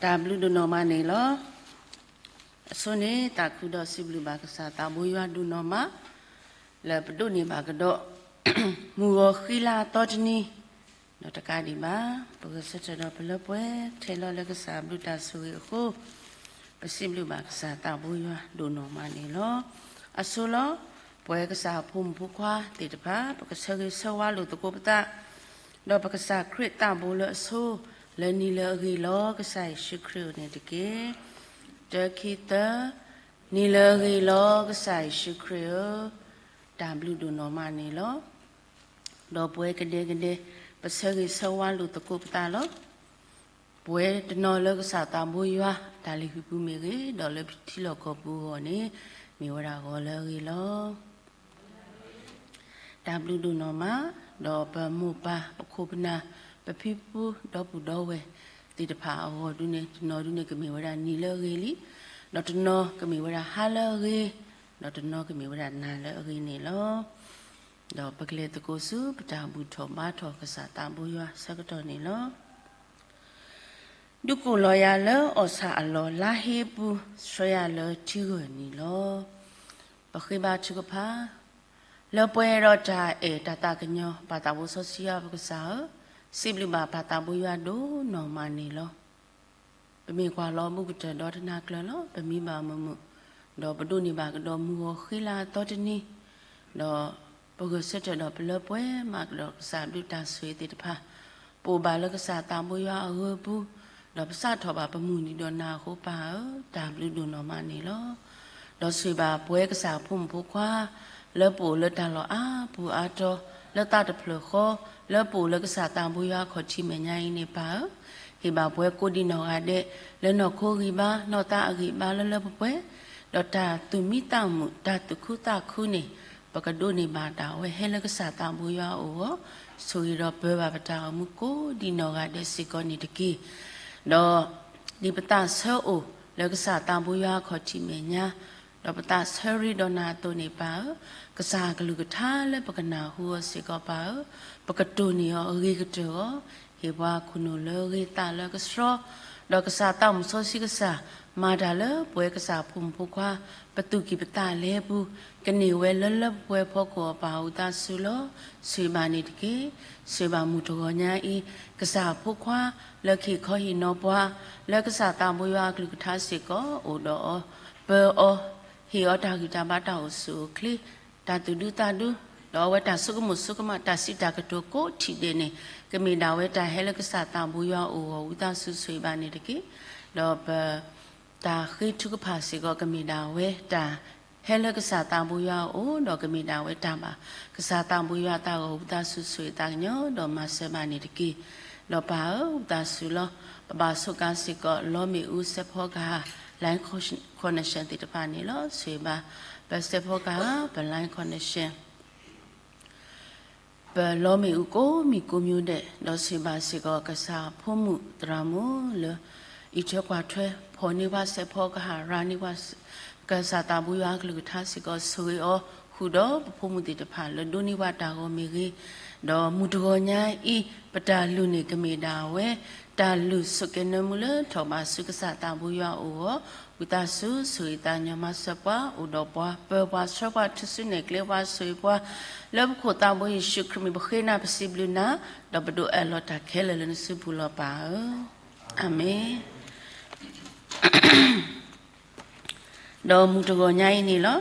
တၢ်ဘျုးဒိၣ်နီၢ်မးန့ၣ်လီၤ. အဆိန့ၣ် သးခုဒီးစံးဘျုးဘၣ်ကစၢ်သးဘိယွၤဒိၣ်နီၢ်မး လၢပဒိးန့ၢ်ဘၣ်ကဒီး မုၢ်ဂီၤဃံလၤအသီတနံၤ, ဒီးတကးဒံးဘၣ် ပဂဲၤဆၢထၢၣ်ဒီးပလၢပှဲၤထဲလီၤလၢကစၢ်ဘျုးတၢ်ဆိၣ်ဂ့ၤအဃိ, ပစံးဘျုးဘၣ်ကစၢ်သးဘိယွၤဒိၣ်နီၢ်မးန့ၣ်လီၤ. အဆိလီၤ. ပဝဲကစၢ်အဖိမုၣ်ဖိခွါသ့ၣ်တဖၣ် ပကဆၢဂ့ၤဆၢဝါလိာ်သကိးပသး ဒီးပကစၢ်ခရံာ်သးဘိလၢအဆိ လၢနံၤလၢအဂ့ၤလီၤ ကစၢ်ယ့ၣ်ၡူးခရံာ်ဧၢန့ၣ်တက့ၢ်. တၢ ခံ သၢ, နံၤလၢအဂ့ၤလီၤ ကစၢ်ယ့ၣ်ၡူးခရံာ်ဧၢ, တၢ်ဘျုးဒိၣ်နီၢ်မးန့ၣ်လီၤ. ဒီးပဝဲကဒဲကဒဲ ပဆၢဂ့ၤဆၢဝါလိာ်သကိးပသးလီၤ. ပဝဲတနီၤလၢကစၢ်သးဘိယွၤ တၢ်လုၢ်ဟံၣ်ပူၤမ့ၢ်ဂ့ၤ, ဒီးလၢပထံလီၢ်ကီၢ်ပူၤအဂီၢ်န့ၣ် မ့ၢ်ဝဲဒၣ်ဂီၤလၢအဂ့ၤလီၤ. တၢ်ဘျုးဒိၣ်နီၢ်မး, ဒီးပမိၢ်ပၢ် ပခိၣ်ပနၢ် ပဖံပဖု ဒီပုၢ်ဒီဝဲၢ်သ့ၣ်တဖၣ်အဂီၢ်ဒုန့ၣ် တနီၤဒုန့ၣ် ကမ့ၢ်ဝဲဒၣ်နံၤလၢအဂ့ၤလံ, ဒီးတနီၤကမ့ၢ်ဝဲဒၣ်ဟါလၢအဂ့ၤ, ဒီးတနီၤကမ့ၢ်ဝဲဒၣ်နၤလၢအဂ့ၤန့ၣ်လီၤ. ဒီးပကလဲၤသကိးဆူပတၢ်ဘူၣ်ထီၣ်ဘါထီၣ်ကစၢ်သးဘိယွၤဆၢကတီၢ်န့ၣ်လီၤ. ဒုးကိးလီၤယၤလၢအီၣ်ဆၣ်အလီၢ်လါဟ့အပူၤ, ဆှၢယၤလၢထံဂၢၢ်နံၤလီၤ. ပဃ့ဘါထုကဖၣ်, လၢပှဲၤဒီးတၢ်အဲၣ်တၢ်သးကညီၤ ပၢ်သးဘိစီဆှံယွၤပကစၢ်ဧၢ, စံးဘျုးဘၣ်ပၢ်သးဘိယွၤဒိၣ်နီၢ်မးန့ၣ်လီၤ. ပမ့ၢ်ကွၢ်လီၤဘူးကတၢၢ်ဒီတနၤကျၢၤလီၤ. ပမံဘၣ်မုာ်မုာ်, ဒီးပဒိးန့ၢ်ဘၣ်ကဒီးမုၢ်ဂီၤဃံလၤအသီတနံၤ, ဒီးပဂဲၤဆၢထၢၣ်ဒီးပလၢပှဲၤမးကဒီးကစၢ်ဘျုးတၢ်ဆိၣ်ဂ့ၤသ့ၣ်တဖၣ်, ပအိၣ်ဘၣ်လၢကစၢ်သးဘိယွၤအဂၢၤပူၤ, ဒီးပစးထီၣ်ဘၣ်ပမုၢ်နံၤဒီးနၤအဃိပၢ်ဧၢ, တၢ်ဘျုးဒိၣ်နီၢ်မးန့ၣ်လီၤ. ဒီးဆိၣ်ဂ့ၤဘၣ်ပဝဲကစၢ်အဖိမုၣ်ဖိခွါ လၢပအိၣ်လၢတၢ်လီၢ်အါပူၤအါတီၤ လၢသးတဖျၢၣ်ဃီ, လၢပအိၣ်လၢကစၢ်သးဘိယွၤအခီၣ်ထံးမဲာ်ညါအံၤန့ၣ်ပၢ်ဧၢ, ဟ့ၣ်ဘၣ်ပှၤကိးဒံးနီၢ်ဂၤဒဲး လၢနီၢ်ခိဂံၢ်ဘါ နီၢ်သးအဂံၢ်ဘါလၢလၢပှဲၤပှဲၤ, ဒီးတၢ်သူၣ်မံသးမုာ် တၢ်သူၣ်ခုသးခုန့ၣ် ပကဒိးန့ၢ်ဘၣ်တၢ်ဝဲဟဲလၢကစၢ်သးဘိယွၤအအိၣ်အဂီၢ်, ဆိၣ်ဂ့ၤဒီးပၢၤဘၣ်ပတၢ်အိၣ်မူကိးဒံးနီၢ်ဂၤဒဲးစ့ၢ်ကီးန့ၣ်တက့ၢ်. ဒီးဒ်ပသးဆၢအိၣ်လၢကစၢ်သးဘိယွၤအခီၣ်ထံးမဲာ်ညါ, ဒီးပသးဆၢရ့ဒီးနၤအသိးန့ၣ်ပၢ်ဧၢ, ကစၢ်အကလုၢ်ကထါလၢပကနၢ်ဟူအီၤစ့ၢ်ကီးပၢ်ဧၢ, ပကတိၢ်န့ၢ်အီၤအဂ့ၤကတၢၢ်အဂီၢ်, ဟ့ၣ်ပှၤခိၣ်နူာ်လၢအဂ့ၤသးလၢကဆှီ, ဒီးကစၢ်သးမုၣ်စီဆှံကစၢ် မၤတၢ်လၢပဝဲကစၢ်ဖိမုၣ်ဖိခွါ ပသူၣ်ကံၢ်ပသးလဲပူၤ, ကန့ၢ်ဝဲလၢလၢပှဲၤပှဲၤဖီခိၣ်အပၢ်ဧၢ ဝံသးစူၤလီၤ. ဆိၣ်ဂ့ၤဘၣ်န့ၣ်တက့ၢ်. ဆိၣ်ဂ့ၤဘၣ်မုၢ်တဂီၤညါအံၤ ကစၢ်ဖိခွါ လၢကဟ့ၣ်ခီဟ့ၣ်နီၤပှၤ လၢကစၢ်သးဘိယွၤအကလုၢ်ကထါစ့ၢ်ကီး အိၣ်ဒီးအီၤ ပၢအီၤ ဟ့ၣ်အီၤတၢ်ဂံၢ်တၢ်ဘါတၢ်အိၣ်ဆူၣ်အိၣ်ချ့ တၢ်သူၣ်ဒူသးဒူ ဒီးအဝဲတၢ်ဆိကမိၣ်ဆိကမး တၢ်စံးတၢ်ကတိၤကိးထံၣ်ဒဲးန့ၣ် ကမ့ၢ်ဒၣ်ဝဲတၢ်ဟဲလၢကစၢ်သးဘိယွၤအအိၣ်အဂီၢ် ဝံသးစူၤဆိၣ်ဂ့ၤဘၣ်န့ၣ်တက့ၢ်. ဒီးပ တၢ်ဃ့ထုကဖၣ်စ့ၢ်ကီး ကမ့ၢ်ဒၣ်ဝဲတၢ်ဟဲလၢကစၢ်သးဘိယွၤအအိၣ် ဒီးကမ့ၢ်ဒၣ်ဝဲတၢ်ဘၣ်ကစၢ်သးဘိယွၤအသးအဂီၢ် ဝံသးစူၤဆိၣ်ဂ့ၤသးကညီၤ ဒီးမၤစၢၤဘၣ်န့ၣ်တက့ၢ်. ဒီးပၢ်ဧၢ ဝံသးစူၤလီၤ. ပဘၣ်ဆိၣ်ကါစ့ၢ်ကီး လီမ့ၣ်အူစဲးဖီကဟၣ် line connection သ့ၣ်တဖၣ်န့ၣ်လီၤ. ဆိၣ်ဂ့ၤဘၣ် ပစဲးဖီကဟၣ် ပ line connection ပလီမ့ၣ်အူကိးမံၤကိးမံၤဒဲး ဒီးဆိၣ်ဂ့ၤဘၣ်စ့ၢ်ကီး ကစၢ်ဖိမုၣ်သရၣ်မုၣ်လၢ အံးထွဲကွၢ်ထွဲ ဖီၣ်န့ၢ်ပှၤစဲးဖီကဟၣ် ရၤန့ၢ်ပှၤ ကစၢ်သးဘိယွၤအကလုၢ်ကထါစ့ၢ်ကီး ဆိၣ်ဂ့ၤအီၤ ဃုာ်ဒီးပဖိမုၣ်သ့ၣ်တဖၣ် လၢဒိးန့ၢ်ပှၤတၢ်ဂီၤမ့ၢ်ဂ့ၤ, ဒီးမုၢ်တဂီၤညါအံၤ ပတၢ်လုၢ်န့ၣ်ကမ့ၢ်ဒၣ်ဝဲ တၢ်လုၢ်ဆိၣ်ကဲၤနၢမူလၢထီၣ်ဘးဆူကစၢ်သးဘိယွၤအအိၣ်အဂီၢ် ဝံသးစူၤ ဆိၣ်ဂ့ၤသးကညီၤမၤစၢၤပှၤ အိၣ်ဒီးပှၤ ပၢပှၤဆှၢပှၤ ထုးစုနဲၣ်ကျဲပှၤ ဆိၣ်ဂ့ၤပှၤ လၢပခိၣ်သးဘိယ့ၣ်ၡူးခရံာ်မံၤ ပဃ့နၤပစံးဘျုးနၤ ဒီးပဒိးအၢၣ်လီၤတၢ်ခဲလၢာ်လၢနစုပူၤလီၤပၢ်ဧၢ, အၤမ့ၣ်. ဒီးမုၢ်တဂီၤညါအံၤန့ၣ်လီၤ.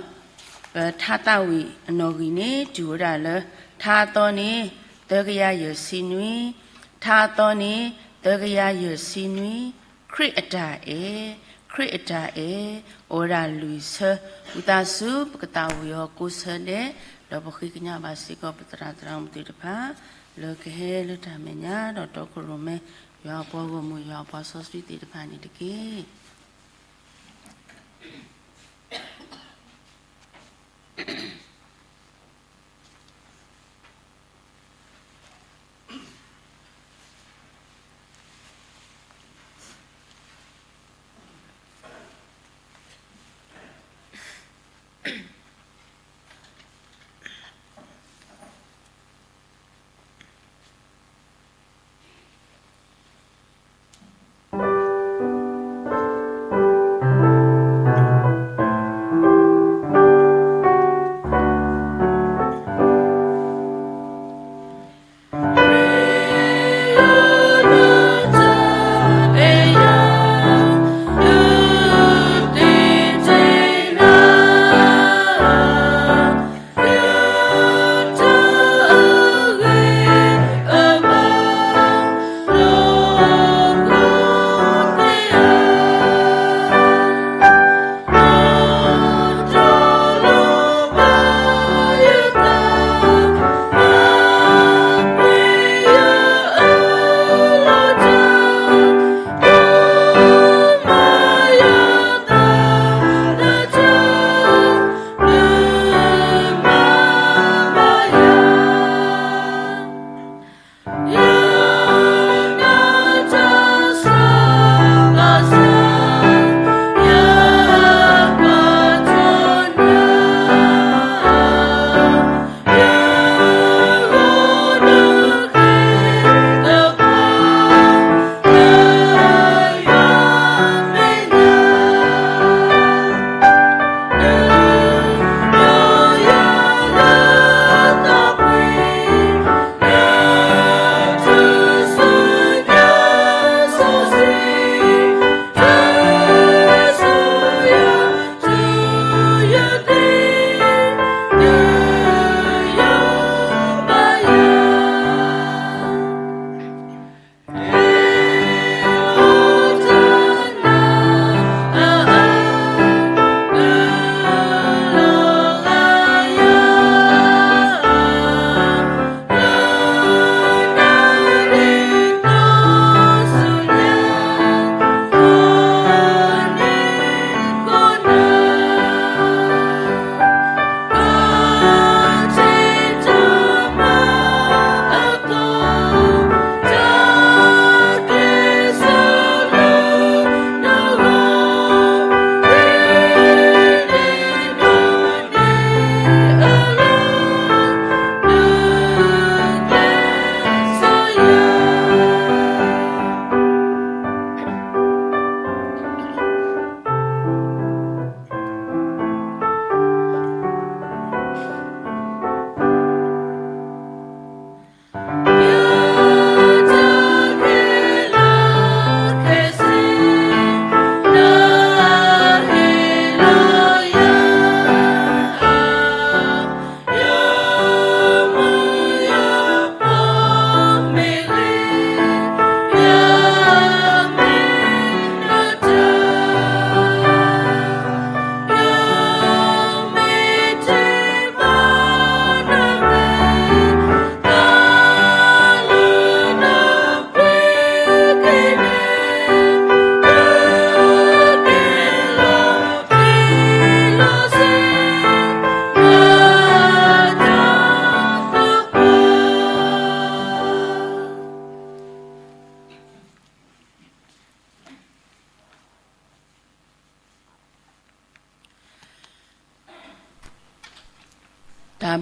ပထါသးဝံၣ်အနီၣ်ဂံၢ်န့ၣ် တုၤဝဲဒၣ်လၢ ထါအသီန့ၣ် သၢကယၤယဲၢ်ဆံနွံ, ထါအသီန့ၣ် သၢကယၤယဲၢ်ဆံနွံ, ခရံာ်အတၢ်အဲၣ်, ခရံာ်အတၢ်အဲၣ်, အိၣ်ဝဲဒၣ်လွံၢ်ဆၢ, ဝံသးစူၤ ပကသးဝံၣ်အီၤကိးဆၢဒဲး, ဒီးပဃ့ကညးဘၣ်စ့ၢ်ကီး ပသရၣ်သရၣ်မုၣ်သ့ၣ်တဖၣ် လၢကဟဲလၢတၢ်မဲာ်ညါ ဒီးတီခိၣ်ရိၣ်မဲ ယွၤအပှၤဂီၢ်မုၢ် ယွၤအပှၤစီဆှံသ့ၣ်တဖၣ်န့ၣ်တက့ၢ်.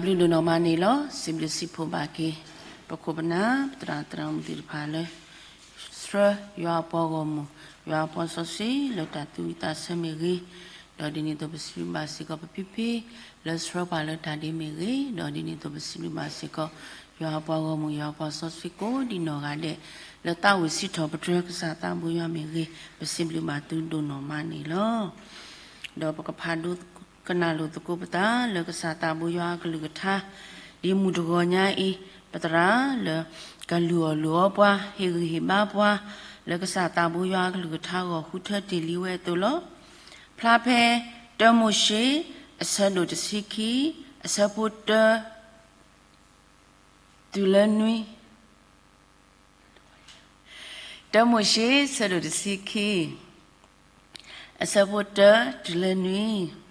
ဘျုးဒိၣ်နီၢ်မးန့ၣ်လီၤ. စံးဘျုးစံးဖှိၣ်ဘၣ်က့ၤ ပခိၣ်ပနၢ် ပသရၣ်သရၣ်မုၣ်သ့ၣ်တဖၣ်လၢ ဆှၢယွၤအပှၤဂီၢ်မုၢ် ယွၤအပှၤစီဆှံလၢတၢ်သူၣ်ဝံၣ်သးဆၢမ့ၢ်ဂ့ၤ, ဒီးဒ်န့ၣ်အသိးပစံးဘျုးဘၣ်စ့ၢ်ကီးပဖံဖံ လၢဆှၢပှၤလၢတၢ်ဒ့မ့ၢ်ဂ့ၤ, ဒီးဒ်န့ၣ်အသိးပစံးဘျုးဘၣ်စ့ၢ်ကီး ယွၤအပှၤဂီၢ်မုၢ် ယွၤအပှၤစီဆှံကိးဒံနီၢ်ဂၤဒဲး လၢသးဝံၣ်စံးထီၣ်ပတြၢၤကစၢ်သးဘိယွၤမ့ၢ်ဂ့ၤ, ပစံးဘျုးဘၣ်သုဒိၣ်နီၢ်မးန့ၣ်လီၤ. ဒီးပကဖးဒိ ကနၣ်လိာ်သကိးပသးလၢကစၢ်သးဘိယွၤအကလုၢ်ကထါ ဒ်မုၢ်တဂီၤညါအံၤ ပသရၣ်လၢ ကလုၢ်အီၣ်လုၢ်အီပှၤ ဟ့ၣ်ဂံၢ်ဟ့ၣ်ဘါပှၤ လၢကစၢ်သးဘိယွၤအကလုၢ်ကထါအဂီၢ် ဃုထၢတ့ၢ်လံဝဲအသိးလီၤ. ဖျါဖဲ တၢမိၤၡ့ အဆၢဒိၣ်တဆံခံ အဆၢဖိတၢ တုၤလၢနွံ တၢမိၤၡ့ ဆၢဒိၣ်တဆံခံ အဆၢဖိတၢ တုၤလၢနွံ.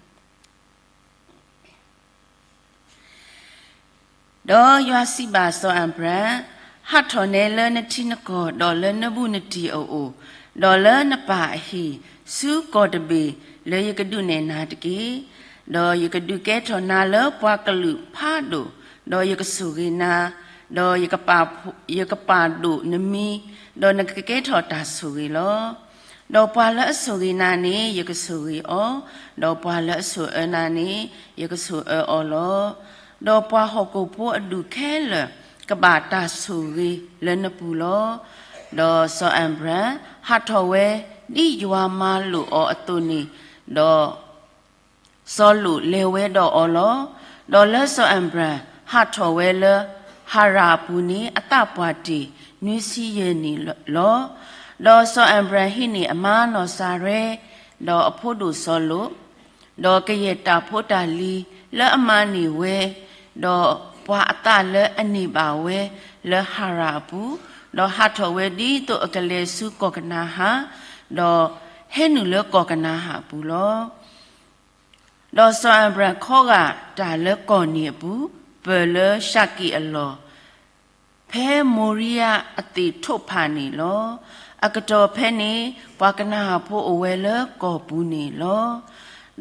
ဒီးယွၤစံးဘၣ်စီၤအၤဘြၣ်, ဟးထီၣ်နဲလၢနထံနကီၢ် ဒီးလၢနဘူးနတံၢ်အအိၣ်, ဒီးလၢနပၢ်အဟံၣ် ဆူကီၢ်တဘ့ၣ်လၢယကဒုးနဲၣ်နၤတက့ၢ်. ဒီးယကဒုးကဲထီၣ်နၤလၢပှၤကလုာ်ဖးဒိၣ်, ဒီးယကဆိၣ်ဂ့ၤနၤ, ဒီး ယကပာ်ဒိၣ်နမံၤ, ဒီးနကကဲထီၣ်တၢ်ဆိၣ်ဂ့ၤလီၤ. ဒီးပှၤလၢအဆိၣ်ဂ့ၤနၤန့ၣ် ယကဆိၣ်ဂ့ၤအီၤ, ဒီးပှၤလၢအဆိၣ်အၢနၤန့ၣ် ယကဆိၣ်အၢအီၤလီၤ. ဒီးပှၤဟီၣ်ခိၣ်ဖိအဒူၣ်ခဲလၢာ် ကဘၣ်တၢ်ဆိၣ်ဂ့ၤလၢနပူၤလီၤ. ဒီးစီၤအၤဘြၣ်ဟးထီၣ်ဝဲ ဒ်ယွၤမၤလိာ်အီၤအသိးန့ၣ်, ဒီး စီၤလိာ်လဲၤဝဲဒီးအီၤလီၤ. ဒီးလၢစီၤအၤဘြၣ်ဟးထီၣ်ဝဲလၢ ဟၤရၣ်အပူၤန့ၣ် အသးပှၢ်တ့ၢ်နွံဆံယဲၢ်နံၣ်လီၤ. ဒီးစီၤအၤဘြၣ်ဟံးန့ၢ်အမါနီၢ်စၤရဲ ဒီးအဖိဒိၣ်စီၤလိာ်, ဒီးကယဲၢ်တၢ်ဖိတၢ်လံၤလၢအမၤန့ၢ်ဝဲ, ဒီးပှၤအသးလၢအန့ၢ်ဘၣ်ဝဲလၢဟၤရၣ်အပူၤ, ဒီးဟးထီၣ်ဝဲဒ်သိးအကလဲၤဆူကီၢ်ကနၤဧၣ်, ဒီးဟဲနုာ်လၢကီၢ်ကနၤဧၣ်အပူၤလီၤ. ဒီးစီၤအၤဘြၣ်ခီဂာ်တၢ်လၢကီၢ်န့ၣ်အပူၤ, ပၢၢ်လၢၡးကံၣ်အလီၢ်, ဖဲမိၤရံယၤအသ့ၣ်ထိးဖးန့ၣ်လီၤ. အကတီၢ်ဖဲန့ၣ် ပှၤကနၤဧၣ်ဖိအိၣ်ဝဲလၢကီၢ်ပူၤန့ၣ်လီၤ.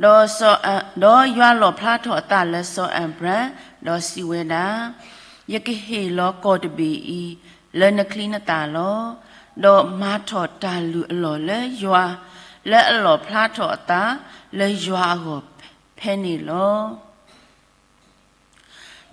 ဒီးစီၤအ, ဒီးယွၤလီၣ်ဖျါထီၣ်အသးလၢစီၤအၤဘြၣ်, ဒီးစံးဝဲဒၣ်, ယကဟ့ၣ်လီၤကီၢ်တဘ့ၣ်အံၤ လၢနချံနသၣ်လီၤ. ဒီးမၤထီၣ်တၢ်လုၢ်အလီၢ်လၢယွၤ, လၢအလီၣ်ဖျါထီၣ်အသးလၢယွၤအဂီၢ်ဖဲန့ၣ်လီၤ.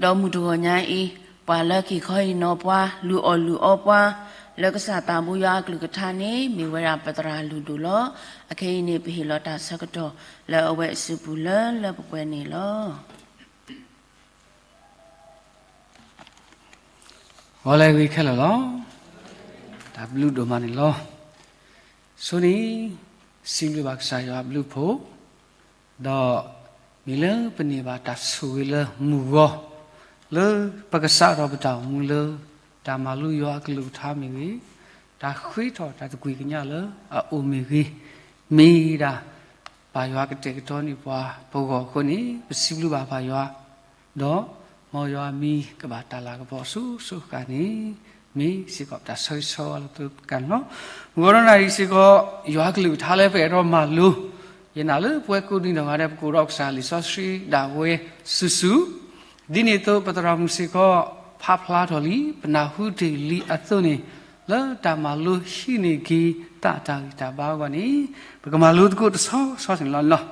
ဒီးမုၢ်တဂီၤညါအံၤ, ပှၤလၢက့ၤခီဟ့ၣ်နီၤပှၤ လုၢ်အီၣ်လုၢ်အီပှၤ လၢကစၢ်သးဘိယွၤအကလုၢ်ကထါန့ၣ် မ့ၢ်ဝဲဒၣ်ပသရၣ်လုၢ်ဒိၣ်လီၤ. အခဲအံၤန့ၣ် ပဟ့ၣ်လီၤတၢ်ဆၢကတီၢ်လၢအဝဲအစုပူၤလၢလၢပှဲၤပှဲၤန့ၣ်လီၤ. ဂီၤလၢအဂ့ၤခဲလၢာ်လီၤ. တၢ်ဘျုးဒိၣ်မးန့ၣ်လီၤ. ဆိန့ၣ် စံးဘျုးဘၣ်ကစၢ်ယွၤအဘျုးအဖှိၣ်, ဒီးမ့ၢ်လၢပန့ၢ်ဘၣ်တၢ်ဆိၣ်ဂ့ၤလၢမုၢ်ဂီၤ, လၢပကစးထီၣ်ပတၢ်အိၣ်မူလၢ တၢ်မၤလိယွၤအကလုၢ်ကထါမ့ၢ်ဂ့ၤ, တၢ်ဃ့ထီၣ်တၢ်သကွံၢ်ကညးလၢအအိၣ်မ့ၢ်ဂ့ၤ, မ့ၢ်ဒၣ် ပၢ်ယွၤကတဲာ်ကတီၤန့ၢ်ပှၤပဂီၢ်အဃိန့ၣ် ပစံးဘျုးဘၣ်ပၢ်ယွၤ, ဒီးမ်ယွၤအမံၤကဘၣ်တၢ်လၤကပီၤအစိၤစိၤအဃၣ်န့ၣ် မ့ၢ်စ့ၢ်ကီးတၢ်ဆၢဂ့ၤဆၢဝါလၢသုကနၣ်လီၤ. မုၢ်ဂီၤဒီးနၣ်ရံၣ်စ့ၢ်ကီး ယွၤကလုၢ်ကထါလၢပအဲၣ်ဒိးမၤလိ, ယနာ်လၢပဝဲကိးဒံနီၢ်ဂၤဒဲး ပကအိၣ်ဒီးကစၢ်လံာ်စီဆှံဒၣ်ဝဲစုာ်စုာ်, ဒ်န့ၣ်အသိးပသရၣ်မုၣ်စ့ၢ်ကီး ဖးဖျါထီၣ်လံ ပနၢ်ဟူတ့ၢ်လံအသိးန့ၣ်, လၢတၢ်မၤလိဟံးန့ၢ်က့ၤသးတၢ်ဂံၢ်တၢ်ဘါအဂီၢ်န့ၣ်, ပကမၤလိသကိးတဆီဆီန့ၣ်လီၤ. လံာ်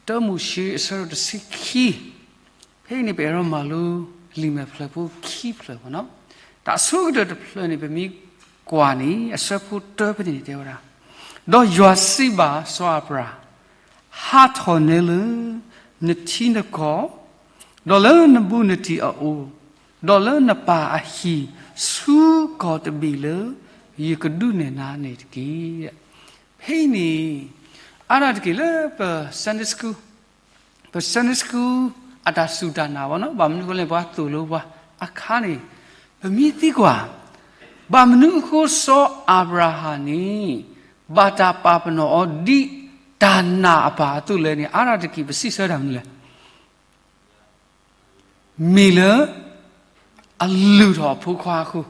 တၢမိၤၡ့အဆၢဒိၣ်တဆံခံ, ဖဲအံၤန့ၣ် ပအဲၣ်ဒိးမၤလိလံာ်မဲာ်ဖျၢၣ်ဖိခံဖျၢၣ်, တၢ်အဆိကတၢၢ်တဖျၢၣ်န့ၣ် ပမ့ၢ်ကွၢ်န့ၣ် အဆၢဖိတၢဖဲန့ၣ်တဲဝဲဒၣ်, ဒီးယွၤစံးဘၣ်စီၤအၤဘြၣ်, ဟးထီၣ်နဲလၢနထံနကီၢ်, ဒီးလၢနဘူးနတံၢ်အအိၣ်, ဒီးလၢနပၢ်အဟံၣ် ဆူကီၢ်တဘ့ၣ်လၢ ယကဒုးနဲၣ်နၤန့ၣ်တက့ၢ်. ဖဲအံၤန့ၣ် အါဒၣ်တက့ၢ်လၢပ Sunday School ပ Sunday School အတၢ်စူၢ်တၢ်နာ်ဘၣ်နီၤ, ဘၣ်မနုၤအဃိလဲၣ် ပှၤသိၣ်လိပှၤအခါန့ၣ်, ပမ့ၢ်သံကွၢ်, ဘၣ်မနုၤအဃိစီၤအၤဘြၤဟၣ်န့ၣ် ဘၣ်တၢ်ပာ်ပနီၣ်အီၤဒ်တၢ်နာ်အပၢ်အသိးလဲၣ်န့ၣ် အါဒၣ်တက့ၢ် ပစံးဆၢတၢ်မနုၤလဲၣ်. မ့ၢ်လၢ အလုၢ်ထီၣ်အဖိခွါအဃိ, ဒီး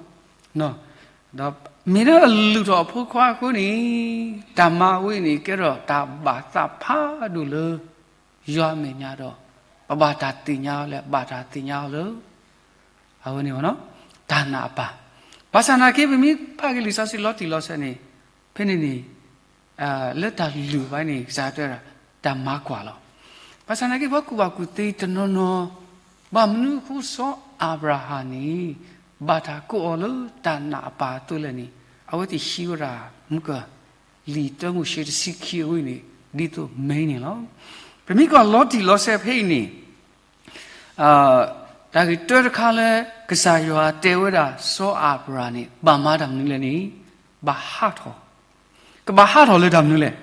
မ့ၢ်လၢအလုၢ်ထီၣ်အဖိခွါအဃိန့ၣ်, တၢ်မၤဝဲအံၤန့ၣ် ကဲထီၣ်တၢ်ဘၣ်သးဖးဒိၣ်လၢ ယွၤအမဲာ်ညါဒီး ပ အဘၣ်တၢ်သ့ၣ်ညါအီၤလၢ အဘၣ်တၢ်သ့ၣ်ညါအီၤလၢ အဝဲန့ၣ် တၢ်နာ်အပၢ်. ဘၣ်ဆၣ်နာ်က့ ပမ့ၢ်ဖးက့ၤလံာ်စီဆှံလီၤတံၢ်လီၤဆဲးန့ၣ် ဖဲန့ၣ်န့ၣ် လၢတၢ်လုၢ်ဘၣ်န့ၣ် ကစၢ်တဲဝဲဒၣ် တၢ်မၤကွၢ်လီၤ. ဘၣ်ဆၣ်နာ်က့ ပှၤကူၣ်ဘၣ်ကူၣ်သ့တနီၤနီၤ ဘၣ်မနုၤအဃိ စီၤအၤဘြၤဟၣ်န့ၣ် ဘၣ်တၢ်ကိးအီၤလၢတၢ်နာ်အပၢ်အသိးလဲၣ်န့ၣ် အဝဲသ့ၣ်ဟံးဝဲဒၣ် မုၢ်ကၢၢ် လံာ်တၢမိၤၡ့တဆံခံအဝံန့ၣ် ဒ်သိးမ့ၢ်န့ၣ်လီၤ. ပမ့ၢ်ကွၢ်လီၤတံၢ်လီၤဆဲးဖဲအံၤန့ၣ် တၢ်ဂ့ၢ်တၢတခါလၢ ကစၢ်ယွၤတဲဝဲဒၣ် စီၤအၤဘြၤဟၣ်န့ၣ် ဘၣ်မၤတၢ်မနုၤလဲၣ်န့ၣ် ဘၣ်ဟးထီၣ်, ကဘၣ်ဟးထီၣ်လၢတၢ်မနုၤလဲၣ်.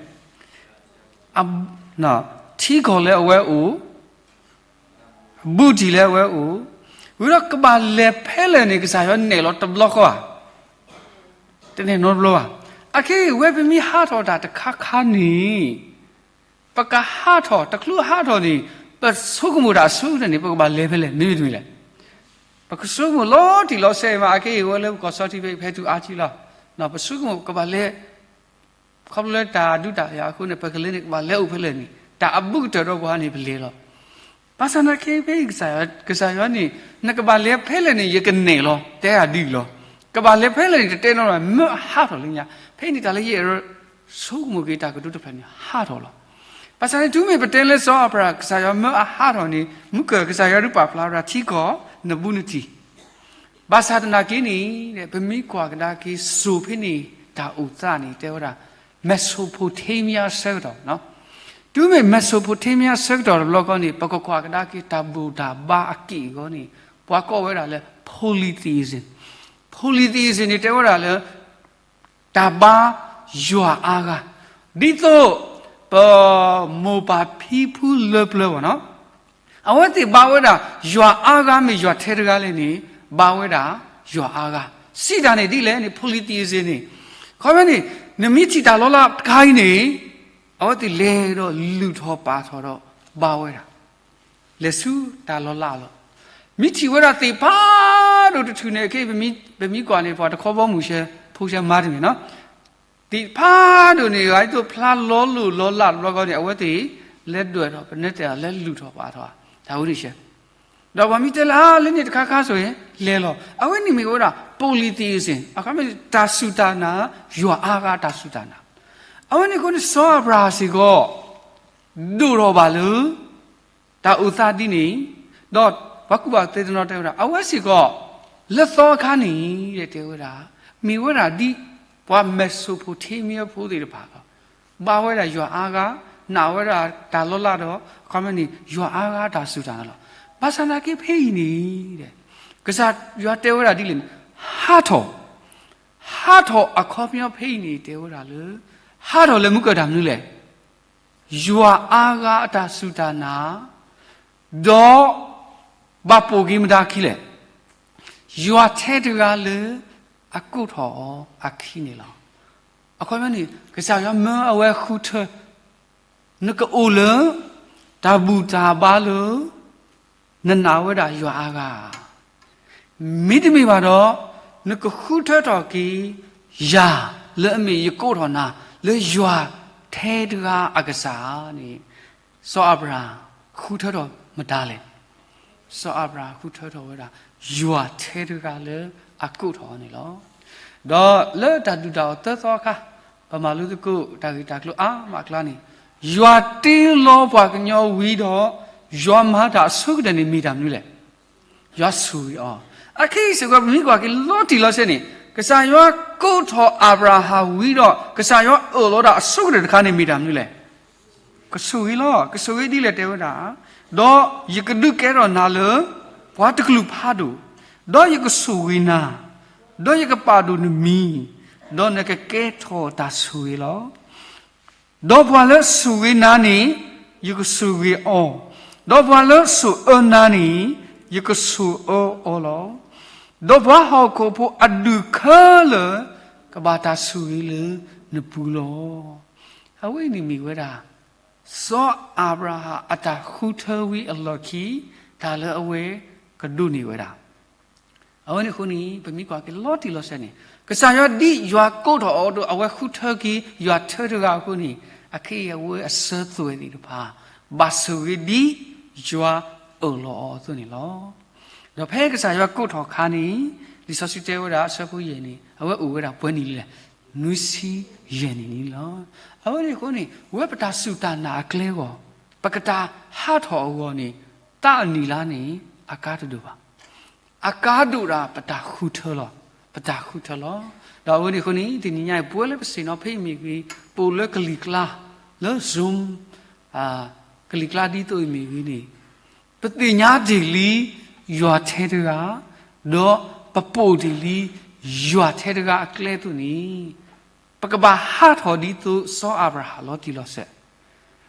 ထံကီၢ်လၢအဝဲအိၣ် ဘူးတံၢ်လၢအဝဲအိၣ်, ဝံၤဒီးကဘၣ်လဲၤဖဲလဲၣ်န့ၣ် ကစၢ်ယွၤနဲၣ်လီၤတဘျီဃီဧါ, တနဲၣ်နီတဘျီဘၣ်. အခဲအံၤဝဲပမ့ၢ်ဟးထီၣ်တၢ်တခါခါန့ၣ် ပကဟးထီၣ် တချုးဟးထီၣ်န့ၣ် ပဆိကမိၣ်တၢ်အဆိကတၢၢ်န့ၣ် ပကဘၣ်လဲၤဖဲလဲၣ် မ့မ့ၢ်တမံၤလဲၣ်. ပကဆိကမိၣ်လီၤတံၢ်လီၤဆဲးမး အခဲအံၤဝဲလၢပကီၢ်စီထံဖဲ ဖဲတုၤအါထံလီၤ. ပဆိကမိၣ်ကဘၣ်လဲၤ ခီဖျိလၢတၢ်ဒုးတၢ်ယၤအဃိန့ၣ် ပကလဲၤန့ၣ် ကဘၣ်လဲၤအိၣ်ဖဲလဲၣ်န့ၣ် တၢ်အဘူးကတၢၢ်ဒီးပှၤန့ၣ် ပလဲၤလီၤ. ဘၣ်ဆၣ်နာ်က့ဖဲအံၤ ကစၢ်ယွၤန့ၣ် နကဘၣ်လဲၤဖဲလဲၣ်န့ၣ် ယကနဲၣ်လီၤ တဲအဒ်အံၤလီၤ. ကဘၣ်လဲၤဖဲလဲၣ်န့ၣ် တတဲနီတမံၤ မၢအဟးထီၣ်လၢညါ. ဖဲန့ၣ်တၢ်လၢယအဲၣ်ဒိးဆိကမိၣ်က့ၤတၢ်ကတိၤတဖျၢၣ်န့ၣ် ဟးထီၣ်လီၤ. ဘၣ်ဆၣ်န့ၣ် တုၤမ့ၢ်ပတဲလၢစီၤအၤဘြၤဟၣ် ကစၢ်ယွၤမၢအဟးထီၣ်န့ၣ် မုၢ်ကၢၢ် ကစၢ်ယွၤဒုးပာ်ဖျါဝဲဒၣ်ထံကီၢ်နဘူးနတံၢ် ဘၣ်ဆၣ်သနာ်က့န့ၣ် ပမ့ၢ်ကွၢ်ကဒါက့ၤစိၤဖဲန့ၣ် တၢ်အိၣ်သးန့ၣ် တဲဝဲဒၣ် Mesopotamia အဆၢကတီၢ်, တုၤမ့ၢ် Mesopotamia အဆၢကတီၢ်တဘျီဃီန့ၣ် ပကကွၢ်ကဒါက့ၤတၢ်ဘူၣ်တၢ်ဘါအက့ၢ်အဂီၤန့ၣ် ပှၤကိးဝဲဒၣ်လၢ polytheism. Polytheism န့ၣ် တဲဝဲဒၣ်လၢ တၢ်ဘါယွၤအါဂၤ, ဒ်သိး ပမိၢ်ပၢ်ဖံဖုလၢပျၢၤဘၣ်နီၤ အဝဲသ့ၣ်ဘါဝဲဒၣ် ယွၤအါဂၤမ့ၢ်ယွၤထဲတဂၤလဲၣ်န့ၣ် ဘါဝဲဒၣ်ယွၤအါဂၤ, စံးတၢ်န့ၣ်ဒ်လဲၣ်န့ၣ် polytheism န့ၣ်, ခီဖျိန့ၣ် နမ့ၢ်ထံၣ်တၢ်လီၤလးတခါအံၤန့ၣ် အဝဲသ့ၣ်လဲၤဒီးလုၢ်ထီၣ်ပာ်ထီၣ်ဒီးဘါဝဲဒၣ် လဲၤဆူတၢ်လီၤလးလီၤ. မ့ၢ်ထံၣ်ဝဲဒၣ်သ့ၣ်ဖးဒိၣ်တထူၣ်န့ၣ် ခဲအံၤ ပမ့ၢ်ကွၢ်န့ၣ် ပှၤတခီဘီမုၢ်ဆဲး ဖိဆဲးမါတမ့ၢ်နီၤ, သ့ၣ်ဖးဒိၣ်န့ၣ် ဂၤဒ်သိးဖျါလီၤလိၣ်လီၤလးတဘျီဃီန့ၣ် အဝဲသ့ၣ် လဲၤဒွဲၣ်ထီၣ် ပနဲတၢၢ် လဲၤလုၢ်ထီၣ်ပာ်ထီၣ် တၢ်ဝဲန့ၣ်ဆဲး, ဒီးပှၤမ့ၢ်တဲလၢ လၢန့ၣ်တခါခါဆိၣ်ဂ့ၤ လဲၤလီၤ. အဝဲန့ၣ်မ့ၢ်ဝဲဒၣ် polytheism အခီပညီ တၢ်စူၢ်တၢ်နာ် ယွၤအါဂၤတၢ်စူၢ်တၢ်နာ်, အဝဲန့ၣ်အဃိန့ၣ် စီၤအၤဘြၤဟၣ်စ့ၢ်ကီး ဒိၣ်ထီၣ်ဘၣ်လၢ တၢ်အိၣ်သးဒ်န့ၣ်, ဒီးပှၤကူၣ်ဘၣ်ကူၣ်သ့တနီၤတဲဝဲဒၣ် အဝဲစ့ၢ်ကီး လၢသီအခါန့ၣ် တဲဝဲဒၣ် မ့ၢ်ဝဲဒၣ်ဒ်ပှၤ Mesopotamia ဖိသ့ၣ်တဖၣ်လီၤ. ဘါဝဲဒၣ်ယွၤအါဂၤ, နာ်ဝဲဒၣ်တၢ်လီၤလးဒီး အခီပညီန့ၣ် ယွၤအါဂၤတၢ်စူၢ်တၢ်နာ်လီၤ. ဘၣ်ဆၣ်သနာ်က့ဖဲအံၤန့ၣ် ကစၢ်ယွၤတဲဝဲဒၣ်ဒ်လဲၣ်န့ၣ် ဟးထီၣ်, ဟးထီၣ်အခီပညီဖဲအံၤန့ၣ် တဲဝဲဒၣ်လၢ ဟးထီၣ်လၢမုၢ်ကၢၢ်တၢ်မနုၤလဲၣ် ယွၤအါဂၤအတၢ်စူၢ်တၢ်နာ်, ဒီးဘၣ်ပိာ်က့ၤမတၤအခံလဲၣ်, ယွၤထဲတဂၤလၢအကိးထီၣ်အီၤအခံန့ၣ်လီၤ. အခီပညီန့ၣ် ကစၢ်ယွၤမၢအဝဲဃုထၢ နကအိၣ်လၢ တၢ်ဘူၣ်တၢ်ဘါလၢ နနာ်ဝဲဒၣ်ယွၤအါဂၤ မ့တမ့ၢ်ဘၣ်ဒီး နကဃုထၢထီၣ်က့ၤ ယၤလၢအမ့ၢ်ယကိးထီၣ်နၤ လၢယွၤထဲတဂၤအကစၢ်န့ၣ် စီၤအၤဘြၤဟၣ်ဃုထၢထီၣ်မတၤလဲၣ်. စီၤအၤဘြၤဟၣ်ဃုထၢထီၣ်ဝဲဒၣ် ယွၤထဲတဂၤလၢအကိးထီၣ်အီၤန့ၣ်လီၤ. ဒီးလၢတၢ်ဒုၣ်တၢ်အီၣ်သၢသီအခါ ပမၤလိသကိးတၢ်ဂ့ၢ်တၢ်ကျိၤအါမးအကျါန့ၣ် ယွၤတ့လီၤပှၤကညီဝံၤဒီး ယွၤမၤတၢ်အဆိကတၢၢ်န့ၣ်မ့ၢ်တၢ်မနုၤလဲၣ်. ယွၤဆိၣ်ဂ့ၤအီၤ. အခဲအံၤစ့ၢ်ကီး ပမ့ၢ်ကွၢ်က့ၤလီၤတံၢ်လီၤဆဲးန့ၣ် ကစၢ်ယွၤကိးထီၣ်အၤဘြၤဟၣ်ဝံၤဒီး ကစၢ်ယွၤအၢၣ်လီၤဒၣ်အဆိကတၢၢ်တခါန့ၣ်မ့ၢ်တၢ်မနုၤလဲၣ်. ကဆိၣ်ဂ့ၤလီၤ. ကဆိၣ်ဂ့ၤဒ်လဲၣ်တဲဝဲဒၣ်, ဒီးယကဒုးကဲထီၣ်နၤလၢ ပှၤတကလုာ်ဖးဒိၣ်, ဒီးယကဆိၣ်ဂ့ၤနၤ, ဒီးယကပာ်ဒိၣ်နမံၤ, ဒီးနကကဲထီၣ်တၢ်ဆိၣ်ဂ့ၤလီၤ. ဒီးပှၤလၢအဆိၣ်ဂ့ၤနၤန့ၣ် ယကဆိၣ်ဂ့ၤအီၤ, ဒီးပှၤလၢအဆိၣ်အၢနၤန့ၣ် ယကဆိၣ်အၢအီၤလီၤ. ဒီးပှၤဟီၣ်ခိၣ်ဖိအဒူၣ်ခဲလၢာ် ကဘၣ်တၢ်ဆိၣ်ဂ့ၤလၢနပူၤလီၤ. အဝဲအံၤန့ၣ်မ့ၢ်ဝဲဒၣ် စီၤအၤဘြၤဟၣ်အတၢ်ဃုထၢဝံၤအလီၢ်ခံ တၢ်လၢအဝဲကဒိးန့ၢ်ဝဲဒၣ် အဝဲန့ၣ်အဃိန့ၣ် ပမ့ၢ်ကွၢ်က့ၤလီၤတံၢ်လီၤဆဲးန့ၣ် ကစၢ်ယွၤဒ်ယွၤကိးထီၣ်အီၤဒီး အဝဲဃုထၢက့ၤယွၤထဲတဂၤအဃိန့ၣ် အခဲအံၤအဝဲအစၢၤသွဲၣ်သ့ၣ်တဖၣ် ဘၣ်ဆိၣ်ဂ့ၤဒ်ယွၤ အၢၣ်လီၤအီၤအသိးန့ၣ်လီၤ. ဒီးဖဲကစၢ်ယွၤကိးထီၣ်ခါန့ၣ်, လံာ်စီဆှံတဲဝဲဒၣ်အဆၢဖိယဲၢ်န့ၣ် အဝဲအိၣ်ဝဲဒၣ်ပှဲၤနံၣ်လံလဲၣ်, နွံဆံယဲၢ်နံၣ်န့ၣ်လီၤ. အဝဲန့ၣ်အဃိန့ၣ် ဝဲပတၢ်စူၢ်တၢ်နာ်အကျဲအဂီၢ်, ပကတၢ်ဟးထီၣ်အဂီၢ်န့ၣ် တၢ်အနံၣ်လါန့ၣ် အကါတဒိၣ်ဘၣ်. အကါဒိၣ်ဒၣ်ပတၢ်ဃုထၢလီၤ, ပတၢ်ဃုထၢလီၤ. ဒီးအဝဲန့ၣ်အဃိန့ၣ် တနံၤညါအံၤ ပဝဲလၢပဆ့ၣ်နီၤဖဲအံၤမ့ၢ်ဂ့ၤ, ပအိၣ်လၢကလံၤကျါ, လၢ Zoom ကလံၤကျါဒ်သိးအံၤမ့ၢ်ဂ့ၤန့ၣ်, ပသ့ၣ်ညါတ့ၢ်လံ ယွၤထဲတဂၤ, ဒီးပပိာ်တ့ၢ်လံ ယွၤထဲတဂၤအကျဲအသိးန့ၣ်, ပကဘၣ်ဟးထီၣ်ဒ်သိးစီၤအၤဘြၤဟၣ်လီၤတံၢ်လီၤဆဲး.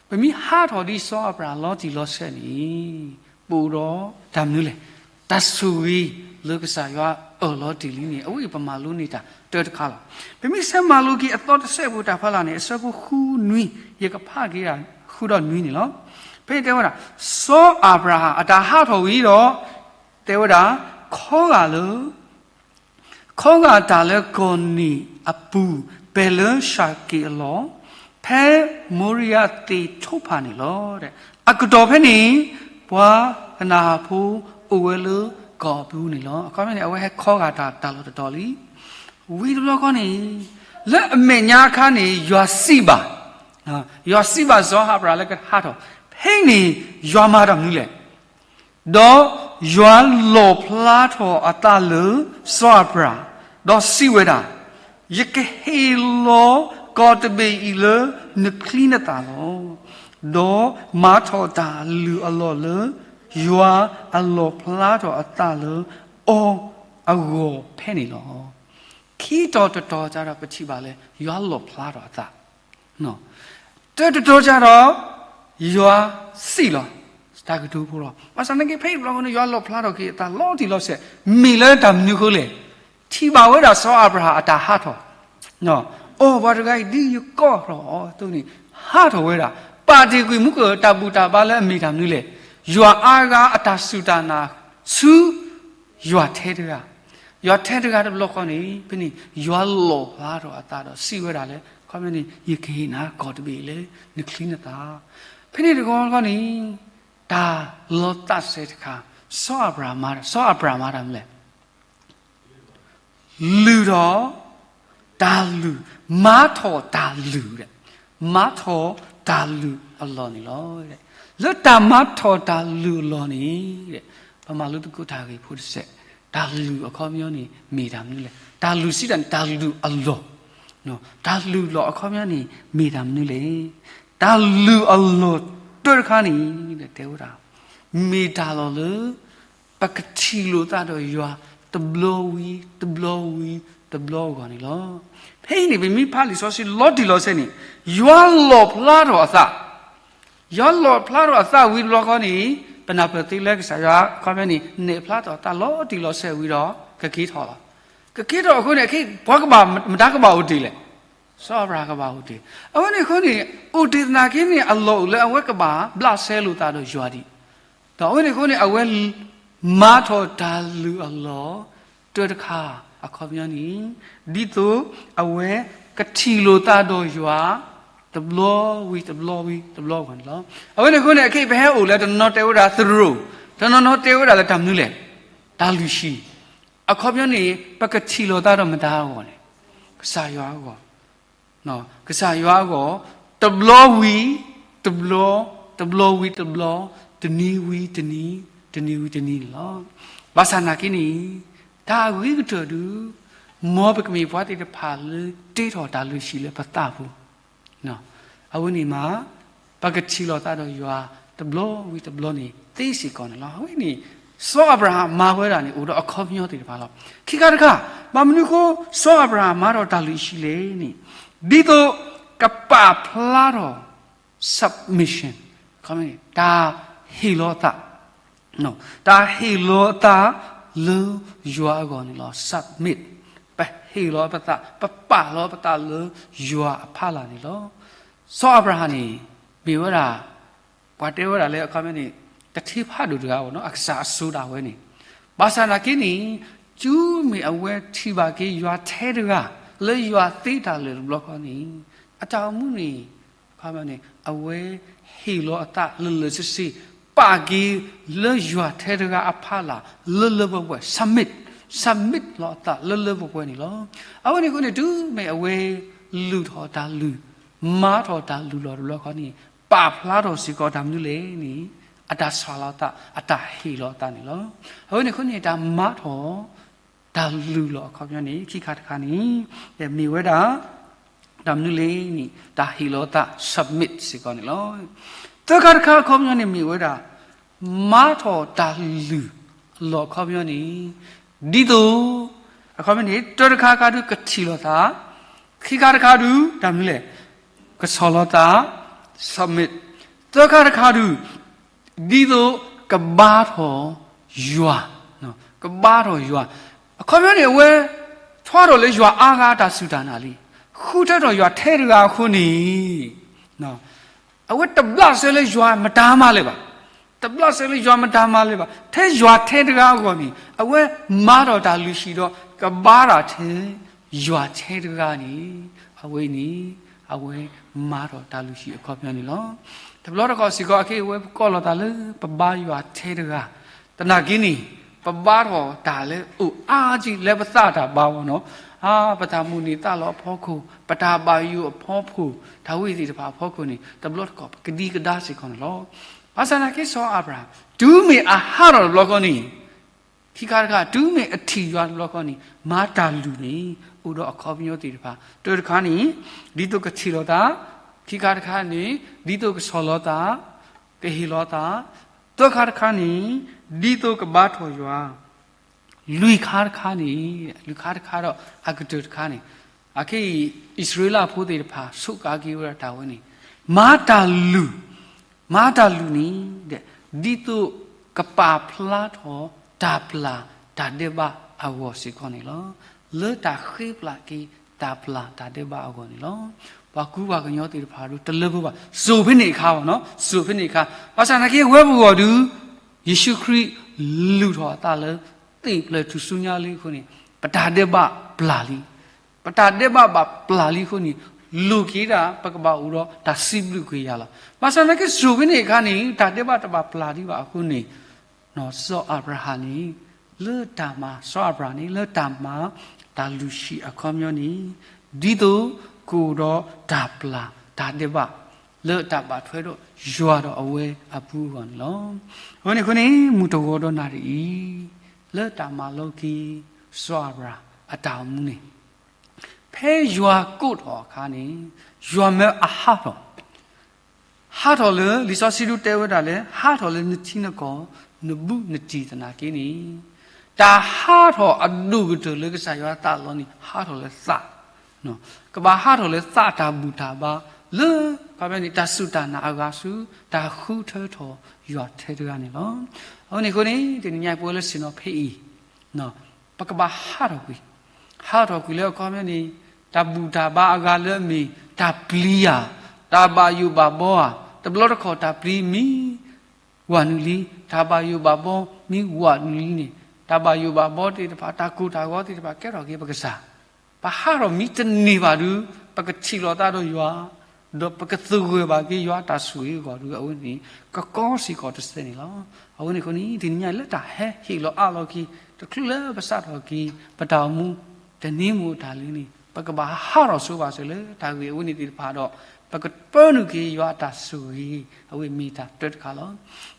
ပမ့ၢ်ဟးထီၣ်ဒ်စီၤအၤဘြၤဟၣ်လီၤတံၢ်လီၤဆဲးန့ၣ်, ပအိၣ်ဒီးတၢ်မနုၤလဲၣ်, တၢ်ဆိၣ်ဂ့ၤလၢကစၢ်ယွၤအၢၣ်လီၤတ့ၢ်လံန့ၣ် အဝဲအံၤပမၤလိန့ၢ်တၢ်တၢတခါလီၤ. ပမ့ၢ်ဆဲးမၤလိက့ၤအသီတစဲးဖိတၢ်ဖီလာ်န့ၣ် အဆၢဖိဃုနွံ, ယကဖးက့ၤဃုဒီးနွံန့ၣ်လီၤ. ဖဲအံၤတဲဝဲဒၣ်, စီၤအၤဘြၤဟၣ်အတၢ်ဟးထီၣ်ဝံၤဒီး, တဲဝဲဒၣ်, ခီဂာ်လၢ ခီဂာ်တၢ်လၢကီၢ်နံၣ်အပူၤ ပဲာ်လၢၡၤက့ၣ်အလီၢ်, ဖဲမိရံယၤသ့ၣ်ထိဖၣ်န့ၣ်လီၤ. အကတီၢ်ဖဲန့ၣ် ပှၤကနၤအၣ်ဖိအိၣ်ဝဲလၢကီၢ်အပူၤန့ၣ်လီၤ. အခီပညီန့ၣ် အဝဲဟဲခီဂာ်တၢ်တၢ်လီၢ်တတီၤလံ. ဝံၤတဘျီဃီန့ၣ်, လၢအမဲာ်ညါအခါန့ၣ် ယွၤစံးဘၣ်, ယွၤစံးဘၣ်စီၤအၤဘြၤဟၣ်လၢကဟးထီၣ်, ဖဲန့ၣ် ယွၤမၤတၢ်မနုၤလဲၣ် ဒီးယွၤလီၣ်ဖျါထီၣ်အသးလၢစီၤအၤဘြၤဟၣ်, ဒီးစံးဝဲဒၣ်, ယကဟ့ၣ်လီၤကီၢ်တဘ့ၣ်အံၤလၢနချံနသၣ်လီၤ. ဒီးမၤထီၣ်တၢ်လုၢ်အလီၢ်လၢယွၤအလီၣ်ဖျါထီၣ်အသးလၢအီၤအဂီၢ်ဖဲန့ၣ်လီၤ. ခံတီၤတတီၤကဒီး ပထံၣ်ဘၣ်လၢ ယွၤလီၣ်ဖျါထီၣ်အသး တၢတတီၤကဒီး ယွၤစံးလီၤ တၢ်ကတိၤဖိလီၤ. ဘၣ်ဆၣ်သနာ်က့ ဖဲအံၤတဘျီဃီန့ၣ် ယွၤလီၣ်ဖျါထီၣ်က့ၤအသးလီၤတံၢ်လီၤဆဲး, မ့ၢ်လၢတၢ်မနုၤအဃိလဲၣ်. ထံၣ်ဘၣ်ဝဲဒၣ်စီၤအၤဘြၤဟၣ်အတၢ်ဟးထီၣ်, အိ ပှၤတဂၤအံၤဒ်ယကိးထီၣ်အီၤအသိးန့ၣ် ဟးထီၣ်ဝဲဒၣ်, ပာ်တ့ၢ်ကွံာ်မူကၢၢ်တၢ်ဘူၣ်တၢ်ဘါလၢအမ့ၢ်တၢ်မနုၤလဲၣ်. ယွၤအါဂၤအတၢ်စူၢ်တၢ်နာ်ဆူ ယွၤထဲတဂၤ, ယွၤထဲတဂၤတဘျီဃီန့ၣ် ဖဲန့ၣ် ယွၤလီၣ်ဖျါထီၣ်အသးဒီးစံးဝဲဒၣ်လၢ အခီပညီန့ၣ် ယကဟ့ၣ်နၤကီၢ်တဘ့ၣ်လၢနချံနသၣ်. ဖဲန့ၣ်တဘျီဃီန့ၣ် တၢ်လီၤသးစဲတခါ, စီၤအၤဘြၤဟၣ်မၤ, စီၤအၤဘြၤဟၣ်မၤတၢ်မနုၤလဲၣ်. လုၢ်ထီၣ်တၢ်လုၢ်, မၤထီၣ်တၢ်လုၢ်, မၤထီၣ်တၢ်လုၢ်အလီၢ်န့ၣ်လီၤ. လၢတၢ်မၤထီၣ်တၢ်လုၢ်အလီၢ်န့ၣ်, ပမၤလိသကိးတၢ်ဂ့ၢ်ဖိတစဲး, တၢ်လုၢ်အခီပညီန့ၣ် မ့ၢ်တၢ်မနုၤလဲၣ်. တၢ်လုၢ်စံးတၢ်န့ၣ် တၢ်လုၢ်အလီၢ်, တၢ်လုၢ်လီၢ်အခီပညီန့ၣ် မ့ၢ်တၢ်မနုၤလဲၣ်. တၢ်လုၢ်အလီၢ်တၢတခါန့ၣ် တဲဝဲဒၣ်, မ့ၢ်တၢ်လီၢ်လၢ ပကထံၣ်လိာ်သးဒီးယွၤ တဘျီဝံၤတဘျီဝံၤတဘျီအဂီၢ်န့ၣ်လီၤ. ဖဲအံၤန့ၣ် ပမ့ၢ်ဖးလံာ်စီဆှံလီၤတံၢ်လီၤဆဲးန့ၣ်, ယွၤလီၣ်ဖျါထီၣ်အသး, ယွၤလီၣ်ဖျါထီၣ်အသးဝံၤတဘျီဃီန့ၣ်, ပနၢ်ပၢၢ်သ့လၢကစၢ်ယွၤ အခီပညီန့ၣ် နဲၣ်ဖျါထီၣ်အသးလီၤတံၢ်လီၤဆဲးဝံၤဒီး ကက့ၤထီၣ်လီၤ. ကက့ၤထီၣ်အဃိန့ၣ် အခဲအံၤ ပှၤကဘၣ်, မတၤကဘၣ်အိၣ်တ့ၢ်လဲၣ်. စီၤအၤဘြၤဟၣ်ကဘၣ်အိၣ်တ့ၢ်. အဝဲန့ၣ်အဃိန့ၣ် အိၣ်တ့ၢ်သနာ်က့န့ၣ် အလီၢ်အိၣ်လၢအဝဲကဘၣ်ဘျးစဲလိာ်သးဒီးယွၤဒံး. ဒီးအဝဲန့ၣ်အဃိန့ၣ် အဝဲမၤထီၣ်တၢ်လုၢ်အလီၢ် တၢတခါ အခီပညီန့ၣ်, ဒ်သိးအဝဲကထံၣ်လိာ်သးဒီးယွၤ တဘျီဝံၤတဘျီဝံၤတဘျီအဂီၢ်န့ၣ်လီၤ. အဝဲန့ၣ်အဃိန့ၣ် အခဲအံၤပဟဲအိၣ်လၢတနီၤတဲဝဲဒၣ်သရိာ်, တနီၤနီၤတဲဝဲဒၣ်လၢတၢ်မနုၤလဲၣ်, တၢ်လုၢ်ဟံၣ်. အခီပညီန့ၣ် ပကထံၣ်လိာ်သးဒီးမတၤအဂီၢ်လဲၣ်, ကစၢ်ယွၤအဂီၢ် ကစၢ်ယွၤအဂီၢ်, တဘျီဝံၤတဘျီ, တဘျီဝံၤတဘျီ, တနံၤဝံၤတနံၤ, တနံၤဝံၤတနံၤန့ၣ်လီၤ. ဘၣ်ဆၣ်သနာ်က့န့ၣ်, တၢ်အဂ့ၤကတၢၢ်ဒုး, မ်ပကမ့ၢ်ပှၤသ့ၣ်တဖၣ်လၢတ့ထီၣ်တၢ်လုၢ်ဟံၣ်လၢပသးပူၤ, အဝဲန့ၣ်မး ပကထံၣ်လိာ်သးဒီးယွၤ တဘျီဝံၤတဘျီန့ၣ် သ့စ့ၢ်ကီးန့ၣ်လီၤ. အဝဲန့ၣ် စီၤအၤဘြၤဟၣ်မၤဝဲဒၣ်န့ၣ် အိၣ်ဒီးအခီပညီသ့ၣ်တဖၣ်လီၤ. ခံခါတခါ, ဘၣ်မနုၤအဃိ စီၤအၤဘြၤဟၣ်မၤထီၣ်တၢ်လုၢ်ဟံၣ်လဲၣ်န့ၣ်, ဒ်သိးကပာ်ဖျါထီၣ် submission, တၢ်ဟ့ၣ်လီၤအသး တၢ်ဟ့ၣ်လီၤအသးလၢယွၤအဂီၢ်န့ၣ်လီၤ. Submit, ပဟ့ၣ်လီၤပသး, ပပာ်လီၤပသးလၢယွၤအဖီလာ်န့ၣ်လီၤ. စီၤအၤဘြၤဟၣ်န့ၣ် မ့ၢ်ဝဲဒၣ် ပှၤတဲဝဲဒၣ်လၢအခီပညီန့ၣ် တထံဖးဒိၣ်တဂၤဘၣ်နီၤ, အကစၢ်အစိၤဒၣ်ဝဲန့ၣ်, ဘၣ်ဆၣ်သနာ်က့န့ၣ် တုၤမ့ၢ်အဝဲထံၣ်ဘၣ်က့ၤယွၤထဲတဂၤ လၢယွၤသ့တၢ်လၢာ်တဘျီဃီန့ၣ်, အတၢ်အိၣ်မူန့ၣ် အခီပညီန့ၣ် အဝဲဟ့ၣ်လီၤအသးလၢာ်လၢာ်ဆ့ဆ့ ပာ်က့ၤလၢယွၤထဲတဂၤအဖီလာ် လၢလၢပှဲၤပှဲၤ submit, submit လီၤအသးလၢလၢပှဲၤပှဲၤန့ၣ်လီၤ. အဝဲန့ၣ်အဃိန့ၣ် တုၤမ့ၢ်အဝဲလုၢ်ထီၣ်တၢ်လုၢ်, မၤထီၣ်တၢ်လုၢ်လီၤတဘျီခီန့ၣ် ပာ်ဖျါထီၣ်စ့ၢ်ကီးတၢ်မနုၤလဲၣ်န့ၣ် အတၢ်ဆှးလီၤသး အတၢ်ဟ့ၣ်လီၤသးန့ၣ်လီၤ. အဝဲန့ၣ်အဃိန့ၣ် တၢ်မၤထီၣ် တၢ်လုၢ်လီၤအခီပညီန့ၣ် ခံခါတခါန့ၣ် မ့ၢ်ဝဲဒၣ် တၢ်မနုၤလဲၣ်န့ၣ် တၢ်ဟ့ၣ်လီၤသး submit စ့ၢ်ကီးန့ၣ်လီၤ. သၢခါတခါအခီပညီန့ၣ် မ့ၢ်ဝဲဒၣ် မၤထီၣ်တၢ်လုၢ်လီၤအခီပညီန့ၣ် ဒ်သိး အခီပညီန့ၣ် တၢတခါခါဒုးကထံၣ်လိာ်သး, ခံခါတခါဒုး တၢ်မနုၤလဲၣ် ကဆီၣ်လီၤသး submit, သၢခါတခါဒုး ဒ်သိးကဘါထီၣ်ယွၤ, ကဘါထီၣ်ယွၤ, အခီပညီန့ၣ် အဝဲ ထွါထီၣ်လၢယွၤအါဂၤတၢ်စူၢ်တၢ်နာ်လံ, ဃုထၢထီၣ်ယွၤထဲတဂၤအဃိန့ၣ် အဝဲတဘျးစဲလၢယွၤမတၤမၤလၢၤဘၣ်, တဘျးစဲလၢယွၤမတၤမၤလၢၤဘၣ်, ထဲယွၤထဲတဂၤအဂီၢ်န့ၣ် အဝဲမၤထီၣ်တၢ်လုၢ်ဟံၣ်ဒီး ကဘါထီၣ်ထဲ ယွၤထဲတဂၤန့ၣ် အဝဲန့ၣ် အဝဲမၤထီၣ်တၢ်လုၢ်ဟံၣ်အခီပညီန့ၣ်လီၤ. တဘျီတခီၣ်စ့ၢ်ကီး အခဲအံၤ အဝဲပကိးလီၤသးလၢ ပဘါယွၤထဲတဂၤ, သနာ်က့န့ၣ် ပဘါထီၣ်တၢ်လၢအိၣ်အါကံ လၢပသးတၢ်ဘါဝဲနီၤ, အါ ပတၢ်မိၣ်န့ၢ်သးလီအဖီခိၣ်, ပတၢ်ဘၣ်ယိၣ်အဖီခိၣ်, တၢ်ဝဲသ့ၣ်တဖၣ်အဖီခိၣ်န့ၣ် တဘျီတခီၣ်ပကဒံကဒါစ့ၢ်ကီးန့ၣ်လီၤ. ဘၣ်ဆၣ်သနာ်က့ စီၤအၤဘြၤဟၣ် တုၤမ့ၢ်အဟးထီၣ်တဘျီဃီန့ၣ် ခံခါတခါ တုၤမ့ၢ်အထံၣ်ယွၤတဘျီဃီန့ၣ် မၤတၢ်လုၢ်န့ၣ် အိၣ်ဒီးအခီပညီသ့ၣ်တဖၣ် တၢတခါန့ၣ် ဒ်သိးကထံၣ်လိာ်သး, ခံခါတခါန့ၣ် ဒ်သိးကဆီၣ်လီၤသး, ကဟ့ၣ်လီၤသး, သၢခါတခါန့ၣ် ဒ်သိးကဘါထီၣ်ယွၤ, လွံၢ်ခါတခါန့ၣ်, လွံၢ်ခါတခါဒီးအကတၢၢ်တခါန့ၣ်, အခဲအံၤ အံၣ်စရ့လးဖိသ့ၣ်တဖၣ် ဆိးကါက့ၤဝဲဒၣ်တၢ်ဝဲန့ၣ် မၤတၢ်လုၢ် မၤတၢ်လုၢ်န့ၣ် ဒ်သိးကပာ်ဖျါထီၣ်တၢ်ပျၢ်တၢ်ဒဲးဘးအဂီၢ်စ့ၢ်ကီးန့ၣ်လီၤ. လၢတၢ်ဃ့ပျၢ်က့ၤတၢ်ပျၢ်တၢ်ဒဲးဘးအဂီၢ်န့ၣ်လီၤ. ပှၤကူပှၤကညီသ့ၣ်တဖၣ်ဒီး တလၢပှဲၤဘၣ်, စိၤဖဲန့ၣ်အခါဘၣ်နီၤ, စိၤဖဲန့ၣ်အခါ, ဘၣ်ဆၣ်သနာ်က့ ဝဲပဂီၢ်ဒုး ယ့ၣ်ၡူးခရံာ်လုၢ်ထီၣ်အသးလၢ သ့ၣ်ဖျၢၣ်ထူၣ်စုညါလံအဃိန့ၣ် ပတၢ်ဒဲးဘးပျၢ်လံ ပတၢ်ဒဲးဘးဘၣ်ပျၢ်လံအဃိန့ၣ် လိၣ်က့ၤဒၣ် ပကဘၣ်အိၣ်ဒီးတၢ်စံးဘျုးက့ၤယွၤလီၤ. ဘၣ်ဆၣ်သနာ်က့ စိၤဖဲန့ၣ်အခါန့ၣ် တၢ်ဒဲးဘးတဘၣ်ပျၢ်ဒံးဘၣ်အဃိန့ၣ် စီၤအၤဘြၤဟၣ်န့ၣ် လၢတၢ်မၤ စီၤအၤဘြၤဟၣ်န့ၣ် လၢတၢ်မၤတၢ်လုၢ်ဟံၣ်အခီပညီန့ၣ် ဒ်သိးကအိၣ်ဒီးတၢ်ပျၢ်တၢ်ဒဲးဘး လၢတၢ်ဘၣ်ထွဲဒီးယွၤဒီးအဝဲအပူၤအဂီၢ်န့ၣ်လီၤ. အဝဲန့ၣ်အဃိန့ၣ် မုၢ်တဂီၤဒီးနၣ်ရံၣ်အံၤ လၢတၢ်မၤလိက့ၤ စီၤအၤဘြၤဟၣ်အတၢ်အိၣ်မူန့ၣ် ဖဲယွၤကိးထီၣ်အခါန့ၣ် ယွၤမၢအဟးထီၣ် ဟးထီၣ်လၢ လံာ်စီဆှံဒုးတဲဝဲဒၣ်လၢ ဟးထီၣ်လၢနထံနကီၢ် နဘူးနတံၢ်သနာ်က့န့ၣ် တၢ်ဟးထီၣ်အဒိၣ်ကတၢၢ်လၢကစၢ်ယွၤသးလီန့ၣ် ဟးထီၣ်လၢသး, ကဘၣ်ဟးထီၣ်လၢသးတၢ်ဘူၣ်တၢ်ဘါ လၢ ခီပညီန့ၣ် တၢ်စူၢ်တၢ်နာ်အဂၤဆူ တၢ်ဃုထၢထီၣ်ယွၤထဲတဂၤန့ၣ်လီၤ. အဝဲန့ၣ်အဃိန့ၣ် တနံၤညါပဝဲလၢဆ့ၣ်နီၤဖဲအံၤ ပကဘၣ်ဟးထီၣ်ကွံာ်, ဟးထီၣ်ကွံာ်လၢအခီပညီန့ၣ် တၢ်ဘူၣ်တၢ်ဘါအဂၤလၢအမ့ၢ် တၢ်ပျံၤဧါ, တၢ်ဘၣ်ယိၣ်ဘၣ်ဘီဧါ, တဘျီတခီၣ်တၢ်ပျံၤမံ ဝးနုာ်လံ, တၢ်ဘၣ်ယိၣ်ဘၣ်ဘီမံဝးနုာ်လံန့ၣ် တၢ်ဘၣ်ယိၣ်ဘၣ်ဘီသ့ၣ်တဖၣ် တၢ်ကိၢ်တၢ်ဂီၤသ့ၣ်တဖၣ် ကဲထီၣ်က့ၤပကစၢ် ပဟးထီၣ်မံတန့ၢ်ဘၣ်ဒုး ပကထံၣ်လိာ်သးဒီးယွၤ, ဒီးပကသဂၢၢ်ဘၣ်က့ၤယွၤအတၢ်ဆိၣ်ဂ့ၤအဂီၢ်ဒုး အဝဲန့ၣ် ကကီစ့ၢ်ကီးတစဲးန့ၣ်လီၤ. အဝဲန့ၣ်အဃိန့ၣ် တနံၤညါလၢတၢ်ဟဲဟ့ၣ်လီၤအးလီၤက့ၤ တချုးလၢပစးထီၣ်က့ၤ ပတၢ်အိၣ်မူ တနံၤမ့ၢ်တၢ်လၢန့ၣ် ပကဘၣ်ဟးထီၣ်ဆိပာ်စၢၤလၢတၢ်ဂ့ၢ်အဝဲန့ၣ်သ့ၣ်တဖၣ်ဒီး ပကပၢနုာ်က့ၤယွၤအတၢ်ဆိၣ်ဂ့ၤ အဝဲမ့ၢ်တၢ်တၢတခါလီၤ.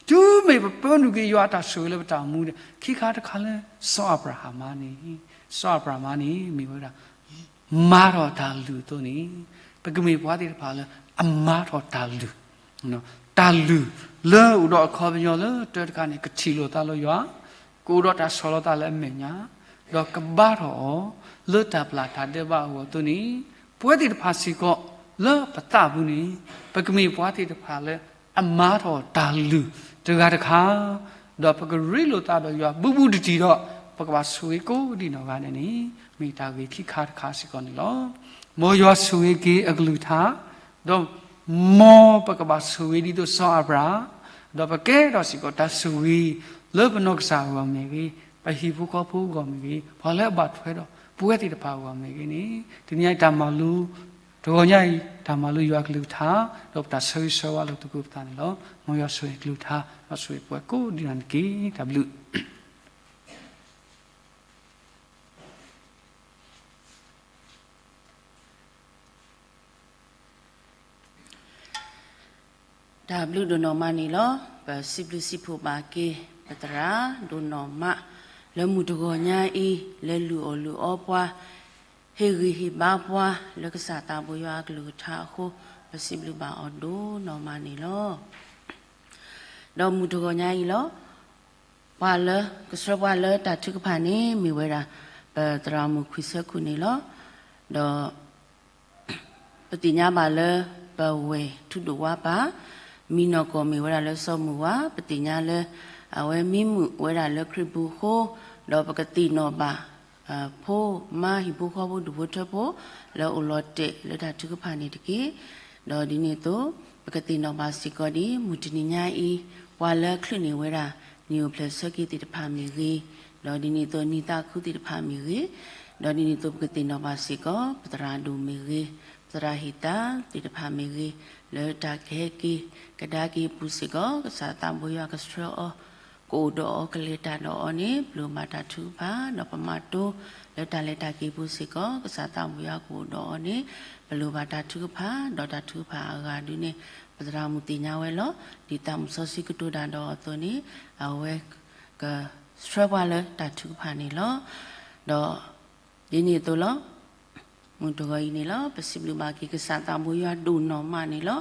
တုၤမ့ၢ်ပပၢနုာ်က့ၤယွၤအတၢ်ဆိၣ်ဂ့ၤလၢပတၢ်အိၣ်မူဒီး ခံခါတခါလၢ စီၤအၤဘြၤဟၣ်မၤန့ၣ် စီၤအၤဘြၤဟၣ်မၤန့ၣ် မ့ၢ်ဝဲဒၣ် မၤထီၣ်တၢ်လုၢ်အသိးန့ၣ် ပကမ့ၢ်ပှၤသ့ၣ်တဖၣ်လၢအမၤထီၣ်တၢ်လုၢ်, တၢ်လုၢ်လၢအိၣ်ဒီးအခီပညီလၢတၢတခါန့ၣ် ကထံၣ်လိာ်သးလၢယွၤ, ကအိၣ်ဒီးတၢ်ဆီၣ်လီၤသးလၢအမဲာ်ညါ, ဒီးကဘါထီၣ်အီၤ လၢတၢ်ပျၢ်တၢ်ဒဲးဘးအဂီၢ်အသိးန့ၣ် ပဝဲသ့ၣ်တဖၣ်စ့ၢ်ကီး လၢပသးပူၤန့ၣ် ပကမ့ၢ်ပှၤသ့ၣ်တဖၣ်လၢ အမၤထီၣ်တၢ်လုၢ်တဂၤတခါ, ဒီးပကရ့လိာ်သးဒီးယွၤဘူးဘူးတံၢ်တံၢ်ဒီး ပကဘၣ်ဆိၣ်ဂ့ၤကိးဒံးနီၢ်ဂၤဒဲးန့ၣ် မ့ၢ်တၢ်ဂ့ၢ်ခံခါတခါစ့ၢ်ကီးန့ၣ်လီၤ. မ်ယွၤဆိၣ်ဂ့ၤက့ၤအကလုၢ်ကထါ, ဒီးမ်ပကဘၣ်ဆိၣ်ဂ့ၤဒ်သိးစီၤအၤဘြၤဟၣ်, ဒီးပကဲထီၣ်စ့ၢ်ကီးတၢ်ဆိၣ်ဂ့ၤ လၢပနီၢ်ကစၢ်အဂီၢ်မ့ၢ်ဂ့ၤ, ပဟံၣ်ဖိဃီဖိအဂီၢ်မ့ၢ်ဂ့ၤ, ပှၤလၢအဘၣ်ထွဲဒီးပဝဲသ့ၣ်တဖၣ်အဂီၢ်မ့ၢ်ဂ့ၤန့ၣ် တနံၤအံၤတၢ်မၤလိ တဂီၤညါအံၤ တၢ်မၤလိယွၤအကလုၢ်ကထါ ဒီးပတၢ်ဆၢဂ့ၤဆၢဝါလၢသုကအိၣ်ပသးန့ၣ်လီၤ. မ်ယွၤဆိၣ်ဂ့ၤအကလုၢ်ကထါ ဒီးဆိၣ်ဂ့ၤပှၤကိးဒံနီၢ်ဂၤဒဲးတက့ၢ်. တၢ်ဘျုး တၢ်ဘျုးဒိၣ်နီၢ်မးန့ၣ်လီၤ. ပစံးဘျုးစံးဖှိၣ်ဘၣ်က့ၤ ပသရၣ်ဒိၣ်နီၢ်မး လၢမုၢ်တဂီၤညါအံၤ လၢလုၢ်အီၣ်လုၢ်အီပှၤ ဟ့ၣ်ဂံၢ်ဟ့ၣ်ဘါပှၤ လၢကစၢ်သးဘိယွၤအကလုၢ်ကထါအဃိ ပစံးဘျုးဘၣ်အီၤဒိၣ်နီၢ်မးန့ၣ်လီၤ. ဒီးမုၢ်တဂီၤညါအံၤလီၤ. ပှၤလၢကဆှၢပှၤလၢတၢ်ထုကဖၣ်န့ၣ် မ့ၢ်ဝဲဒၣ် ပသရၣ်မုၣ်ခွံဆၢခိၣ်န့ၣ်လီၤ. ဒီး ပသ့ၣ်ညါဘၣ်လၢ ပဝဲၢ်ထူဒိၣ်ဝါပၢ် မံၤနီၢ်ကီၢ်မ့ၢ်ဝဲဒၣ်လၢစီၤမုၢ်ဝါ, ပသ့ၣ်ညါလၢ အဝဲမံမုာ်ဝဲဒၣ်လၢခရံာ်ပူၤအဃိ, ဒီးပကသ့ၣ်နီၣ်ဘၣ် ဖိမါဟံၣ်ဖိဃီဖိဒူၣ်ဖိထၢဖိ လၢအိၣ်လီၤတဲာ်လၢတၢ်ထုကဖၣ်န့ၣ်တက့ၢ်. ဒီးဒ်န့ၣ်အသိး ပကသ့ၣ်နီၣ်ဘၣ်စ့ၢ်ကီးဒ်မုၢ်တနံၤညါအံၤ ပှၤလၢအချုးန့ၢ်ဝဲဒၣ် နံၣ်အိၣ်ဖျဲၣ်ဆၢက့ၤသ့ၣ်တဖၣ်မ့ၢ်ဂ့ၤ, ဒီးဒ်န့ၣ်အသိးနံၣ်သးခုသ့ၣ်တဖၣ်မ့ၢ်ဂ့ၤ, ဒီးဒ်န့ၣ်အသိးပကသ့ၣ်နီၣ်ဘၣ်စ့ၢ်ကီး ပသရၣ်ဒိၣ်မ့ၢ်ဂ့ၤ, ပသရၣ်ဟ့ၣ်သါသ့ၣ်တဖၣ်မ့ၢ်ဂ့ၤ, လၢတၢ်ကဟဲက့ၤ ကဒါက့ၤအပူၤစ့ၢ်ကီး ကစၢ်သးဘိယွၤကဆှၢအီၤ ကအိၣ်ဒီးအီၤကလဲၤတၢ်ဒီးအီၤန့ၣ် ပလိၣ်ဘၣ်တၢ်ထုကဖၣ် ဒီးပမၤတိ လၢတၢ်လဲၤတၢ်က့ၤပူၤစ့ၢ်ကီး ကစၢ်သးဘိယွၤကအိၣ်ဒီးအီၤန့ၣ် ပလိၣ်ဘၣ်တၢ်ထုကဖၣ် ဒီးတၢ်ထုကဖၣ်အဂၤဒုန့ၣ် ပသရၣ်မုၣ်သ့ၣ်ညါဝဲလီၤ. ဒ်သးမုၣ်စီဆှံကတိၤတၢ်ဒီးအီၤအသိးန့ၣ် အဝဲ ကဆှၢပှၤလၢတၢ်ထုကဖၣ်န့ၣ်လီၤ. ဒီး ဒ်န့ၣ်အသိးလီၤ. မုၢ်တဂီၤအံၤန့ၣ်လီၤ ပစံးဘျုးဘၣ်က့ၤကစၢ်သးဘိယွၤဒိၣ်နီၢ်မးန့ၣ်လီၤ.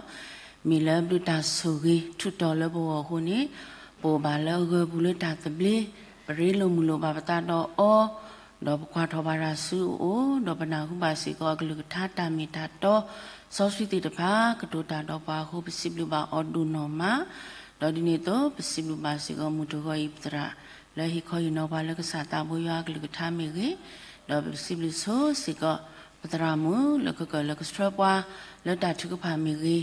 မ့ၢ်လၢဘျုးတၢ်ဆိၣ်ဂ့ၤထူးတီၤလၢပဂီၢ်အဃိန့ၣ် ပအိၣ်ဘၣ်လၢအဂၢၤပူၤလၢတၢ်သဘျ့, ပရ့လိာ်မုာ်လိာ်ဘၣ်ပသးဒီးအီၤ, ဒီးပကွၢ်ထီၣ်ဘၣ်တၢ်ဆူအအိၣ်, ဒီးပနၢ်ဟူဘၣ်စ့ၢ်ကီးအကလုၢ်ကထါတၢ်မ့ၢ်တၢ်တီ စီဆှံသ့ၣ်တဖၣ် ကတိၤတၢ်ဒီးပှၤအဃိ ပစံးဘျုးဘၣ်အီၤဒိၣ်နီၢ်မး, ဒီးဒ်န့ၣ်အသိး ပစံးဘျုးဘၣ်စ့ၢ်ကီးမုၢ်တဂီၤအံၤ ပသရၣ်လၢဟ့ၣ်ခီဟ့ၣ်နီၤပှၤလၢကစၢ်သးဘိယွၤအကလုၢ်ကထါမ့ၢ်ဂ့ၤ, ဒီးပစံးဘျုးဆိစ့ၢ်ကီး ပသရၣ်မုၣ်လၢကကၢၢ်လၢကဆှၢပှၤ လၢတၢ်ထုကဖၣ်မ့ၢ်ဂ့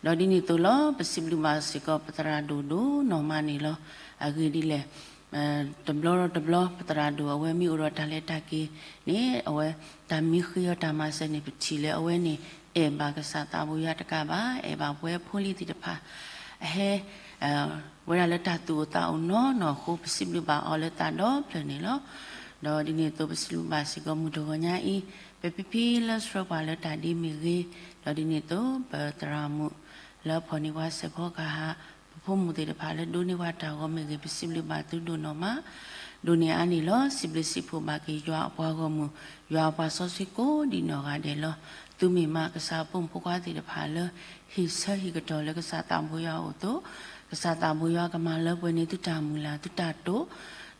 ၤ, ဒီးဒ်န့ၣ်အသိးလီၤ ပစံးဘျုးဘၣ်စ့ၢ်ကီး ပသရၣ်ဒိၣ်ဒိၣ်နီၢ်မးန့ၣ်လီၤ. အဂ့ၢ်ဒ်လဲၣ် တဘျီဒီးတဘျီ ပသရၣ်ဒိၣ်အဝဲမ့ၢ်အိၣ်ဒီးတၢ်လဲၤတၢ်က့ၤန့ၣ် အဝဲတၢ်မ့ၢ်ဃ့အီၤတၢ်မၤစၢၤန့ၣ် ပထံၣ်လၢအဝဲန့ၣ် အဲၣ်ဘၣ်ကစၢ်သးဘိယွၤတကးဘၣ် အဲၣ်ဘၣ်ပှၤဖိလံၤသ့ၣ်တဖၣ် အဟဲ ဝဲဒၣ်လၢတၢ်သူၣ်အိၣ်သးအိၣ်နီၢ်နီၢ်အဃိ ပစံးဘျုးဘၣ်အီၤလၢသးဒီဖျၢၣ်န့ၣ်လီၤ. ဒီးဒ်န့ၣ်အသိး ပစံးဘျုးဘၣ်စ့ၢ်ကီးမုၢ်တဂီၤညါအံၤ ပဖံဖံလၢဆှၢပှၤလၢတၢ်ဒ်မ့ၢ်ဂ့ၤ, ဒီးဒ်န့ၣ်အသိး ပသရၣ်မုၣ်လၢအဖီၣ်န့ၢ်ပှၤစဲးဖီကဟၣ် ပဖိမုၣ်သ့ၣ်တဖၣ်လၢဒိးန့ၢ်ပှၤတၢ်ဂီၤမ့ၢ်ဂ့ၤ ပစံးဘျုးဘၣ်သုဒိၣ်နီၢ်မး, ဒိၣ်န့ၢ်အါန့ၣ်လီၤ. စံးဘျုးစံးဖှိၣ်ဘၣ်က့ၤယွၤအပှၤဂီၢ်မုၢ် ယွၤအပှၤစီဆှံကိးဒံနီၢ်ဂၤဒဲးလီၤ. သုမ့ၢ်မးကစၢ်အဖိမုၣ်ဖိခွါသ့ၣ်တဖၣ်လၢ ဟ့ၣ်ဆၢဟ့ၣ်ကတီၢ်လၢကစၢ်သးဘိယွၤအအိၣ်အသိး, ကစၢ်သးဘိယွၤကမၤလၢပှဲၤန့ၢ်သုတၢ်မုၢ်လၢ်သုတၢ်တိာ်,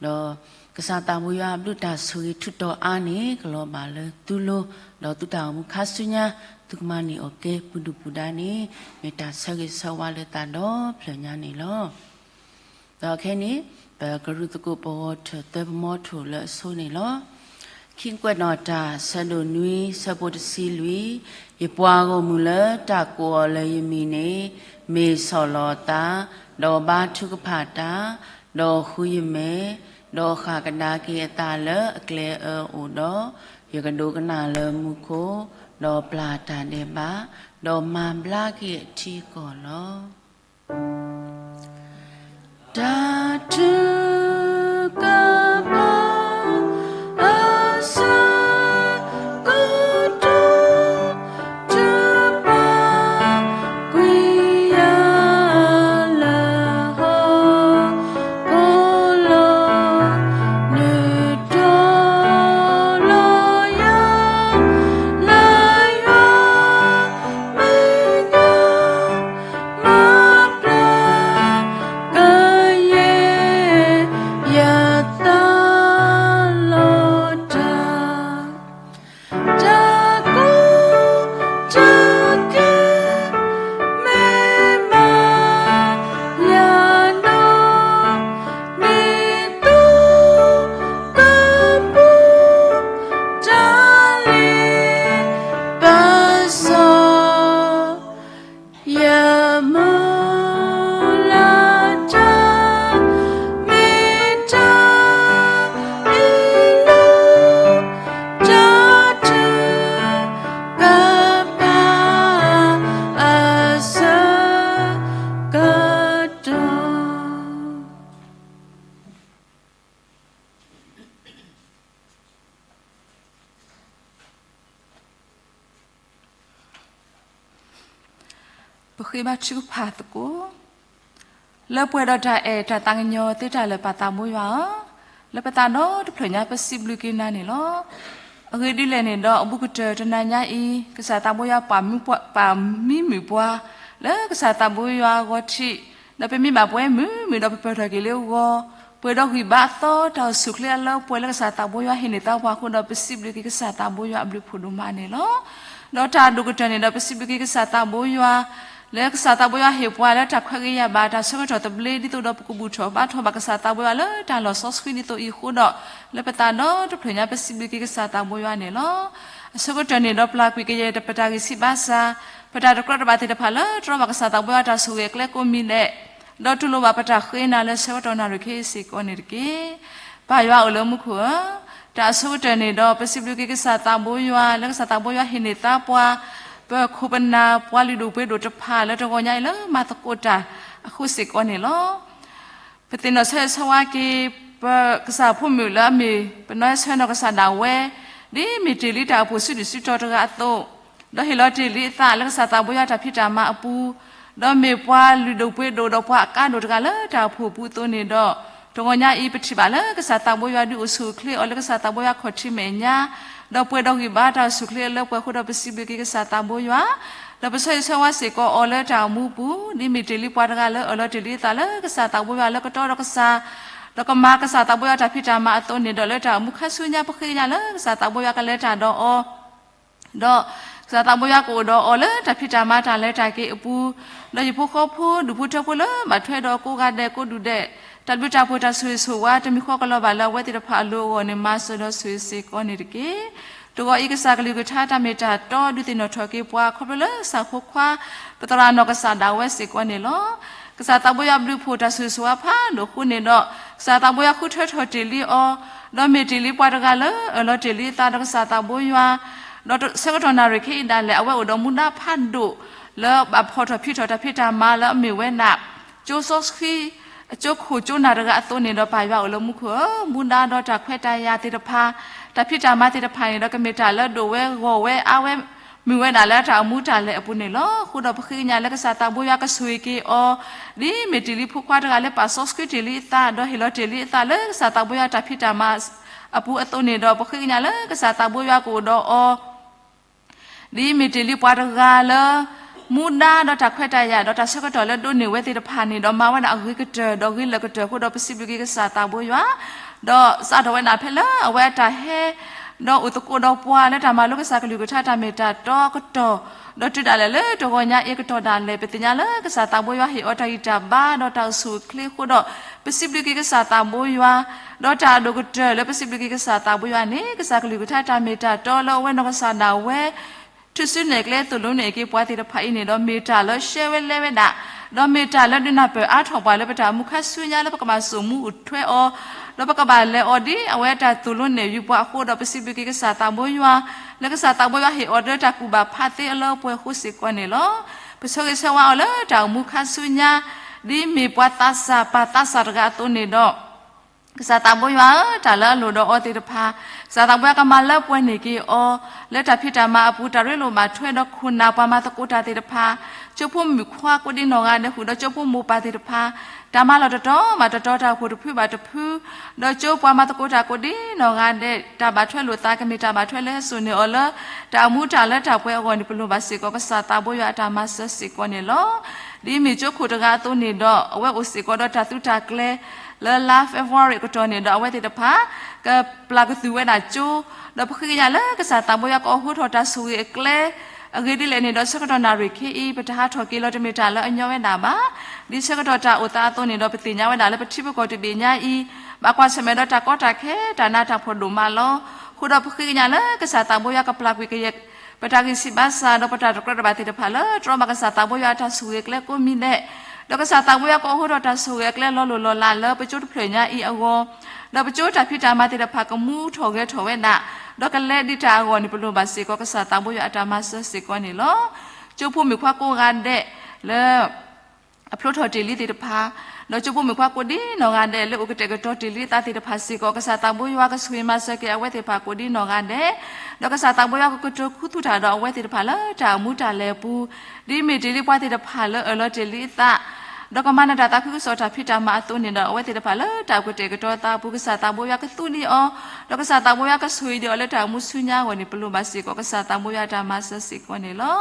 ဒီးကစၢ်သးဘိယွၤအဘျုးတၢ်ဆိၣ်ဂ့ၤထူးတီၤအါန့ၣ် ကလီၤဘၣ်လၢသုလိၤ, ဒီးသုတၢ်အိၣ်မူခါဆူညါ သုကမၤန့ၢ်အီၣ်ကဲပဒုၣ်ပဒါန့ၣ် မ့ၢ်တၢ်ဆၢဂ့ၤဆၢဝါလၢသးဒီဖျၢၣ်ညါန့ၣ်လီၤ. ဒီးခဲအံၤန့ၣ် ပကရူၢ်သကိးပဂီၤထၢၣ်သၢပမီထိၣ်လၢအဆိန့ၣ်လီၤ. ခံကွဲးနီၣ်တၢ် ဆၢဒိၣ်နွံ ဆၢဖိတဆံလွံၢ်, ယပှၤဂီၢ်မုၢ်လၢတၢ်ကိးအီၤလၢယမံၤန့ၣ် မ့ၢ်ဆီၣ်လီၤအသး, ဒီးဘါထုကဖၣ်တၢ်, ဒီးဃုယမဲာ်, ဒီးဃၣ်ကဒါက့ၤအသးလၢအကျဲအၢအိၣ်ဒီး, ယကဒိကနၣ်လၢမူခိၣ်, ဒီးပျၢ်တၢ်ဒဲးဘး, ဒီးမၤဘျါက့ၤအထံအကီၢ်လီၤ. တၢ်ထုကဖၣ်အဆၢကတီၢ် ထုကဖၣ်ကွံာ်ယၤလၢဟီၣ်ခိၣ်လီၤ. နုာ်ထီၣ်လီၤယၤလၢယွၤမဲာ်ညါ မၤဘျါကယဲၢ် ပဃ့ဘါထုကဖၣ်သကိး လၢပှဲၤဒီးတၢ်အဲၣ်တၢ်သးကညီၤသ့တၢ်လၢာ် ပၢ်သးဘိယွၤဧၢ, လၢပသးဒီတဖျၢၣ်ညါ ပစံးဘျုးက့ၤနၤန့ၣ်လီၤ. အဂ့ၢ်ဒ်လဲၣ်န့ၣ်ဒီး အဘူးကတၢၢ်တနၤညါအံၤ ကစၢ်သးဘိယွၤပာ်မူပှၤ ပာ်မံမုာ်ပှၤ လၢကစၢ်သးဘိယွၤအဂီၢ်ထံး, ဒီးပမ့ၢ်ဘၣ်ပှဲၤမုာ်မုာ်ဒီး ပပၢၢ်ထီၣ်က့ၤလၢအဂီၢ်, ပှဲၤဒီးဂံၢ်ဘါအသီ တၢ်အိၣ်ဆူၣ်အိၣ်ချ့အလၢပှဲၤ လၢကစၢ်သးဘိယွၤဟ့ၣ်န့ၢ်သါပှၤအဃိဒီး ပစံးဘျုးက့ၤကစၢ်သးဘိယွၤအဘျုးဖှိၣ်ဒိၣ်မးန့ၣ်လီၤ. ဒီးတၢ်ဒိၣ်ကတၢၢ်န့ၣ်ဒီး ပစံးဘျုးက့ၤကစၢ်သးဘိယွၤ လၢကစၢ်သးဘိယွၤဟ့ၣ်ပှၤလၢတၢ်ခွဲးဂ့ၤယာ်ဘၣ် တၢ်ဆၢကတီၢ်သဘျ့ ဒ်သိးဒီးပကဘူၣ်ထီၣ်ဘါထီၣ်ဘၣ်ကစၢ်သးဘိယွၤလၢတၢ်လီၢ်စီဆှံဒ်သိးအံၤအဃိဒီး, လၢပသးဒီတဖျၢၣ်ညါ ပစံးဘျုးက့ၤကစၢ်သးဘိယွၤန့ၣ်လီၤ. အဆိကတၢၢ်န့ၣ်ဒီး ပျၢ်ကွံာ်ကယဲၢ်ပတၢ်ဂံၢ်ဆံးဘါစၢ်, ပတၢ်တကြၢးတဘၣ်သ့ၣ်တဖၣ်လၢတြီဘၣ်ကစၢ်သးဘိယွၤတၢ်ဆိၣ်ဂ့ၤအကျဲကိးမံၤဒဲး, ဒီးတူၢ်လိာ်ဘၣ်ပတၢ်ဃ့နၤလၢဆၢကတီၢ်နၣ်ရံၣ်ခဲအံၤစ့ၢ်ကီးန့ၣ်တက့ၢ်. ပၢ်ယွၤအိၣ်လၢမူခိၣ်ဧၢ, တၢ်အဆိကတၢၢ်န့ၣ်ဒီး ပစံးဘျုးက့ၤကစၢ်သးဘိယွၤ လၢကစၢ်သးဘိယွၤဟ့ၣ်န့ၢ်သါပှၤ ပခိၣ်ပနၢ် ပှၤလုၢ်ဒိၣ်ပှ့ၤဒိၣ်တဖၣ်လၢတဂီၤညါအံၤလၢမၤသကိးတၢ်အဃိစ့ၢ်ကီးန့ၣ်လီၤ. ပသ့ၣ်နီၣ်ဆၢဂ့ၤဆၢဝါက့ၤ ပကစၢ်ဖိမုၣ်လၢအမ့ၢ် ပနီၢ်ဆၢနီၢ်ကစၢ်ဒၣ်ဝဲ, ဒ်မ့ၢ်တ့ၢ်လံတၢ်အိၣ်ဖှိၣ်စုဒုၣ်စုတီၤတဂၤအသိး, ဒီးဟ့ၣ်လီၤတ့ၢ်လံအသးလၢကစၢ်သးဘိယွၤတၢ်ဖံးတၢ်မၤအပူၤ, ဒီးမ့ၢ်ပှၤလုၢ်ဒိၣ်ပှ့ၤဒိၣ်ဒီးပှၤအကါဒိၣ်တဂၤလၢတၢ်အိၣ်ဖှိၣ်အပူၤအသိးန့ၣ်ဒီး, တဂီၤညါအံၤပထံၣ်ဘၣ်လၢကစၢ်သးဘိယွၤဒုးအိၣ်ဆူၣ်အိၣ်ချ့အီၤလၢကစၢ်သးဘိယွၤခီၣ်ထံးမဲာ်ညါ, ဒီးပှဲၤဒီးဂံၢ်ဘါတၢ်အိၣ်ဆူၣ်အိၣ်ချ့အလၢပှဲၤအဃိဒီး ပစံးဘျုးက့ၤကစၢ်သးဘိယွၤ, ဒီးပဆၢဂ့ၤဆၢဝါစ့ၢ်ကီးအီၤလၢတၢ်အိၣ်မူအပူၤ, ဒ်မ့ၢ်တ့ၢ်လံပှၤတဂၤလၢအၢၣ်လီၤတ့ၢ်လံအသးလၢကစၢ်သးဘိယွၤလၢကတီဒီးကစၢ်, ဒီးကမၤကစၢ်သးဘိယွၤတၢ်ဖံးတၢ်မၤအသိးန့ၣ်ဒီး လၢတၢ်အိၣ်မူခါဆူညါ ပဃ့ကညးလၢကစၢ်သးဘိယွၤကလဲၤတၢ်ဒီးအီၤ ဒီးကစၢ်သးဘိယွၤကအိၣ်ဒီးအီၤလၢတၢ်ဖံးတၢ်မၤတၢ်လဲၤတၢ်က့ၤအပူၤ, ဒီးဟံၣ်ဖိဃီဖိ ဒူၣ်ဖိထၢဖိလၢဘၣ်ထွဲဒီးကိးဂၤဒဲးကိးဒူၣ်ဒဲး, တၢ်ဘျုးတၢ်ဖှိၣ်တၢ်ဆိၣ်ဂ့ၤဆိၣ်ဝါ တမံၤဃီကလီၤဘၣ်လၢအဝဲသ့ၣ်တဖၣ်အလိၤအဂီၢ်န့ၣ် မၤစၢၤဒီးဆိၣ်ဂ့ၤစ့ၢ်ကီးန့ၣ်တက့ၢ်. တဂီၤအံၤ ကစၢ်ကလုၢ်ကထါတၢ်မ့ၢ်တၢ်တီ ဒုးသ့ၣ်နီၣ်ထီၣ်က့ၤပှၤ ခီဖျိလၢကစၢ်ဖိခွါ ပသရၣ်နီၢ်ကစၢ်ဒၣ်ဝဲစ့ၢ်ကီးန့ၣ်လီၤ. ကစၢ်သးဘိယွၤဘျုးဖှိၣ်တၢ်ဆိၣ်ဂ့ၤဆိၣ်ဝါဖးဒိၣ်အဃိန့ၣ်ဒီး, ကစၢ်သးဘိယွၤဃုထၢထီၣ်တ့ၢ်လံအီၤ, ဒီးမ့ၢ်တ့ၢ်လံပှၤတဂၤလၢအၢၣ်လီၤတ့ၢ်လံအသးဒီးကစၢ်သးဘိယွၤ, ဒီးဆၢကတီၢ်နၣ်ရံၣ်ခဲအံၤဒၣ်လဲာ် အဝဲအိၣ်ဒီးမူဒါဖးဒိၣ် လၢဘၣ်ဖီၣ်ထီၣ်ဖံးထီၣ်တၢ်ဖံးတၢ်မၤလၢအမ့ၢ်ဝဲဒၣ် ကၠိစီဆှံ အကၠိခိၣ်ကၠိနၢ်တဂၤအသိးန့ၣ်ဒီး ပၢ်ယွၤအိၣ်လၢမူခိၣ်ဧၢ, မူဒါဒီးတၢ်ခွဲးတၢ်ယာ်သ့ၣ်တဖၣ်, တၢ်ဖံးတၢ်မၤသ့ၣ်တဖၣ်န့ၣ်ဒီး ကမ့ၢ်တၢ်လၢဒိၣ်ဝဲဂီၢ်ဝဲအါဝဲ မုာ်ဝဲဒၣ်လၢတၢ်အိၣ်မူတၢ်လဲၤအပူၤန့ၣ်လီၤ. အဃိဒီးပဃ့ကညးလၢကစၢ်သးဘိယွၤကဆိၣ်ဂ့ၤက့ၤအီၤ, ဒ်မ့ၢ်တ့ၢ်လံဖိခွါတဂၤလၢပာ်စီဆှံတ့ၢ်လံအသး ဒီးဟ့ၣ်လီၤတ့ၢ်လံအသးလၢကစၢ်သးဘိယွၤတၢ်ဖံးတၢ်မၤအပူၤအသိးန့ၣ်ဒီး ပဃ့ကညးလၢကစၢ်သးဘိယွၤကအိၣ်ဒီးအီၤ ဒ်မ့ၢ်တ့ၢ်လံပှၤတဂၤလၢ မူဒါဒီးတၢ်ခွဲးတၢ်ယာ် ဒီးတၢ်ဆၢကတီၢ်လၢဒိးန့ၢ်ဝဲသ့ၣ်တဖၣ်န့ၣ်ဒီး မၤဝဲဒၣ်အဂ့ၤကတၢၢ် ဒီးဂ့ၤလၢာ်ကတၢၢ်အဃိဒီး ပစံးဘျုးက့ၤကစၢ်သးဘိယွၤ, ဒီးစးထီၣ်ဝဲဒၣ်ဖဲလၢအဝဲအတၢ်ဟဲ ဒီးအိၣ်သကိးဒီးပှၤလၢတၢ်မၤလိကစၢ်ကလုၢ်ကထါတၢ်မ့ၢ်တၢ်တီအကတီၢ်, ဒီးတုၤဒၣ်လဲာ်လၢတဂီၤညါအံၤအကတီၢ်ဒၣ်လဲာ် ပသ့ၣ်ညါလၢကစၢ်သးဘိယွၤဟ့ၣ်အီၤတၢ်ဂံၢ်တၢ်ဘါ ဒီးတၢ်အိၣ်ဆူၣ်အိၣ်ချ့အဃိဒီး ပစံးဘျုးက့ၤကစၢ်သးဘိယွၤ, ဒီးတၢ်အဒိၣ်ကတၢၢ်လၢပစံးဘျုးက့ၤကစၢ်သးဘိယွၤန့ၣ် ကစၢ်ကလုၢ်ကထါတၢ်မ့ၢ်တၢ်တီလၢအဝဲနီၢ်ကစၢ်ဒၣ်ဝဲ ထုးစုနဲၣ်ကျဲသိၣ်လိနဲၣ်က့ၤပှၤသ့ၣ်တဖၣ်အံၤန့ၣ်ဒီး မ့ၢ်တၢ်လၢရှဲဝဲလဲဝဲဒၣ်, ဒီးမ့ၢ်တၢ်လၢဒုးနၢ်ပၢၢ်အါထီၣ်ပှၤလၢပတၢ်အိၣ်မူခါဆူညါလၢပကဘၣ်ဆိၣ်မူအိၣ်ထွဲအီၤ, ဒီးပကဘၣ်လဲၤအီၤဒ်အဝဲတၢ်သိၣ်လိနဲၣ်ယုာ်ပှၤအဃိဒီး ပစံးဘျုးက့ၤကစၢ်သးဘိယွၤ လၢကစၢ်သးဘိယွၤဟ့ၣ်အီၤလၢတၢ်ကူၣ်ဘၣ်ဖးသ့အလၢပှဲၤအဃိစ့ၢ်ကီးန့ၣ်လီၤ. ပဆၢဂ့ၤဆၢဝါအီၤလၢတၢ်အိၣ်မူခါဆူညါ ဒ်မ့ၢ်ပှၤသးစၢ်ပၢ်သးစၢ်တဂၤအသိးန့ၣ်ဒီး ကစၢ်သးဘိယွၤဧၢ, တၢ်လၢအလိၣ်ဒီးအီၤသ့ၣ်တဖၣ် ကစၢ်သးဘိယွၤကမၤလၢပှဲၤန့ၢ်က့ၤအီၤ လၢတၢ်ဖံးတၢ်မၤအပူၤ တၢ်ရ့လိာ်ဘၣ်ထွဲဒီးခိၣ်နၢ်ပှၤမၤသကိးတၢ်သ့ၣ်တဖၣ်, ကၠိဖိမုၣ်ခွါကိးဒံနီၢ်ဂၤဒဲးဃုာ်ဒီး ကၠိဖိမိၢ်ပၢ်သ့ၣ်တဖၣ်, တၢ်မၤလီၢ်တတီၤဘၣ်တတီၤ တၢ်အိၣ်ဖှိၣ်တဖုဘၣ်တဖု, ဒီးကၠိပှၤမၤသကိးတၢ်ကိးဒံနီၢ်ဂၤဒဲး တၢ်ဘၣ်ထွဲလိာ်သး ကမ့ၢ်တၢ်ဘၣ်ထွဲလၢစိာ်န့ၢ်အီၤလၢ တၢ်အိၣ်မူတၢ်လၢတၢ်ပှဲၤအဂီၢ်န့ၣ် ပလိၣ်ဘၣ်စ့ၢ်ကီးကစၢ်သးဘိယွၤအတၢ်မၤစၢၤစ့ၢ်ကီးန့ၣ်လီၤ. ဒ်မ့ၢ်ကၠိခိၣ်တဂၤအသိးန့ၣ်ဒီး အဝဲအိၣ်စ့ၢ်ကီးဒီးတၢ်သုးတၢ်ကျဲၤ လၢလါ February ကတီၢ်န့ၣ်ဒီး အဝဲသ့ၣ်တဖၣ် ကပျၢ်ကသူၣ်ဝဲဒၣ်ကၠိ, ဒီးပဃ့ကညးလၢကစၢ်သးဘိယွၤကအိးထီၣ်တၢ်ဆိၣ်ဂ့ၤအကျဲ အဂ့ၢ်ဒ်လဲၣ်န့ၣ်ဒီး ဆၢကတီၢ်နၣ်ရံၣ်ခဲအံၤ ပတဟးထီၣ်က့ၤလီၤတမ့ၢ်တၢ်လၢအညီဝဲဒၣ်ဘၣ်. ဒ်ဆၢကတီၢ်တၢ်အိၣ်သးအသိးန့ၣ်ဒီး ပသ့ၣ်ညါဝဲဒၣ်လၢပထံပကီၢ်တဘ့ၣ်ညါအံၤ ဘၣ်ကွၢ်ဆၢၣ်မဲာ်ဒီးတၢ်ကီတၢ်ခဲ တၢ်နးတၢ်ဖှီၣ်ဒိၣ်မးလီၤ. အဃိဒီးပဃ့ကညးလၢကစၢ်သးဘိယွၤကပျၢ်ကွံာ်ကယဲၢ် ပတၢ်ဂံၢ်ဆံးဘါစၢ် ဒီးပတၢ်တကြၢးတဘၣ်သ့ၣ်တဖၣ်လၢ တြီဘၣ်ကစၢ်သးဘိယွၤအတၢ်ဆိၣ်ဂ့ၤအကျဲကိးမံၤဒဲး, ဒီးကစၢ်သးဘိယွၤကအိးထီၣ်တၢ်ဆိၣ်ဂ့ၤအကျဲလီၤလိၢ်လီၤလးလၢပကၠိတဖျၢၣ်ညါအံၤအဂီၢ်, ဒီးပကၠိတၢ်ဖံးတၢ်မၤသ့ၣ်တဖၣ်ကမူထီၣ်ဂဲၤထီၣ်ဝဲဒၣ်, ဒီးကလဲၤဒံးတၢ်အဂီၢ်န့ၣ် ပလိၣ်ဘၣ်စ့ၢ်ကီးကစၢ်သးဘိယွၤအတၢ်မၤစၢၤစ့ၢ်ကီးန့ၣ်လီၤ. ကၠိဖိမုၣ်ခွါကိးဂၤဒဲးလၢ အဖျိထီၣ်တ့ၢ်လံသ့ၣ်တဖၣ်, ဒီးကၠိဖိမုၣ်ခွါကိးဒံနီၢ်ဂၤဒဲးလၢအိၣ်ကတဲာ်ကတီၤတ့ၢ်လံအသးသ့ၣ်တဖၣ်စ့ၢ်ကီး ကစၢ်သးဘိယွၤကဆိၣ်ဂ့ၤမၤစၢၤက့ၤအဝဲသ့ၣ်တဖၣ်ကိးဒံနီၢ်ဂၤဒဲး, ဒီးကစၢ်သးဘိယွၤကကတိၤခူသူၣ်တၢ်ဒီးအဝဲသ့ၣ်တဖၣ်လၢတၢ်အိၣ်မူတၢ်လဲၤအပူၤ, ဒ်မ့ၢ်တ့ၢ်လံပှၤသ့ၣ်တဖၣ်လၢအၢၣ်လီၤတ့ၢ်လံအသး ဒီးကမၤနၢၤတၢ်သးခုကစီၣ်တၢ်ဖံးတၢ်မၤအသိးန့ၣ်ဒီး အဝဲသ့ၣ်တဖၣ်လၢတၢ်အိၣ်ကတဲာ်ကတီၤသးအပူၤ ကစၢ်သးဘိယွၤကသူၣ်လံအီၤ, ဒီးကစၢ်သးဘိယွၤကဆိၣ်ဂ့ၤဒံးအီၤလၢတၢ်အိၣ်မူဆူညါအဂီၢ်န့ၣ် ပလိၣ်ဘၣ်စ့ၢ်ကီး ကစၢ်သးဘိယွၤအတၢ်မၤစၢၤစ့ၢ်ကီးန့ၣ်လီၤ.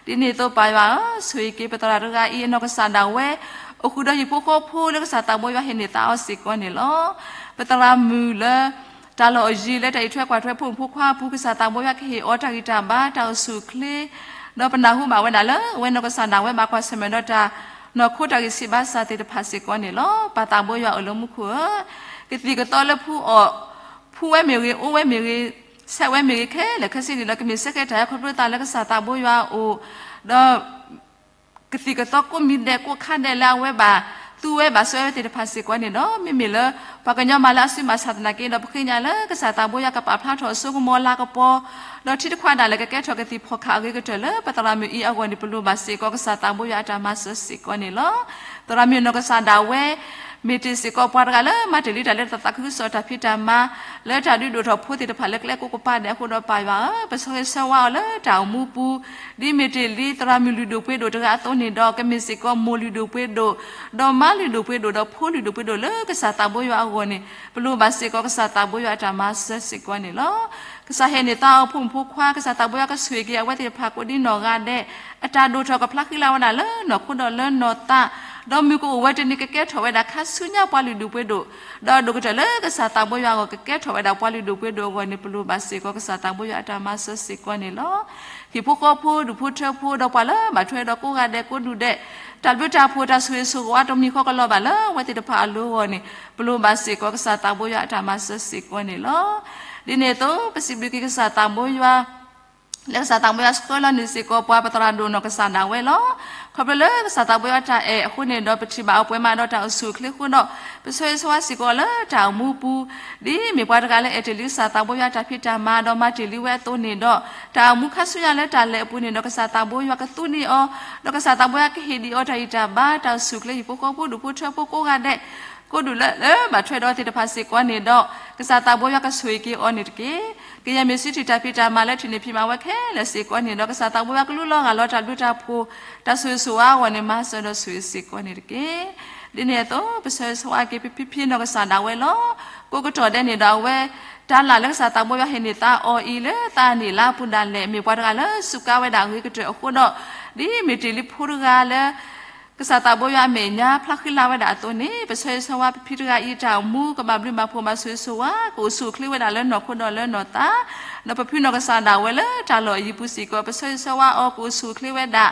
ဒ်န့ၣ်အသိးပၢ်ယွၤဧၢ, ဆိၣ်ဂ့ၤက့ၤပသရၣ်တဂၤအံၤအနီၢ်ကစၢ်ဒၣ်ဝဲ, အိၣ်ဃုာ်ဒီးဟံၣ်ဖိဃီဖိလၢကစၢ်သးဘိယွၤဟ့ၣ်န့ၢ်သါအီၤစ့ၢ်ကီးန့ၣ်လီၤ. ပသရၣ်မုၣ်လၢ တၢ်လီၢ်အယံၤလၢတၢ်အံးထွဲကွၢ်ထွဲဖိမုၣ်ဖိခွါအပူၤ ကစၢ်သးဘိယွၤကဟ့ၣ်အီၤတၢ်ဂံၢ်တၢ်ဘါ တၢ်အိၣ်ဆူၣ်အိၣ်ချ့, ဒီးပနၢ်ဟူဘၣ်ဝဲဒၣ်လၢ အဝဲနီၢ်ကစၢ်ဒၣ်ဝဲဘၣ်ကွၢ်ဆၢၣ်မဲာ်ဒီးတၢ်နီၢ်ခိတၢ်ဂံၢ်ဆံးဘါစၢ်သ့ၣ်တဖၣ်စ့ၢ်ကီးန့ၣ်လီၤ. ပၢ်သးဘိယွၤအိၣ်လၢမူခိၣ်ဧၢ, ကသံၣ်ကသီလၢဖှူအီၣ်, ဖှူဝဲမ့ၢ်ဂ့ၤ, အိၣ်ဝဲမ့ၢ်ဂ့ၤ, ဆဲးဝဲမ့ၢ်ဂ့ၤခဲလၢာ်ခဲဆ့န့ၣ်ဒီး ကမ့ၢ်ဆဲးကဲတၢ်အံၤခီဖျိသးလၢကစၢ်သးဘိယွၤအအိၣ်, ဒီး ကသံၣ်ကသီကိးမံၤဒဲးကိးခါဒဲးလၢအဝဲဘၣ်, သူဝဲဘၣ်ဆှၢဝဲသ့ၣ်တဖၣ်စ့ၢ်ကီးန့ၣ်ဒီး မ့မ့ၢ်လၢ ပှၤကညီမၤလၢအစုမၤဆၣ်သနာ်က့ဒီး ပဃ့ညါလၢကစၢ်သးဘိယွၤကပာ်ဖျါထီၣ်အစိကမီၤလၤကပီၤ, ဒီးထံတခွါဒၣ်လဲာ်ကကဲထီၣ်ကသံၣ်ဖီၣ်ခၣ်အဂ့ၤကတၢၢ်လၢပသရၣ်မုၣ်အံၤအဂီၢ်န့ၣ် ပလိၣ်ဘၣ်စ့ၢ်ကီးကစၢ်သးဘိယွၤအတၢ်မၤစၢၤစ့ၢ်ကီးန့ၣ်လီၤ. သရၣ်မုၣ်နီၢ်ကစၢ်ဒၣ်ဝဲ မ့ၢ်တ့ၢ်စ့ၢ်ကီးပှၤတဂၤလၢမၤတ့ၢ်လံတၢ်လၢတၢ်သးခုကစီၣ်တၢ်ဖံးတၢ်မၤ လၢတၢ်ဒုးဒိၣ်ထီၣ်ဖိသ့ၣ်တဖၣ်လၢကျဲကိးကပၤဒဲးအဃိဒီးပၢ်ယွၤဧၢ, ပဆၢဂ့ၤဆၢဝါအီၤလၢတၢ်အိၣ်မူပူၤ, ဒ်မ့ၢ်တ့ၢ်လံသရၣ်မုၣ်လုၢ်ဒိၣ်ပှ့ၤဒိၣ်တဂၤအသိးန့ၣ်ဒီး ကမ့ၢ်စ့ၢ်ကီးမိၢ်လုၢ်ဒိၣ်ပှ့ၤဒိၣ်, ဒီးမါလုၢ်ဒိၣ်ပှ့ၤဒိၣ် ဒီးဖိလုၢ်ဒိၣ်ပှ့ၤဒိၣ်လၢကစၢ်သးဘိယွၤအဂီၢ်န့ၣ် ပလိၣ်ဘၣ်စ့ၢ်ကီးကစၢ်သးဘိယွၤအတၢ်မၤစၢၤစ့ၢ်ကီးန့ၣ်လီၤ. ကစၢ်ဟ့ၣ်န့ၢ်သါအီၤဖိမုၣ်ဖိခွါ ကစၢ်သးဘိယွၤကဆိၣ်ဂ့ၤက့ၤအဝဲသ့ၣ်တဖၣ်ကိးဒံနီၢ်ဂၤဒဲး, အတၢ်ဒိၣ်ထီၣ်ကဖျါဃံလၤဝဲဒၣ်လၢနီၢ်ခိဒီးလၢနီၢ်သး, ဒီးမုၢ်ကအိၣ်ဝဲတနံၤကကဲထီၣ်ဝဲဒၣ်ခါဆူညါပှၤလုၢ်ဒိၣ်ပှ့ၤဒိၣ်, ဒီးအဒိၣ်ကတၢၢ်လၢကစၢ်သးဘိယွၤအဂီၢ် ကကဲထီၣ်ဝဲဒၣ်ပှၤလုၢ်ဒိၣ်ပှ့ၤဒိၣ်အဂီၢ်န့ၣ် ပလိၣ်ဘၣ်စ့ၢ်ကီးကစၢ်သးဘိယွၤအတၢ်မၤစၢၤစ့ၢ်ကီးန့ၣ်လီၤ. ဟံၣ်ဖိဃီဖိဒူၣ်ဖိထၢဖိဒီးပှၤလၢဘၣ်ထွဲဒီးကိးဂၤဒဲးကိးဒူၣ်ဒဲး, တၢ်ဘျုးတၢ်ဖှိၣ်တၢ်ဆိၣ်ဂ့ၤဆိၣ်ဝါတမံၤဃီကလီၤဘၣ်လၢအဝဲသ့ၣ်တဖၣ်အလိၤအဂီၢ်န့ၣ် ပလိၣ်ဘၣ်စ့ၢ်ကီးကစၢ်သးဘိယွၤအတၢ်မၤစၢၤစ့ၢ်ကီးန့ၣ်လီၤ. ဒ်န့ၣ်အသိး ပစံးဘျုးက့ၤကစၢ်သးဘိယွၤ လၢကစၢ်သးဘိယွၤဆှၢလီၤန့ၢ်စ့ၢ်ကီးပှၤပသရၣ်ဒိၣ်နီၢ်ကစၢ်ဒၣ်ဝဲလီၤ. ခီဖျိလၢကစၢ်သးဘိယွၤတၢ်အဲၣ်အဃိန့ၣ်ဒီး ပထံၣ်ဘၣ်အီၤပှဲၤမးဒီးတၢ်အိၣ်ဆူၣ်အိၣ်ချ့အဃိဒီး ပဆၢဂ့ၤဆၢဝါစ့ၢ်ကီးအီၤလၢတၢ်အိၣ်မူပူၤ, ဒ်မ့ၢ်ပှၤတဂၤလၢအဲၣ်တ့ၢ်လံကစၢ်သးဘိယွၤတၢ်ဖံးတၢ်မၤဒီးမၤတ့ၢ်လံဝဲအသိးန့ၣ်ဒီး တၢ်အိၣ်မူခါဆူညါလၢတၢ်လဲၤအပူၤန့ၣ်ဒီး ကစၢ်သးဘိယွၤကသူန့ၢ်အီၤ, ဒီးကစၢ်သးဘိယွၤကဟ့ၣ်ဒံးအီၤတၢ်ဂံၢ်တၢ်ဘါ တၢ်အိၣ်ဆူၣ်အိၣ်ချ့ဟံၣ်ဖိဃီဖိဒူၣ်ဖိထၢဖိကိးဂၤဒဲး ကိးဒူၣ်လၢလၢဘၣ်ထွဲဒီးသ့ၣ်တဖၣ်စ့ၢ်ကီးန့ၣ်ဒီး ကစၢ်သးဘိယွၤကဆိၣ်ဂ့ၤက့ၤအီၤန့ၣ်တက့ၢ်. ကယဲၢ်မ့ၢ်စုထံၣ်တၢ်ဖံးတၢ်မၤလၢထံၣ်န့ၢ်ဖံးမၤဝဲခဲလၢာ်စ့ၢ်ကီးန့ၣ်ဒီး ကစၢ်သးဘိယွၤကလူလီၤဂၢ်လီၤတၢ်ဘျုးတၢ်ဖှိၣ် တၢ်ဆိၣ်ဂ့ၤဆိၣ်ဝါအဂီၢ်န့ၣ် မၤစၢၤဒီးဆိၣ်ဂ့ၤစ့ၢ်ကီးန့ၣ်တက့ၢ်. ဒ်န့ၣ်အသိး ပဆၢဂ့ၤဆၢဝါက့ၤပဖံဖံနီၢ်ကစၢ်ဒၣ်ဝဲလီၤ. ကိးကတီၢ်ဒဲးန့ၣ်ဒီးအဝဲ တၢ်လၢ်လၢကစၢ်သးဘိယွၤဟ့ၣ်န့ၢ်သါအီၤအံၤလၢသးအနံၣ်အလါပူၤဒၣ်လဲာ် မ့ၢ်ပှၤတဂၤလၢစူးကါဝဲဒၣ်အဂ့ၤကတၢၢ်အဃိဒီး ဒ်မ့ၢ်တ့ၢ်လံဖိတဂၤလၢ ကစၢ်သးဘိယွၤအမဲာ်ညါဖျါဃံလၤဝဲဒၣ်အသိးန့ၣ် ပဆၢဂ့ၤဆၢဝါပဖံတဂၤအံၤတၢ်အိၣ်မူ ကဘၣ်ဘျုးဘၣ်ဖှိၣ်ဘၣ်ဆိၣ်ဂ့ၤဆိၣ်ဝါ ကအိၣ်ဆူၣ်အိၣ်ချ့ဝဲဒၣ်လၢနီၢ်ခိဒီးလၢနီၢ်သး, ဒီးပဖံနီၢ်ကစၢ်ဒၣ်ဝဲလၢတၢ်လီၢ်အယံၤပူၤစ့ၢ်ကီး ပဆၢဂ့ၤဆၢဝါအီၤကအိၣ်ဆူၣ်အိၣ်ချ့ဝဲဒၣ်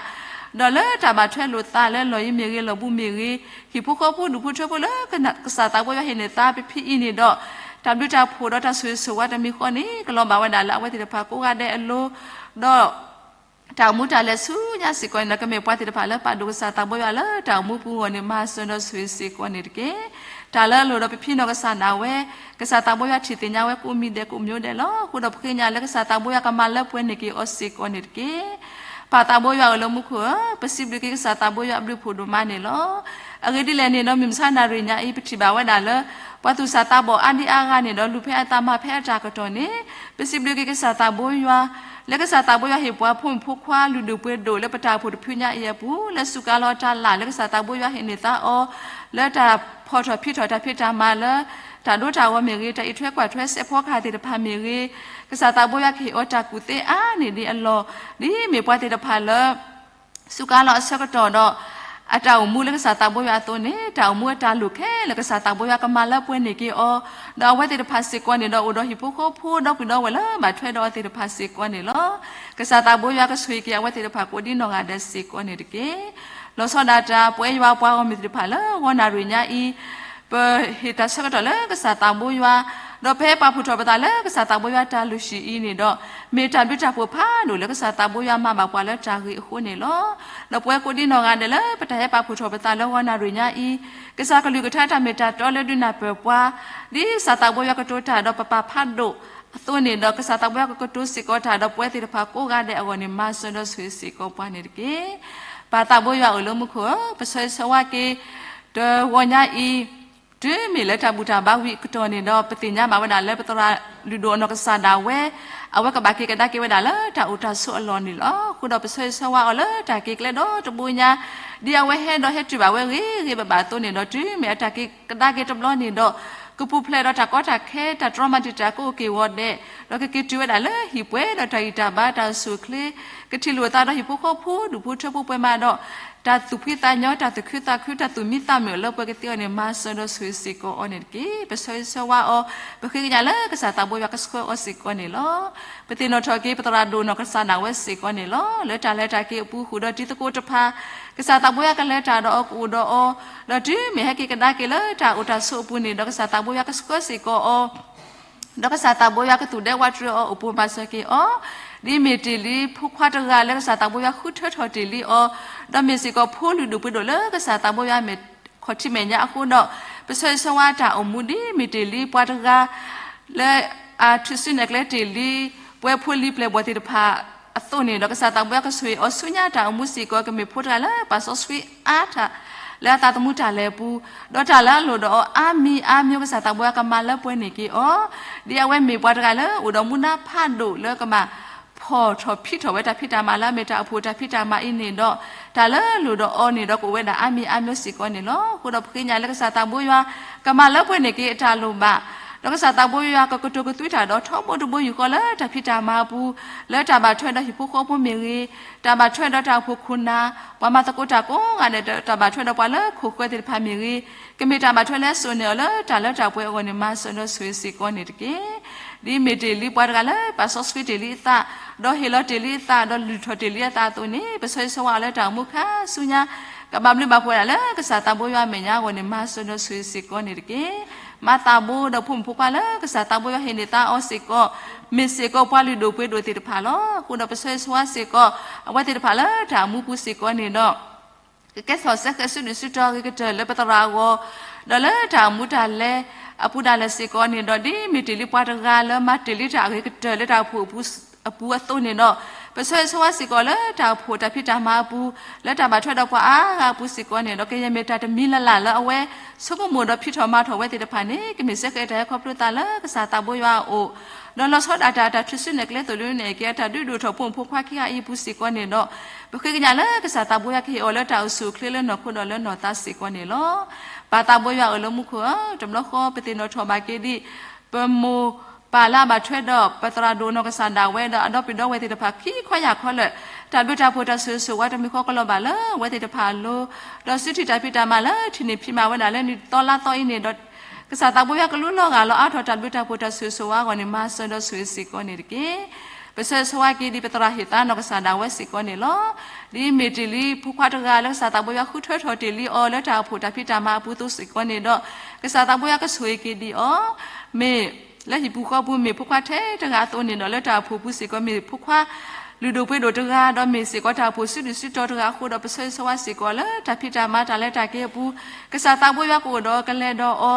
ဒီးလၢတၢ်ဘၣ်ထွဲလိာ်သးလၢလီၢ်ယံၤမ့ၢ်ဂ့ၤ လီၢ်ဘူးမ့ၢ်ဂ့ၤ, ဟံၣ်ဖိဃီဖိဒူၣ်ဖိထၢဖိလၢကစၢ်သးဘိယွၤဟ့ၣ်န့ၢ်သါပဖံအံၤန့ၣ်ဒီး တၢ်ဘျုးတၢ်ဖှိၣ်ဒီးတၢ်ဆိၣ်ဂ့ၤဆိၣ်ဝါတမံၤဃီန့ၣ် ကလီၤဘၣ်ဝဲဒၣ်လၢအဝဲသ့ၣ်တဖၣ်ကိးဂၤဒဲးအလိၤ, ဒီး တၢ်အိၣ်မူတၢ်လဲၤဆူညါစ့ၢ်ကီးန့ၣ်ဒီး ကမ့ၢ်ပှၤသ့ၣ်တဖၣ်လၢပာ်ဒိၣ်ကစၢ်သးဘိယွၤလၢတၢ်အိၣ်မူပူၤအဂီၢ်န့ၣ် မၤစၢၤဒီးဆိၣ်ဂ့ၤစ့ၢ်ကီးန့ၣ်တက့ၢ်. တၢ်လၢအလိၤဒီးပဖံနီၢ်ကစၢ်ဒၣ်ဝဲ ကစၢ်သးဘိယွၤထံၣ်သ့ၣ်ညါဝဲကိးမံၤဒဲးကိးမံၤဒဲးလီၤ. အဃိဒီးပဃ့ညါလၢကစၢ်သးဘိယွၤကမၤလၢပှဲၤန့ၢ်က့ၤအီၤစ့ၢ်ကီးန့ၣ်တက့ၢ်. ပၢ်သးဘိယွၤအိၣ်လၢမူခိၣ်ဧၢ, ပစံးဘျုးက့ၤကစၢ်သးဘိယွၤအဘျုးဖှိၣ်ဒိၣ်မးန့ၣ်လီၤ. အဂ့ၢ်ဒ်လဲၣ်န့ၣ်ဒီး မုၢ်မဆါနၣ်ရံၣ်ညါအံၤ ပထံၣ်ဘၣ်ဝဲဒၣ်လၢ ပှၤသူၣ်စၢ်သးဘီၣ်အါဒံအါဂၤန့ၣ်ဒီး လူၤဖဲအသးမၤဖဲအတၢ်ကတီၢ်န့ၣ် ပစံးဘျုးက့ၤကစၢ်သးဘိယွၤ လၢကစၢ်သးဘိယွၤဟ့ၣ်ပှၤဖိမုၣ်ဖိခွါလုၢ်ဒိၣ်ပှ့ၤဒိၣ်လၢပတၢ်အိၣ်ဖှိၣ်တဖုညါအံၤအပူၤ လၢစူးကါလီၤတၢ်လၢ်လၢကစၢ်သးဘိယွၤဟ့ၣ်န့ၢ်သါအီၤ လၢတၢ်ဖီၣ်ထီၣ်ဖံးထီၣ်တၢ်ဖံးတၢ်မၤလၢ တၢ်ဒိတၢ်ဂီၤမ့ၢ်ဂ့ၤ တၢ်အံးထွဲကွၢ်ထွဲစဲးဖီကဟၣ်သ့ၣ်တဖၣ်မ့ၢ်ဂ့ၤ ကစၢ်သးဘိယွၤကဟ့ၣ်အီၤတၢ်ကူၣ်သ့အါန့ၢ်ဒံးအလီၢ် ဒ်မ့ၢ်ပှၤသ့ၣ်တဖၣ်လၢ စူးကါလီၤအဆၢကတီၢ်ဒီး အတၢ်အိၣ်မူလၢကစၢ်သးဘိယွၤအသိးန့ၣ် တၢ်အိၣ်မူအတၢ်လိၣ်ခဲလၢာ်ကစၢ်သးဘိယွၤကမၤလၢပှဲၤန့ၢ်က့ၤအီၤ, ဒီးအဝဲသ့ၣ်တဖၣ်စ့ၢ်ကီးန့ၣ်ဒီး အိၣ်ဒီးဟံၣ်ဖိဃီဖိဒီပုၢ်ဒီဝဲၢ်လၢဘၣ်ထွဲဒီးအဝဲသ့ၣ်တဖၣ်စ့ၢ်ကီးန့ၣ်လီၤ. ကစၢ်သးဘိယွၤကဆိၣ်ဂ့ၤက့ၤအဝဲသ့ၣ်တဖၣ်ကိးဒံနီၢ်ဂၤဒဲးစ့ၢ်ကီးန့ၣ်တက့ၢ်. လီၤဆီဒၣ်တၢ် ပဝဲယွၤပှၤဂီၢ်မုၢ်သ့ၣ်တဖၣ်လၢဂီၤနၣ်ရံၣ်ညါအံၤ ပဟ့ၣ်တၢ်ဆၢကတီၢ်လၢကစၢ်သးဘိယွၤ, ဒီးပဟဲပာ်ဖှိၣ်ထီၣ်ပသးလၢကစၢ်သးဘိယွၤတၢ်လုၢ်ဟံၣ်အံၤန့ၣ်ဒီး မ့ၢ်တၢ်ဘျုးတၢ်ဖှိၣ်ဖးဒိၣ်လၢကစၢ်သးဘိယွၤမၤဘၣ်ပှၤလၢတၢ်ဂ့ၤအဃိန့ၣ်လီၤ. ဒီးပဝဲကိးဒံနီၢ်ဂၤဒဲးလၢပတၢ်ဟဲပာ်ဖှိၣ်ထီၣ်ပသးလၢဂီၤနၣ်ရံၣ်ညါအံၤ ကစၢ်ကလုၢ်ကထါတၢ်မ့ၢ်တၢ်တီလၢဒုးနၢ်ပၢၢ်ပှၤ, ဒ်ကစၢ်သးဘိယွၤကတိၤတၢ်ဒီးပပာ်ဖးဒိၣ်အသိးန့ၣ်ဒီး ကစၢ်သးဘိယွၤကကတိၤစ့ၢ်ကီးတၢ်ဒီးပဝဲသ့ၣ်တဖၣ်ကိးဂၤဒဲးအဂီၢ်န့ၣ် မၤစၢၤဒီးဆိၣ်ဂ့ၤစ့ၢ်ကီးပှၤန့ၣ်တက့ၢ်. ပၢ်သးဘိယွၤအိၣ်လၢမူခိၣ်ဧၢ, ပဆၢဂ့ၤဆၢဝါက့ၤ တဂီၤညါအံၤ, တုၤမ့ၢ်လၢတၢ်ဘူၣ်တၢ်ဘါဝံၤအကတီၢ်န့ၣ်ဒီး ပသ့ၣ်ညါဘၣ်ဝဲဒၣ်လၢပသရၣ်လုၢ်ဒိၣ်အနီၢ်ကစၢ်ဒၣ်ဝဲ, အဝဲကဘၣ်က့ၤကဒါက့ၤဝဲဒၣ်လၢတၢ်အိၣ်တၢ်ဆိးအလီၢ်န့ၣ်လီၤ. အဃိဒီးပဆၢဂ့ၤဆၢဝါအီၤလၢတၢ်က့ၤကျဲဒီတဘိညါ, ဒ်အဝဲဟဲဒီးဟဲတုၤဘၣ်ဝဲဂ့ၤဂ့ၤဘၣ်ဘၣ်အသိးန့ၣ်ဒီး တုၤမ့ၢ်အတၢ်က့ၤကဒါက့ၤတဘျီန့ၣ်ဒီး ကပူၤဖျဲးဒီးတၢ်ကီတၢ်ခဲ တၢ်တြီမၤတံာ်တာ်ကအိၣ်က့ၤဂီၤဒဲး, ဒီးကက့ၤတုၤဝဲဒၣ်လၢဟံၣ်ပှဲၤဒီးတၢ်ဂံၢ်တၢ်ဘါတၢ်အိၣ်ဆူၣ်အိၣ်ချ့, ကထံၣ်လိာ်အသးဒီးဟံၣ်ဖိဃီဖိဒူၣ်ဖိထၢဖိပှဲၤမးဒီး တၢ်သူၣ်ဖှံသးညီ တၢ်သူၣ်ခုသးခု တၢ်သူၣ်မံသးမုာ်လၢပှဲၤကသ့အီၤန့ၣ် မၤစၢၤဒီးဆိၣ်ဂ့ၤစ့ၢ်ကီးအီၤန့ၣ်တက့ၢ်. ပဆၢဂ့ၤဆၢဝါအီၤ, ပဃ့ကညးလၢကစၢ်သးဘိယွၤကဆှၢအီၤစ့ၢ်ကီးန့ၣ်လီၤ. ပသ့ၣ်နီၣ်ထီၣ်က့ၤပသရၣ်ဒိၣ်နီၢ်ကစၢ်ဒၣ်ဝဲစ့ၢ်ကီးန့ၣ်လီၤ. လၢတၢ်လဲၤတၢ်က့ၤအပူၤဃုာ်ဒီးတံၤသကိးတဖၣ်, ကစၢ်သးဘိယွၤကလဲၤတၢ်ဒီးအီၤကအိၣ်ဒီးအီၤ, ဒီးတုၤမ့ၢ်ဟဲက့ၤကဒါက့ၤလၢတၢ်အိၣ်တၢ်ဆိးအပူၤန့ၣ်ဒီး ကစၢ်သးဘိယွၤကဆှၢစ့ၢ်ကီးအီၤ ဒီးကစၢ်သးဘိယွၤကသူၣ်ဒဲဝးတရံးအီၤ အိၣ်ပိၤမၤစၢၤက့ၤအီၤ, ဒ်မ့ၢ်တ့ၢ်လံဖိခွါတဂၤလၢကစၢ်သးဘိယွၤဃုထၢထီၣ်တ့ၢ်လံအီၤ, ဒီးမ့ၢ်စ့ၢ်ကီးဖိလုၢ်ဒိၣ်ပှ့ၤဒိၣ်လၢကစၢ်သးဘိယွၤမဲာ်ခီၣ်ထံးမဲာ်ညါအဃိဒီး, ပဆၢဂ့ၤဆၢဝါတၢ်အိၣ်မူဒ်မ့ၢ်တ့ၢ်လံပှၤတဂၤ လၢအထုးစုနဲၣ်ကျဲတ့ၢ်လံ ပှဲၤဖိလံၤပျဲၢ်ဘီၣ်သ့ၣ်တဖၣ်အသိးန့ၣ်ဒီး ကစၢ်သးဘိယွၤကဆိၣ်ဂ့ၤအီၤဆူညါတၢ်အိၣ်မူစ့ၢ်ကီး ကမ့ၢ်ဖိတဂၤလၢပာ်စီဆှံအါထီၣ် လၢအသးသမူတၢ်လဲၤအပူၤ, ဒီးတၢ်လၢအလိၣ်ဒီးအီၤအါမံၤအါမံၤ ကစၢ်သးဘိယွၤကမၤလၢပှဲၤန့ၢ်က့ၤအီၤ, ဒ်အဝဲမ့ၢ်ပှၤတဂၤလၢအိၣ်ဒီးမူဒါဖးဒိၣ်လၢကဘၣ်ဖီၣ်ထီၣ်ဖံးထီၣ်ဝဲတၢ်ဖံးတၢ်မၤလၢအမ့ၢ်တၢ်အိၣ်ဖှိၣ်တၢ်ဖံးတၢ်မၤအံၤန့ၣ်ဒီး, တၢ်လၢအလိၣ်ဒီးအီၤန့ၣ်ဒီးကအိၣ်ဝဲဒၣ်အါမံၤအါမံၤစ့ၢ်ကီးန့ၣ်လီၤ. အဃိဒီးပဃ့ကညးလၢကစၢ်သးဘိယွၤ ကမၤလၢပှဲၤန့ၢ်က့ၤအတၢ်လိၣ်ဘၣ်, ဒီးကစၢ်သးဘိယွၤကကတိၤကသွံတၢ်ဒီးထီဘိတဘိယူၢ်ဃီလၢတၢ်ဖံးတၢ်မၤအပူၤ, လၢတၢ်ဘၣ်ထွဲဒီးဟံၣ်ဖိဃီဖိမ့ၢ်ဂ့ၤ, တၢ်ဘၣ်ထွဲဒီးတၢ်အိၣ်ဖှိၣ်ခိၣ်နၢ်, ပှၤမၤသကိးတၢ်ကိးဂၤဒဲး တၢ်ဘၣ်ထွဲဒီးပှၤလၢခိၣ်ဃၢၤသ့ၣ်တဖၣ်မ့ၢ်ဂ့ၤ, ကမ့ၢ်တၢ်ဘၣ်ထွဲလၢစိာ်န့ၢ်အီၤလၢတၢ်လၢတၢ်ပှဲၤအဂီၢ်န့ၣ် မၤစၢၤဒီးဆိၣ်ဂ့ၤစ့ၢ်ကီးန့ၣ်တက့ၢ်. ဒ်မ့ၢ်တ့ၢ်လံပှၤတဂၤလၢပာ်စီဆှံတ့ၢ်လံအသး, ဒီးဟ့ၣ်လီၤတ့ၢ်လံအသး, ဒီးလုၢ်ထီၣ်တ့ၢ်လံအသးအသိးန့ၣ် ပဆၢဂ့ၤဆၢဝါအီၤလၢတၢ်အိၣ်မူခါဆူညါ ကဘၣ်ဘျုးဘၣ်ဖှိၣ်ဝဲဒၣ်လၢကစၢ်သးဘိယွၤအမဲာ်ညါအဂီၢ်န့ၣ် မၤစၢၤဒီးဆိၣ်ဂ့ၤစ့ၢ်ကီးန့ၣ်တက့ၢ်. မၤသးဘိဒီးဖိမုၣ်ဖိခွါလၢကစၢ်သးဘိယွၤဟ့ၣ်န့ၢ်သါအီၤစ့ၢ်ကီး, မ့ၢ်စ့ၢ်ကီးပှၤလုၢ်ဒိၣ်ပှ့ၤဒိၣ်သ့ၣ်တဖၣ်လီၤ. အဃိဒီးပဆၢဂ့ၤဆၢဝါစ့ၢ်ကီး အဝဲသ့ၣ်တဖၣ်လၢတၢ်အိၣ်မူပူၤစ့ၢ်ကီးန့ၣ်ဒီး ကကဲထီၣ်စဲဃဲၤစုဒုၣ်စုတီၤအဂ့ၤကတၢၢ်လၢပသရၣ်အဂီၢ်, ဒီးလၢတၢ်အိၣ်မူတၢ်လဲၤအပူၤဒၣ်လဲာ်စ့ၢ်ကီးန့ၣ်ဒီး ဒ်မ့ၢ်တ့ၢ်လံပှၤတဂၤလၢမၤတ့ၢ်လံတၢ်အဂ့ၤကတၢၢ်လၢတၢ်အိၣ်ဖှိၣ်အပူၤအသိးန့ၣ်ဒီး, ပဆၢဂ့ၤဆၢဝါစ့ၢ်ကီးလၢတၢ်အိၣ်ဖှိၣ်တၢ်ဖံးတၢ်မၤအပူၤ, လၢတၢ်ဘၣ်ထွဲဒီးပှၤအါဂၤအပူၤစ့ၢ်ကီးန့ၣ်ဒီး ကယဲၢ်မ့ၢ်တၢ်တမံၤလၢ်လၢ်လၢအဝဲ ဆိကမိၣ်ဒီးဖံးထီၣ်မၤထီၣ်ဝဲသ့ၣ်တဖၣ်န့ၣ် ကမ့ၢ်စဲဃဲၤတၢ်ဟဲခီဖျိသးလၢကစၢ်သးဘိယွၤအအိၣ်, ဒီးလီၤဆီဒၣ်တၢ် တၢ်ထုးစုနဲၣ်ကျဲသိၣ်လိနဲၣ်က့ၤ အတၢ်ဒုးဒိၣ်ထီၣ်ဖိမုၣ်ဖိခွါခံဂၤအံၤအပူၤစ့ၢ်ကီးန့ၣ်ဒီး, ပဃ့ကညးလၢကစၢ်သးဘိယွၤကဟ့ၣ်အီၤလၢတၢ်အိၣ်ဆူၣ်အိၣ်ချ့လၢနီၢ်ခိဒီးလၢနီၢ်သးစ့ၢ်ကီးန့ၣ်လီၤ. ပၢ်သးဘိယွၤအၢၣ်လီၤမူခိၣ်ဧၢ, တဘျီဃီပသ့ၣ်နီၣ်ထီၣ်ဘၣ်က့ၤဒံး ပမိၢ်ပၢ်လၢအဘၣ်ထွဲဒီးပသရၣ်ဒိၣ်နီၢ်ကစၢ်ဒၣ်ဝဲဒီးအဒီပုၢ်ဒီဝဲၢ်သ့ၣ်တဖၣ်ခံခီယၢ်ခီလၢာ်, တၢ်ဘျုးတၢ်ဖှိၣ်တၢ်ဆိၣ်ဂ့ၤဆိၣ်ဝါတမံၤဃီကလီၤဘၣ်လၢအဝဲသ့ၣ်တဖၣ်အလိၤ, ဒီးစုထံၣ်တၢ်ဖံးတၢ်မၤလၢထံၣ်န့ၢ်ဖံးမၤဝဲဒၣ်လၢနံၣ်သီလါသီအံၤန့ၣ်ဒီး ကစၢ်သးဘိယွၤကလူလီၤဂာ်လီၤအါထီၣ်တၢ်ဘျုးတၢ်ဖှိၣ်တၢ်ဆိၣ်ဂ့ၤဆိၣ်ဝါအဂီၢ်န့ၣ် မၤစၢၤဒီးဆိၣ်ဂ့ၤစ့ၢ်ကီးန့ၣ်တက့ၢ်. ပဆၢဂ့ၤဆၢဝါက့ၤဒံးပသရၣ်ဟ့ၣ်သါနီၢ်ကစၢ်ဒၣ်ဝဲစ့ၢ်ကီးန့ၣ်လီၤ. ဒ်မ့ၢ်တ့ၢ်လံဖိခွါတဂၤလၢကစၢ်သးဘိယွၤဃုထၢထီၣ်တ့ၢ်လံအီၤလၢတၢ်အိၣ်ဖှိၣ်တၢ်ဖံးတၢ်မၤအပူၤအသိးစ့ၢ်ကီးန့ၣ်ဒီး, ကစၢ်သးဘိယွၤကဆိၣ်ဂ့ၤက့ၤဒံးအီၤ, မ့ၢ်လၢဟံၣ်ပူၤဃီပူၤမ့ၢ်ဖိခွါထဲတဂၤအသိးန့ၣ်ဒီး လၢတၢ်အိၣ်ဖှိၣ်ပူၤစ့ၢ်ကီးမ့ၢ်ဖိခွါလုၢ်ဒိၣ်ပှ့ၤဒိၣ်တဂၤ, ဒီးမ့ၢ်စ့ၢ်ကီးတၢ်အိၣ်ဖှိၣ်စုဒုၣ်စုတီၤတဂၤအဃိဒီး ပဆၢဂ့ၤဆၢဝါစ့ၢ်ကီးလၢတၢ်ဖံးတၢ်မၤတၢ်လဲၤတၢ်က့ၤအပူၤ, ကစၢ်သးဘိယွၤကအိၣ်ဒီးကလဲၤဒီးအီ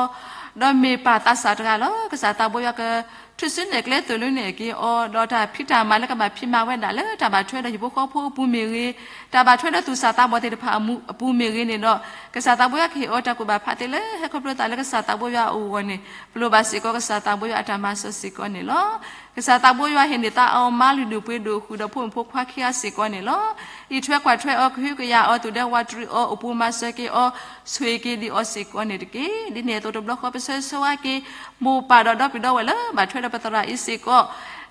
ၤ, ဒီးမ့ၢ်ပၢ်သးစၢ်တဂၤလီၤ. ကစၢ်သးဘိယွၤကထုးစုနဲၣ်ကျဲသိၣ်လိနဲၣ်က့ၤအီၤ, ဒီးတၢ်ဖံးတၢ်မၤလၢကဘၣ်ဖံးမၤဝဲဒၣ်လၢတၢ်ဘၣ်ထွဲဒီးဟံၣ်ဖိဃီဖိအပူၤမ့ၢ်ဂ့ၤ, တၢ်ဘၣ်ထွဲဒီးသူၣ်စၢ်သးဘီၣ်သ့ၣ်တဖၣ်အပူၤမ့ၢ်ဂ့ၤန့ၣ်ဒီး, ကစၢ်သးဘိယွၤကဟ့ၣ်အီၤတၢ်ကူၣ်ဘၣ်ဖးသ့လၢဟဲခီဖျိသးလၢကစၢ်သးဘိယွၤအအိၣ်အဂီၢ်န့ၣ် ပလိၣ်ဘၣ်စ့ၢ်ကီးကစၢ်သးဘိယွၤအတၢ်မၤစၢၤစ့ၢ်ကီးန့ၣ်လီၤ. ကစၢ်သးဘိယွၤဟ့ၣ်န့ၢ်သါအီၤမါလုၢ်ဒိၣ်ပှ့ၤဒိၣ်ဃုာ်ဒီးဖိမုၣ်ဖိခွါခံဂၤစ့ၢ်ကီးန့ၣ်လီၤ. အံးထွဲကွၢ်ထွဲအီၤ ကဟုကယာ်အီၤ သူၣ်ဒဲဝးတရံးအီၤ အိၣ်ပိၤမၤစၢၤက့ၤအီၤ ဆိၣ်ဂ့ၤက့ၤဒံးအီၤစ့ၢ်ကီးန့ၣ်တက့ၢ်. ဒ်န့ၣ်အသိးတဘျီဃီ ပဆၢဂ့ၤဆၢဝါက့ၤ မိၢ်ပၢ်ဒီးဒီပုၢ်ဒီဝဲၢ်လၢဘၣ်ထွဲဒီးပသရၣ်အံၤစ့ၢ်ကီး,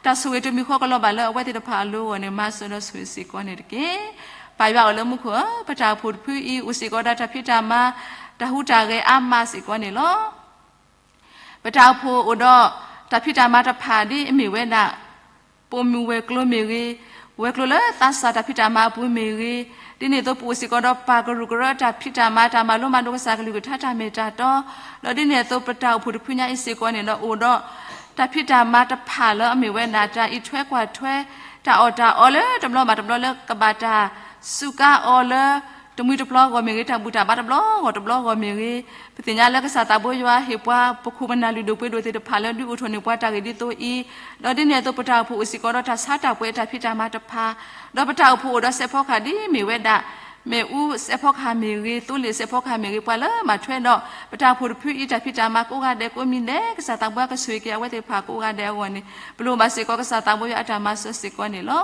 တၢ်ဆိၣ်ဂ့ၤတမံၤဃီကလီၤဘၣ်လၢအဝဲသ့ၣ်တဖၣ်အလိၤအဂီၢ်န့ၣ် မၤစၢၤဒီးဆိၣ်ဂ့ၤစ့ၢ်ကီးန့ၣ်တက့ၢ်. ပၢ်ယွၤအိၣ်လၢမူခိၣ်ဧၢ, ပတၢ်အိၣ်ဖှိၣ်တဖုအံၤ အိၣ်စ့ၢ်ကီးဒီးတၢ်ဖံးတၢ်မၤ တၢ်ဟူးတၢ်ဂဲၤအါမးစ့ၢ်ကီးန့ၣ်လီၤ. ပတၢ်အိၣ်ဖှိၣ်အိၣ်ဒီးတၢ်ဖံးတၢ်မၤတဖၣ်ဒ်အမ့ၢ်ဝဲဒၣ် ပိာ်မုၣ်ဝဲၤကျိၤမ့ၢ်ဂ့ၤ, ဝဲၤကျိၤလၢသးစၢ်တၢ်ဖံးတၢ်မၤအပူၤမ့ၢ်ဂ့ၤ, ဒ်န့ၣ်အသိးပအိၣ်စ့ၢ်ကီးဒီးပၢ်ကရူၢ်ကရၢတၢ်ဖံးတၢ်မၤ တၢ်မၤလိမၤဒိးကစၢ်ကလုၢ်ကထါတၢ်မ့ၢ်တၢ်တီ, ဒီးဒ်န့ၣ်အသိးပတၢ်အိၣ်ဖှိၣ်တဖုညါအံၤစ့ၢ်ကီးန့ၣ်ဒီး အိၣ်ဒီးတၢ်ဖံးတၢ်မၤတဖၣ်လၢအမ့ၢ်ဝဲဒၣ် တၢ်အံးထွဲကွၢ်ထွဲ တၢ်အီၣ်တၢ်အီလၢတဘျီဘၣ်တဘျီလၢကဘၣ်တၢ်စူးကါအီၤလၢ တမှံတပျီအဂီၢ်မ့ၢ်ဂ့ၤ, တၢ်ဘူၣ်တၢ်ဘါတဘျီဂီၢ်တဘျီအဂီၢ်မ့ၢ်ဂ့ၤ, ပသ့ၣ်ညါလၢကစၢ်သးဘိယွၤဟ့ၣ်ပှၤ ပခိၣ်ပနၢ်လုၢ်ဒိၣ်ပှ့ၤဒိၣ်သ့ၣ်တဖၣ်လၢဒုးအိၣ်ထီၣ်န့ၢ်ပှၤတၢ်ဂ့ၢ်ဒ်သိးအံၤ, ဒီးဒ်န့ၣ်အသိးပတၢ်အိၣ်ဖှိၣ်အိၣ်စ့ၢ်ကီးဒီးတၢ်ဆါတၢ်ပှ့ၤတၢ်ဖံးတၢ်မၤတဖၣ်, ဒီးပတၢ်အိၣ်ဖှိၣ်အိၣ်ဒီးစဲးဖီကဟၣ်ဒ်မ့ၢ်ဝဲဒၣ် မ့ၣ်အူစဲးဖီကဟၣ်မ့ၢ်ဂ့ၤ, သိလ့ၣ်စဲးဖီကဟၣ်မ့ၢ်ဂ့ၤ, ပှၤလၢဘၣ်ထွဲဒီး ပတၢ်အိၣ်ဖှိၣ်တဖုအံၤ တၢ်ဖံးတၢ်မၤကိးဂၤဒဲးကိးမံၤဒဲး ကစၢ်သးဘိယွၤကဆိၣ်ဂ့ၤက့ၤအဝဲသ့ၣ်တဖၣ်ကိးဂၤဒဲးအဂီၢ်န့ၣ် ပလိၣ်ဘၣ်စ့ၢ်ကီးကစၢ်သးဘိယွၤအတၢ်မၤစၢၤစ့ၢ်ကီးန့ၣ်လီၤ.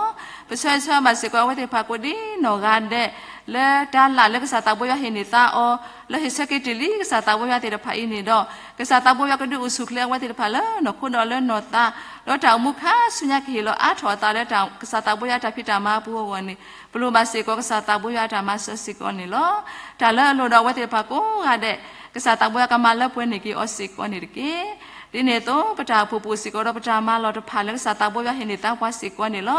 ပဆၢဂ့ၤဆၢဝါဘၣ်စ့ၢ်ကီးအဝဲသ့ၣ်တဖၣ်ကိးဒ်နီၢ်ဂၤဒဲး လၢတၢ်လၢလၢကစၢ်သးဘိယွၤဟ့ၣ်န့ၢ်သါအီၤ လၢဟ့ၣ်ဆၢက့ၤတ့ၢ်လံကစၢ်သးဘိယွၤသ့ၣ်တဖၣ်အံၤန့ၣ်ဒီး ကစၢ်သးဘိယွၤကဒုးအိၣ်ဆူၣ်ချ့အဝဲသ့ၣ်တဖၣ်လၢနီၢ်ခိဒီးလၢနီၢ်သး ဒီးတၢ်အိၣ်မူခါဆူညါကဟ့ၣ်လီၤအါထီၣ်အသးလၢကစၢ်သးဘိယွၤအတၢ်ဖံးတၢ်မၤအပူၤအဂီၢ်န့ၣ် ပလိၣ်ဘၣ်စ့ၢ်ကီးကစၢ်သးဘိယွၤအတၢ်မၤစၢၤစ့ၢ်ကီးန့ၣ်လီၤ. တၢ်လၢအလိၣ်ဒီးအဝဲသ့ၣ်တဖၣ်ကိးဂၤဒဲး ကစၢ်သးဘိယွၤကမၤလၢပှဲၤန့ၢ်က့ၤအီၤစ့ၢ်ကီးန့ၣ်တက့ၢ်. ဒ်န့ၣ်အသိး ပတၢ်အိၣ်ဖှိၣ်ပအိၣ်စ့ၢ်ကီးဒီးပတၢ်မၤလီၢ်တဖၣ်လၢကစၢ်သးဘိယွၤဟ့ၣ်န့ၢ်သါပှၤစ့ၢ်ကီးန့ၣ်လီၤ.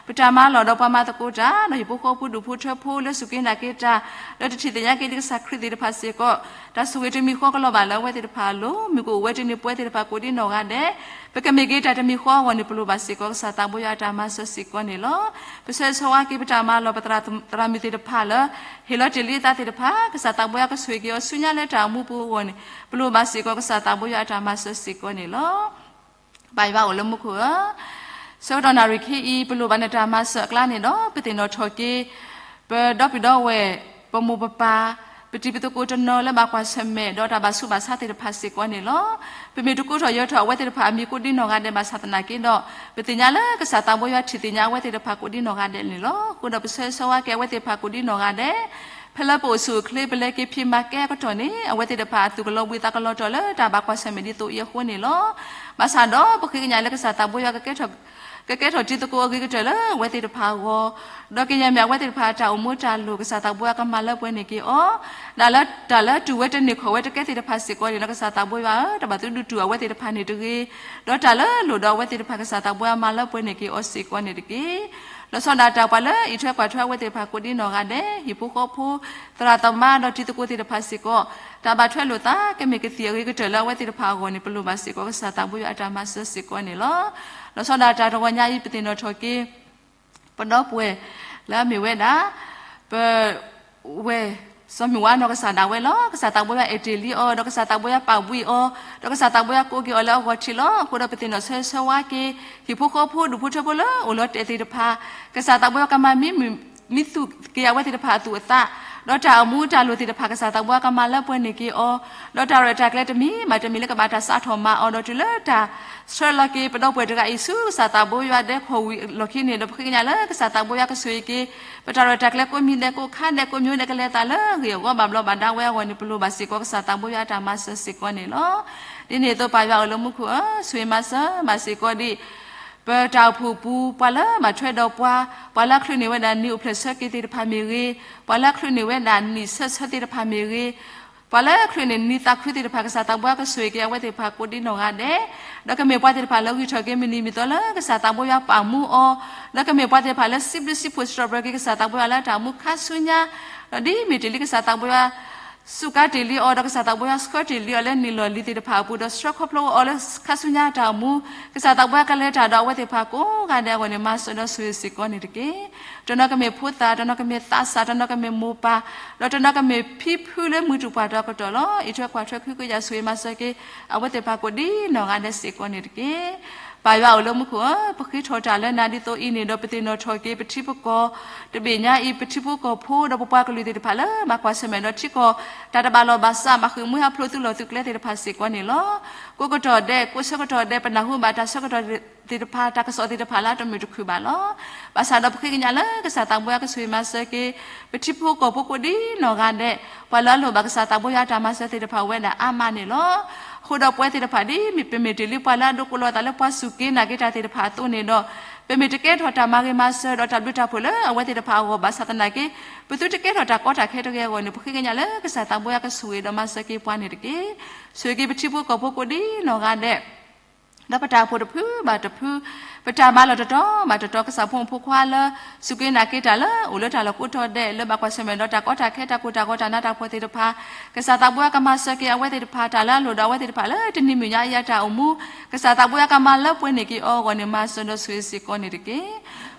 ပတၢ်မၤလီၢ်ဒီးပှၤမၤသကိးတၢ် ဒီးဟံၣ်ဖိဃီဖိဒူၣ်ဖိထၢဖိလၢစူၢ်က့ၤနာ်က့ၤတၢ် လၢတထံၣ်သ့ၣ်ညါက့ၤလံကစၢ်ခရံာ်သ့ၣ်တဖၣ်စ့ၢ်ကီး တၢ်ဆိၣ်ဂ့ၤတမံၤဃီကလီၤဘၣ်လၢအဝဲသ့ၣ်တဖၣ်အလိၤ မုၢ်ကအိၣ်ဝဲတနံၤပှဲၤသ့ၣ်တဖၣ်ကိးဒ်နီၢ်ဂၤဒဲး ပကမ့ၢ်က့ၤတၢ်တမံၤဃီအဂီၢ်န့ၣ် ပလိၣ်ဘၣ်စ့ၢ်ကီးကစၢ်သးဘိယွၤအတၢ်မၤစၢၤစ့ၢ်ကီးန့ၣ်လီၤ. ပဆၢဂ့ၤဆၢဝါက့ၤပတၢ်မၤလီၢ်ပသရၣ်မုၣ်သ့ၣ်တဖၣ်လၢ ဟ့ၣ်လီၤတ့ၢ်လံအသးသ့ၣ်တဖၣ် ကစၢ်သးဘိယွၤကဆိၣ်ဂ့ၤက့ၤအီၤဆူညါလၢတၢ်အိၣ်မူပူၤအဂီၢ်န့ၣ် ပလိၣ်ဘၣ်စ့ၢ်ကီးကစၢ်သးဘိယွၤအတၢ်မၤစၢၤစ့ၢ်ကီးန့ၣ်လီၤ. ပၢ်ယွၤအိၣ်လၢမူခိၣ်ဧၢ, ဆၢကတီၢ်နၣ်ရံၣ်ခဲအံၤ ပလိၣ်ဘၣ်နတၢ်မၤစၢၤအကျါန့ၣ်ဒီး ပသ့ၣ်နီၣ်ထီၣ်က့ၤ ပဒီပုၢ်ဒီဝဲၢ်, ပမိၢ်ပပၢ်, ပတံၤပသကိးတနီၤလၢဘၣ်ကွၢ်ဆၢၣ်မဲာ် ဒီးတၢ်ဘၣ်ဆူးဘၣ်ဆါသ့ၣ်တဖၣ်စ့ၢ်ကီးန့ၣ်လီၤ. ပမ့ၢ်တကိးထီၣ်ယၢၤထီၣ်အဝဲသ့ၣ်တဖၣ်အမံၤကိးဒ်နီၢ်ဂၤဒဲးဘၣ်ဆၣ်သနာ်က့ဒီး ပသ့ၣ်ညါလၢကစၢ်သးဘိယွၤထံၣ်သ့ၣ်ညါအဝဲသ့ၣ်တဖၣ်ကိးဒ်နီၢ်ဂၤဒဲးန့ၣ်လီၤ. အဃိဒီးပဆၢဂ့ၤဆၢဝါက့ၤအဝဲသ့ၣ်တဖၣ်ကိးဒ်နီၢ်ဂၤဒဲး ဖဲလၢပအိၣ်ဆူၣ်အိၣ်ချ့ ပလဲၤက့ၤဖံးမၤကဲအကတီၢ်န့ၣ် အဝဲသ့ၣ်တဖၣ်အသူၣ်ကလီၤဘှံးသးကလီၤတီၤလၢတၢ်ဘၣ်ကွၢ်ဆၢၣ်မဲာ်ဒ်သိးအံၤအဃိန့ၣ်လီၤ. ဘၣ်ဆၣ်ဒီးပဃ့ကညးလၢကစၢ်သးဘိယွၤကကဲထီၣ် ကကဲထီၣ်တံၤသကိးအဂ့ၤကတၢၢ်လၢအဝဲသ့ၣ်တဖၣ်အဂီၢ်, ဒီးကယဲၢ်မ့ၢ်အဝဲသ့ၣ်တဖၣ်အတၢ်အိၣ်မူတၢ်လိၣ် ကစၢ်သးဘိယွၤကမၤလၢပှဲၤန့ၢ်က့ၤအီၤ, ဒၣ်လၢတၢ်လၢတူၢ်ဝဲတန့ၢ်ခီၣ်ဝဲတကဲသ့ၣ်တဖၣ်စ့ၢ်ကီးန့ၣ် ဒီးကစၢ်သးဘိယွၤဧၢ, တၢ်ဘၣ်သုဒုးတူၢ်အဝဲသ့ၣ်တဖၣ်န့ၣ်တဂ့ၤ, ဒီးတၢ်လၢလိၣ်ဒီးအဝဲသ့ၣ်တဖၣ် ကစၢ်သးဘိယွၤမၤလၢပှဲၤန့ၢ်က့ၤအီၤစ့ၢ်ကီးန့ၣ်တက့ၢ်. လီၤဆီဒၣ်တၢ်ပှၤလၢအံးထွဲကွၢ်ထွဲအဝဲသ့ၣ်တဖၣ်ကိးဒ်နီၢ်ဂၤဒဲး, ဟံၣ်ဖိဃီဖိ, သရၣ်သမါဒီးတံၤသကိးသ့ၣ်တဖၣ်စ့ၢ်ကီး, တၢ်ဘၣ်ထွဲလိာ်သးကမ့ၢ်ကသံၣ်အဂ့ၤကတၢၢ်လၢအဝဲသ့ၣ်တဖၣ်အဂီၢ်န့ၣ် ပလိၣ်ဘၣ်စ့ၢ်ကီးကစၢ်သးဘိယွၤအတၢ်မၤစၢၤစ့ၢ်ကီးန့ၣ်လီၤ. လီၤဆီဒၣ်တၢ်တဂီၤညါအံၤ ပသ့ၣ်နီၣ်ထီၣ်က့ၤ ပဒီပုၢ်ဝဲၢ်လၢအမ့ၢ်ဝဲဒၣ် ပဝဲၢ်စီၤမုၢ်ဝါနီၢ်ကစၢ်ဒၣ်ဝဲလီၤ. ကစၢ်သးဘိယွၤအဲၣ်တ့ၢ်လံအီၤ ဒီးကစၢ်သးဘိယွၤပာ်ဘှံးအီၤ, ဒီးကစၢ်သးဘိယွၤကိးက့ၤအီၤလၢအဂီၢ်ထံးလီၤ. အဃိဒီးပသ့ၣ်နီၣ်ဆၢဂ့ၤဆၢဝါက့ၤ ဟံၣ်ဖိဃီဖိဒူၣ်ဖိထၢဖိလၢအိၣ်လီၤတဲာ်သ့ၣ်တဖၣ်, ကစၢ်သးဘိယွၤကမၤမံမံသူၣ်က့ၤအဝဲသ့ၣ်တဖၣ်အသူၣ်အသး, ဒီးတၢ်အိၣ်မူတၢ်လိၣ်သ့ၣ်တဖၣ် ကစၢ်သးဘိယွၤကမၤလၢပှဲၤန့ၢ်က့ၤအီၤ, ဒီးတၢ်ရဲၣ်တၢ်ကျဲၤတမံၤဘၣ်တမံၤလၢကဘၣ်တၢ်စးထီၣ်မၤအီၤ ဒီးတုၤလၢတၢ်ဆှၢလီၤက့ၤ ပဒီပုၢ်ဝဲၢ်တဂၤအံၤဆူကစၢ်သးဘိယွၤဒဲးခီၣ်ဝံၤအလီၢ်ခံန့ၣ်ဒီး ပဃ့ကညးလၢကစၢ်သးဘိယွၤကဆိၣ်ဂ့ၤက့ၤ ပတၢ်ရဲၣ်တၢ်ကျဲၤကိးမံၤဒဲးကိးခါဒဲးကိးမံၤဒဲးကလဲၤအသးလၢအဂ့ၢ်အဂီၢ်ဘၣ်ဘျီးဘၣ်ဒါဝဲအဂီၢ်န့ၣ် ပလိၣ်ဘၣ်စ့ၢ်ကီးကစၢ်သးဘိယွၤအတၢ်မၤစၢၤစ့ၢ်ကီးန့ၣ်လီၤ. ဒ်န့ၣ်အသိးပၢ်ယွၤအိၣ်လၢမူခိၣ်ဧၢ, ဆိၣ်ဂ့ၤမၤစၢၤဘၣ်စ့ၢ်ကီးဒံး ပတၢ်အိၣ်ဖှိၣ်ပူၤ ပှၤလၢဘၣ်ထွဲဒီးပှၤ, ပှၤလၢအချုးန့ၢ်ဝဲဒၣ်နံၤအိၣ်ဖျဲၣ်ဆၢက့ၤသ့ၣ်တဖၣ်မ့ၢ်ဂ့ၤ, ပှၤလၢအချုးန့ၢ်ဝဲဒၣ်နံၣ်ဆၢဆၢသ့ၣ်တဖၣ်မ့ၢ်ဂ့ၤ, ပှၤလၢအချုးန့ၢ်နံၤသးခုသ့ၣ်တဖၣ် ကစၢ်သးဘိယွၤကဆိၣ်ဂ့ၤက့ၤအဝဲသ့ၣ်တဖၣ်ကိးဒ်နီၢ်ဂၤဒဲး, ဒီးကမ့ၢ်ပှၤသ့ၣ်တဖၣ်လၢဂံၢ်ထီၣ်က့ၤမုၢ်နံၤမုၢ်သီလၢကစၢ်သးဘိယွၤပာ်မူအီၤ, ဒီးကမ့ၢ်ပှၤသ့ၣ်တဖၣ်လၢစံးဘျုးစံးဖှိၣ်စံးထီၣ်ပတြၢၤက့ၤကစၢ်သးဘိယွၤလၢတၢ်အိၣ်မူခါဆူညါ ဒီးဒ်မ့ၢ်တ့ၢ်လံကစၢ်သးဘိယွၤ စူးကါတ့ၢ်လံအီၤ ဒီးကစၢ်သးဘိယွၤဆှၢတ့ၢ်လံအီၤလၢနံၣ်လီၢ်လံၤသ့ၣ်တဖၣ်အပူၤ ဒီးဆှၢခီဖျိအီၤလၢခါဆူညါတၢ်အိၣ်မူ, ကစၢ်သးဘိယွၤကလဲၤတၢ်ဒီးအဝဲသ့ၣ်တဖၣ်ကိးဂၤဒဲးအဂီၢ်န့ၣ် မၤစၢၤဒီးဆိၣ်ဂ့ၤစ့ၢ်ကီးန့ၣ်တက့ၢ်. တနီၤကမ့ၢ်ဖိသၣ်, တနီၤကမ့ၢ်သးစၢ်, တနီၤကမ့ၢ်မိၢ်ပၢ်, ဒီးတနီၤကမ့ၢ်ဖံဖုလၢမုၢ်တူၢ်ပှၢ်တီၤကတီၢ်လီၤ. အံးထွဲကွၢ်ထွဲခုကယာ်ဆိၣ်ဂ့ၤမၤစၢၤက့ၤ အဝဲသ့ၣ်တဖၣ်ကိးဒ်နီၢ်ဂၤဒဲးစ့ၢ်ကီးန့ၣ်တက့ၢ်. ပၢ်ယွၤအိၣ်လၢမူခိၣ်ဧၢ, ပဃ့ထီၣ်တၢ်လၢနၤဒ်သိးအံၤန့ၣ်ဒီး ပသ့ၣ်နီၣ်ထီၣ်က့ၤ ပထံပကီၢ် တဘ့ၣ်ညါအံၤ ပထံဖိကီၢ်ဖိဒီးပပှၤကလုာ်သ့ၣ်တဖၣ်လၢ ဘၣ်ကွၢ်ဆၢၣ်မဲာ်ဒီးထံကီၢ် တၢ်တဘၣ်လီၢ်ဘၣ်စး ဘၣ်ဃ့ၢ်မှံဟးဖျိးသုလီၢ်သုကျဲသ့ၣ်တဖၣ်စ့ၢ်ကီးန့ၣ်လီၤ. ကိးကတီၢ်ဒဲး ကိးဆၢကတီၢ်ဒဲး ပနၢ်ဟူဘၣ်တၢ်ဆၢကတီၢ်သ့ၣ်တဖၣ် တၢ်ကစီၣ်သ့ၣ်တဖၣ်လၢအတမုာ်တခုၣ်ဘၣ်လီၤ. ဘၣ်ဆၣ်ဒီးပဃ့ကညးလၢကစၢ်သးဘိယွၤကဆိၣ်ဂ့ၤမၤစၢၤက့ၤ ပထံဖိကီၢ်ဖိကိးဒ်နီၢ်ဂၤဒဲး ပှၤလၢအလိၣ်ဘၣ်ကစၢ်သးဘိယွၤအတၢ်မၤစၢၤသ့ၣ်တဖၣ်အိၣ်ဝဲဒၣ်အါမးန့ၣ်လီၤ. အဃိဒီးပဝဲသ့ၣ်တဖၣ်ဒ်ပမ့ၢ်တ့ၢ်လံ ပှၤလၢအဒိးကိးလီၤအသးလၢပှၤစူၢ်က့ၤနာ်က့ၤတၢ်သ့ၣ်တဖၣ်အသိးန့ၣ်ဒီး ပမ့ၢ်တကဲထီၣ်တၢ်မၤဂ့ၤမၤစၢၤဒီးတၢ်ဘျုးတၢ်ဖှိၣ်လၢအဝဲသ့ၣ်တဖၣ်အဂီၢ်ဘၣ်ဆၣ်သနာ်က့ ပသုတကဲထီၣ်တၢ်ကီတၢ်ခဲတဂ့ၤအဂီၢ်န့ၣ် ပဃ့ကညးလၢကစၢ်သးဘိယွၤကဆိၣ်ဂ့ၤဒီးမၤစၢၤက့ၤပှၤန့ၣ်တက့ၢ်. ဆိၣ်ဂ့ၤက့ၤပထံဖိကီၢ်ဖိကိးဒ်နီၢ်ဂၤဒဲး ဒီးပတၢ်အိၣ်ဖှိၣ်တဖုဘၣ်တဖု, ပတၢ်မၤလီၢ်တတီၤဘၣ်တတီၤ ကစၢ်ဖိမုၣ်ဖိခွါလၢ စူၢ်က့ၤနာ်က့ၤတၢ်လၢအိၣ်လၢတၢ်လီၢ်ကိးတီၤဒဲး လၢဘၣ်ကွၢ်ဆၢၣ်မဲာ်ဒီးတၢ်ကီတၢ်ခဲ တၢ်ကိၢ်တၢ်ဂီၤ တၢ်နးတၢ်ဖှီၣ်သ့ၣ်တဖၣ် ကစၢ်သးဘိယွၤကမၤစၢၤက့ၤအဝဲသ့ၣ်တဖၣ် တၢ်လၢအလိၣ်ဒီးအဝဲသ့ၣ်တဖၣ်လၢတနံၤမုၢ်ညါအံၤအတၢ်အိၣ်မူ ကစၢ်သးဘိယွၤကမၤလၢပှဲၤန့ၢ်က့ၤအီၤအဂီၢ်န့ၣ် မၤစၢၤဒီးဆိၣ်ဂ့ၤစ့ၢ်ကီးန့ၣ်တက့ၢ်.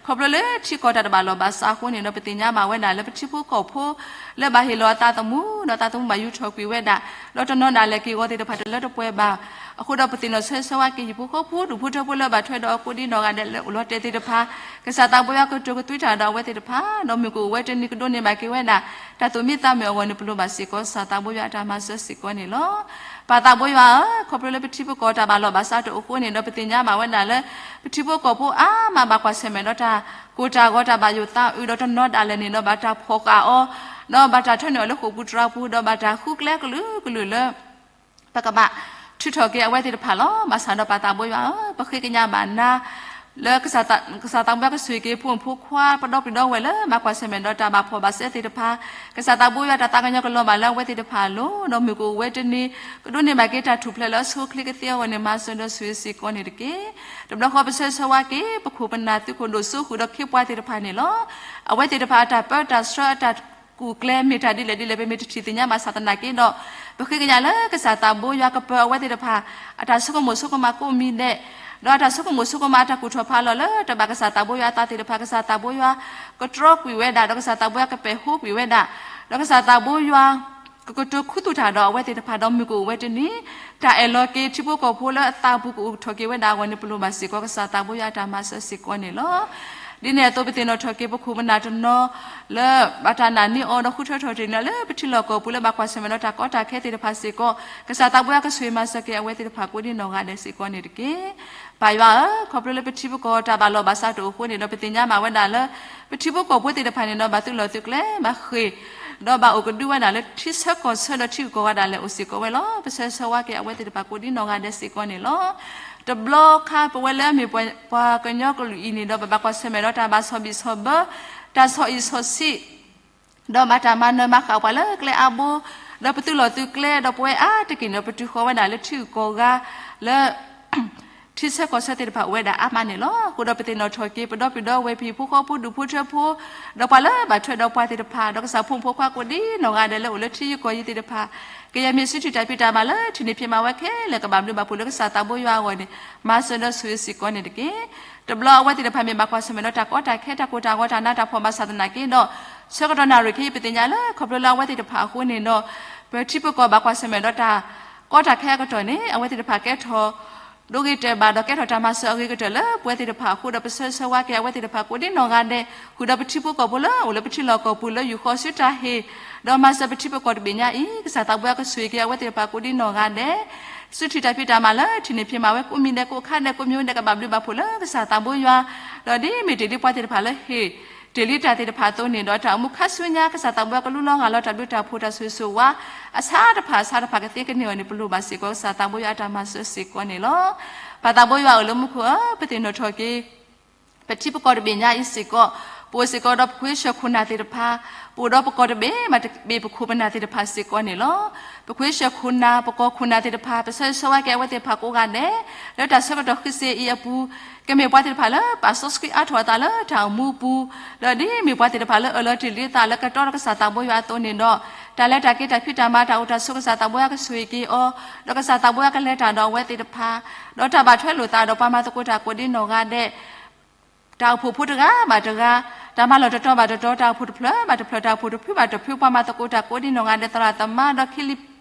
ခီဖျိလၢထံကီၢ်တၢ်တဘၣ်လီၢ်ဘၣ်စးအဃိန့ၣ်ဒီး ပသ့ၣ်ညါဘၣ်ဝဲဒၣ်လၢပထံဖိကီၢ်ဖိ လၢဘၣ်ဟ့ၣ်လီၤအသးသမူ ဒီးအသးသမူဘၣ်ယူၢ်ထီၣ်ကွံာ်ဝဲဒၣ် ဒီးတနီၤဒၣ်လဲာ်က့ၤဂီၤသ့ၣ်တဖၣ်တလၢတပှဲၤဘၣ် အဃိဒီးပသ့ၣ်နီၣ်ဆၢဂ့ၤဆၢဝါက့ၤ ဟံၣ်ဖိဃီဖိ ဒူၣ်ဖိထၢဖိလၢဘၣ်ထွဲဒီးအီၤကိးဒ်နီၢ်ဂၤဒဲးလၢအိၣ်လီၤတဲာ်သ့ၣ်တဖၣ်, ကစၢ်သးဘိယွၤကတိၤကသွံတၢ်ဒီးအဝဲသ့ၣ်တဖၣ်, ဒီးမုၢ်ကအိၣ်ဝဲတနံၤကဒိးန့ၢ်ဘၣ်က့ၤဝဲဒၣ် တၢ်သူၣ်မံသးမုာ်အဂီၢ်န့ၣ် ပလိၣ်ဘၣ်စ့ၢ်ကီး ကစၢ်သးဘိယွၤအတၢ်မၤစၢၤစ့ၢ်ကီးန့ၣ်လီၤ. ပၢ်သးဘိယွၤဧၢ, ခီဖျိလၢပထံပကီၢ်တၢ်ဘၣ်လိာ်ဘၣ်စးတအိၣ်အဃိန့ၣ်ဒီး ပသ့ၣ်ညါဘၣ်ဝဲဒၣ်လၢ ပထံဖိကီၢ်ဖိအါမးဘၣ်ကွၢ်ဆၢၣ်မဲာ်ဒီးတၢ်ကိၢ်တၢ်ဂီၤ တၢ်ဘၣ်ယိၣ်သးအုး ဒီးတနီၤဒၣ်လဲာ်န့ၣ်ဒီး ဘၣ်တၢ်ဖီၣ်ဃာ်အီၤ, ဒီးဘၣ်တၢ်ထၢနုာ်အီၤလၢဃိာ်ပူၤတြၤပူၤ ဒီးဘၣ်တၢ်ဃုကျဲကလုာ်ကလုာ်လၢ ပကဘၣ်ထုးထီၣ်က့ၤအဝဲသ့ၣ်တဖၣ်လီၤ. ဘၣ်ဆၣ်ဒီးပၢ်သးဘိယွၤဧၢ, ပဃ့ကညးဘၣ်နၤ လၢကစၢ်သးဘိယွၤကဆိၣ်ဂ့ၤက့ၤ ဖိမုၣ်ဖိခွါ ပဒီပုၢ်ဒီဝဲၢ်လၢ ဘၣ်ကွၢ်ဆၢၣ်မဲာ်ဒီးတၢ်ဘၣ်ဖှီၣ်ဘၣ်စဲသ့ၣ်တဖၣ်, ကစၢ်သးဘိယွၤတၢ်သးကညီၤကလီၤဘၣ်လၢအဝဲသ့ၣ်တဖၣ်အလိၤ, ဒီးမုၢ်ကအိၣ်ဝဲတနံၤ ကဒိးန့ၢ်ဘၣ်က့ၤတၢ်ထူၣ်ဖျဲးလၢအဆိအချ့ကသ့အဂီၢ်န့ၣ် မၤစၢၤဒီးဆိၣ်ဂ့ၤစ့ၢ်ကီးန့ၣ်တက့ၢ်. တဘျီဃီပဆၢဂ့ၤဆၢဝါက့ၤ ပခိၣ်ပနၢ်သုးခိၣ်ဒိၣ်စိဃုာ်ဒီးခ့ပှၤသ့ၣ်တဖၣ်န့ၣ်လီၤ. အဝဲသ့ၣ်တဖၣ်အတၢ်ပၢတၢ်ဆှၢအတၢ်ကူၣ်ကျဲမ့ၢ်တၢ်ဒ်လဲၣ်ဒ်လဲၣ် ပမ့ၢ်တထံၣ်သ့ၣ်ညါဘၣ်ဆၣ်သနာ်က့ဒီး ပဃ့ကညးလၢကစၢ်သးဘိယွၤကပၢၤအဝဲသ့ၣ်တဖၣ် အတၢ်ဆိကမိၣ်ဆိကမးကိးမံၤဒဲး, ဒီးအတၢ်ဆိကမိၣ်ဆိကမးအတၢ်ကူၣ်ထီၣ်ဖးလီၤလၢ တဘၣ်ကစၢ်သးဘိယွၤအသးသ့ၣ်တဖၣ် ကစၢ်သးဘိယွၤကတြီကွံာ်ဝဲဒၣ် ဒီးကစၢ်သးဘိယွၤကပဲာ်ဟိကွံာ်ဝဲဒၣ်, ဒီးကစၢ်သးဘိယွၤ ကကတိၤခူသူၣ်တၢ်ဒီးအဝဲသ့ၣ်တဖၣ် ဒီးမုၢ်ကအိၣ်ဝဲတနံၤ တၢ်အဲၣ်လီၤက့ၤထံဖိကီၢ်ဖိလၢအသးပူၤကအိၣ်ထီၣ်က့ၤဝဲဒၣ်အဂီၢ်န့ၣ် ပလိၣ်ဘၣ်စ့ၢ်ကီးကစၢ်သးဘိယွၤအတၢ်မၤစၢၤစ့ၢ်ကီးန့ၣ်လီၤ. ဒ်န့ၣ်အသိးပသ့ၣ်နီၣ်ထီၣ်က့ၤ ပခိၣ်ပနၢ်တနီၤလၢ ဘၣ်တၢ်နာ်န့ၢ်အီၤဒီးဃုထၢထီၣ်တ့ၢ်န့ၢ်လၢပထံလီၢ်ကီၢ်ပူၤလၢဘၣ်ကွၢ်ဆၢၣ်မဲာ်ဒီးတၢ်ကီတၢ်ခဲသ့ၣ်တဖၣ်စ့ၢ်ကီး ကစၢ်သးဘိယွၤကဆိၣ်ဂ့ၤမၤစၢၤက့ၤအဝဲသ့ၣ်တဖၣ်ကိးဒ်နီၢ်ဂၤဒဲးစ့ၢ်ကီးန့ၣ်တက့ၢ်. ပၢ်ယွၤဧၢ, ခီဖျိလၢပထံပကီၢ်တၢ်ဘၣ်လိာ်ဘၣ်စးတအိၣ်အဃိန့ၣ်ဒီး ပသ့ၣ်ညါဘၣ်ဝဲဒၣ်လၢ ပထံဖိကီၢ်ဖိသ့ၣ်တဖၣ်န့ၣ်ဒီး ဘၣ်သုးလီၢ်သုးကျဲ ဘၣ်ဃ့ၢ် ဒီးဘၣ်အိၣ်ကဒုဝဲဒၣ်လၢထံဆၢကီၢ်ဆၢဒီးထံဂုၤကီၢ်ဂၤဒၣ်လဲာ်အိၣ်စ့ၢ်ကီးဝဲလီၤ. ပဆၢဂ့ၤဆၢဝါက့ၤအဝဲသ့ၣ်တဖၣ်ကိးဒ်နီၢ်ဂၤဒဲးစ့ၢ်ကီးန့ၣ်လီၤ. တဘျီခါပဝဲလၢအမ့ၢ်ပှၤကညီကလုာ်အံၤန့ၣ်ဒီး ပဘၣ်ကွၢ်ဆၢၣ်မဲာ်ဒီးတၢ်ဘၣ်ဆီၣ်ဘံၣ်ဆီၣ်ဘၢ တၢ်ဆီၣ်အံၣ်ဆီၣ်ဆံး ဒီးဘၣ်တၢ်မၤနၢၤမၤဃၣ်ပှၤလၢကျဲအါဘိ, ဒီးပသုးလီၢ်သုးကျဲ ဒီးပဝဲအါတက့ၢ်န့ၣ်ဒီး ပတုၤဃီၤဝဲဒၣ်လၢထံဂုၤကီၢ်ဂၤလၢ ထံဆၢကီၢ်ဆၢသ့ၣ်တဖၣ်အိၣ်ဝဲဒၣ်အါမးန့ၣ်လီၤ. အဃိဒီးပသ့ၣ်နီၣ်ထီၣ်က့ၤ ပဒီပုၢ်ဒီဝဲၢ် ပဟံၣ်ဖိဃီဖိ ဒူၣ်ဖိထၢဖိ ဒီးပှၤလၢဘၣ်ထွဲဒီးပှၤသ့ၣ်တဖၣ် ဒီးကစၢ်ဖိမုၣ်ဖိခွါကိးဒ်နီၢ်ဂၤဒဲးလၢအိၣ်လၢထံယုၢ်ကီၢ်ယံၤသ့ၣ်တဖၣ် ကယဲၢ်မ့ၢ်စုထံၣ်တၢ်ဖံးတၢ်မၤလၢထံၣ်န့ၢ်ဖံးမၤဝဲခဲလၢာ် ကဘၣ်ဘျုးဘၣ်ဖှိၣ်လၢကစၢ်သးဘိယွၤအဂီၢ်န့ၣ် မၤစၢၤဒီးဆိၣ်ဂ့ၤစ့ၢ်ကီးန့ၣ်တက့ၢ်. တဘျီအဝဲသ့ၣ်တဖၣ်မ့ၢ်ဘၣ်ကွၢ်ဆၢၣ်မဲာ်ဒီးတၢ်ကီတၢ်ခဲ တၢ်ကိၢ်တၢ်ဂီၤ တၢ်နးတၢ်ဖှီၣ်ဘၣ်ဆၣ်သနာ်က့ဒီး ဆၢကတီၢ်နၣ်ရံၣ်ခဲအံၤ ပသ့ၣ်ညါလၢခီဖျိလၢအဝဲသ့ၣ်တဖၣ်အဃိန့ၣ်ဒီး ပထံပကီၢ်ဘၣ်ကွၢ်ဆၢၣ်မဲာ်ဒီးတၢ်ကီတၢ်ခဲအကတီၢ်န့ၣ် အဝဲသ့ၣ်တဖၣ်ကဲထီၣ် ဒိဂ့ၤတဲာ်ဘၣ်ဒီးကဲထီၣ်တၢ်မၤစၢၤအဂ့ၤကတၢၢ်လၢပဝဲသ့ၣ်တဖၣ်အဃိဒီး ပဆၢဂ့ၤဆၢဝါက့ၤအဝဲသ့ၣ်တဖၣ်ကိးဒ်နီၢ်ဂၤဒဲး ဃုာ်ဒီးပထံဖိကီၢ်ဖိလၢအိၣ်လၢပထံလီၢ်ကီၢ်ပူၤလၢယူၢ်ဃီၤဆူတၢ်ဟ့ၣ် ဒီးမၤစၢၤပထံပကီၢ်တဘ့ၣ်ညါအံၤ ကစၢ်သးဘိယွၤကဆိၣ်ဂ့ၤက့ၤအဝဲသ့ၣ်တဖၣ်ကိးဒ်နီၢ်ဂၤဒဲး စုထံၣ်တၢ်ဖံးတၢ်မၤလၢထံၣ်န့ၢ်ဖံးမၤဝဲကိးမံၤဒဲး ကိးခါဒဲး ကိးမံၤဒဲး ကဘၣ်ဘျုးဘၣ်ဖှိၣ်လၢကစၢ်သးဘိယွၤ ဒီးဒ်မ့ၢ်တ့ၢ်လံပှၤသ့ၣ်တဖၣ်လၢဟ့ၣ်တ့ၢ်လံတၢ်သ့ၣ်တဖၣ်အသိးန့ၣ်ဒီး တၢ်အိၣ်မူခါဆူညါ ကစၢ်သးဘိယွၤကလူလီၤဂာ်လီၤတၢ်ဘျုးတၢ်ဖှိၣ်တၢ်ဆိၣ်ဂ့ၤဆိၣ်ဝါ အဆါတဖၣ်အဆါတဖၣ်ကသ့ကန့ၢ်အီၤန့ၣ် ပလိၣ်ဘၣ်စ့ၢ်ကီး ကစၢ်သးဘိယွၤအတၢ်မၤစၢၤစ့ၢ်ကီးန့ၣ်လီၤ. ပၢ်သးဘိယွၤအိၣ်လၢမူခိၣ်ဧၢ, ပသ့ၣ်နီၣ်ထီၣ်က့ၤ ပထံပကီၢ်တဘ့ၣ်ညါအံၤစ့ၢ်ကီး ပအိၣ်စ့ၢ်ကီးဒီးပခွ့ဆၢၣ်ခိၣ်နၢ်သ့ၣ်တဖၣ်, ပအိၣ်ဒီးပကီၢ်တဘ့ၣ်မ့ၢ်တဘ့ၣ် ပခိၣ်ပနၢ်သ့ၣ်တဖၣ်စ့ၢ်ကီးန့ၣ်လီၤ. ပခွ့ဆၢၣ်ခိၣ်နၢ် ပကီၢ်ခိၣ်နၢ်သ့ၣ်တဖၣ် ပဆၢဂ့ၤဆၢဝါက့ၤအဝဲသ့ၣ်တဖၣ်ကိးဂၤဒဲး လၢတၢ်ဆၢကတီၢ်ဃုစ့အံၤအပူၤ ကမ့ၢ်ပှၤသ့ၣ်တဖၣ်လၢပာ်စီဆှံအါထီၣ်အသးလၢတၢ်အိၣ်မူအပူၤ, ဒီးဒ်မ့ၢ်ပှၤသ့ၣ်တဖၣ်လၢအၢၣ်လီၤတ့ၢ်လံအသးလၢကတီဒီးကစၢ်သးဘိယွၤအသိးန့ၣ်ဒီး တၢ်လဲၤတၢ်က့ၤတၢ်ဖံးတၢ်မၤတၢ်အိၣ်တၢ်ဆိး ကစၢ်သးဘိယွၤကဆိၣ်ဂ့ၤက့ၤအီၤ, ဒီးကစၢ်သးဘိယွၤကလဲၤတၢ်ဒီးအဝဲသ့ၣ်တဖၣ်, ဒီးတၢ်ဘၣ်ထွဲလိာ်သးဒီးပှၤမၤသကိးတၢ်ကိးဒ်နီၢ်ဂၤဒဲး တၢ်အိၣ်ဖှိၣ်ဖိတဂၤဘၣ်တဂၤ, တၢ်မၤလီၢ်တတီၤဘၣ်တတီၤ, တၢ်အိၣ်ဖှိၣ်တဖျၢၣ်ဘၣ်တဖျၢၣ်, တၢ်အိၣ်ဖှိၣ်တဖုဘၣ်တဖု, ပှၤမၤသကိးတၢ်ကိးဒ်နီၢ်ဂၤဒဲး, သရၣ်သမါဒီးခ့လံ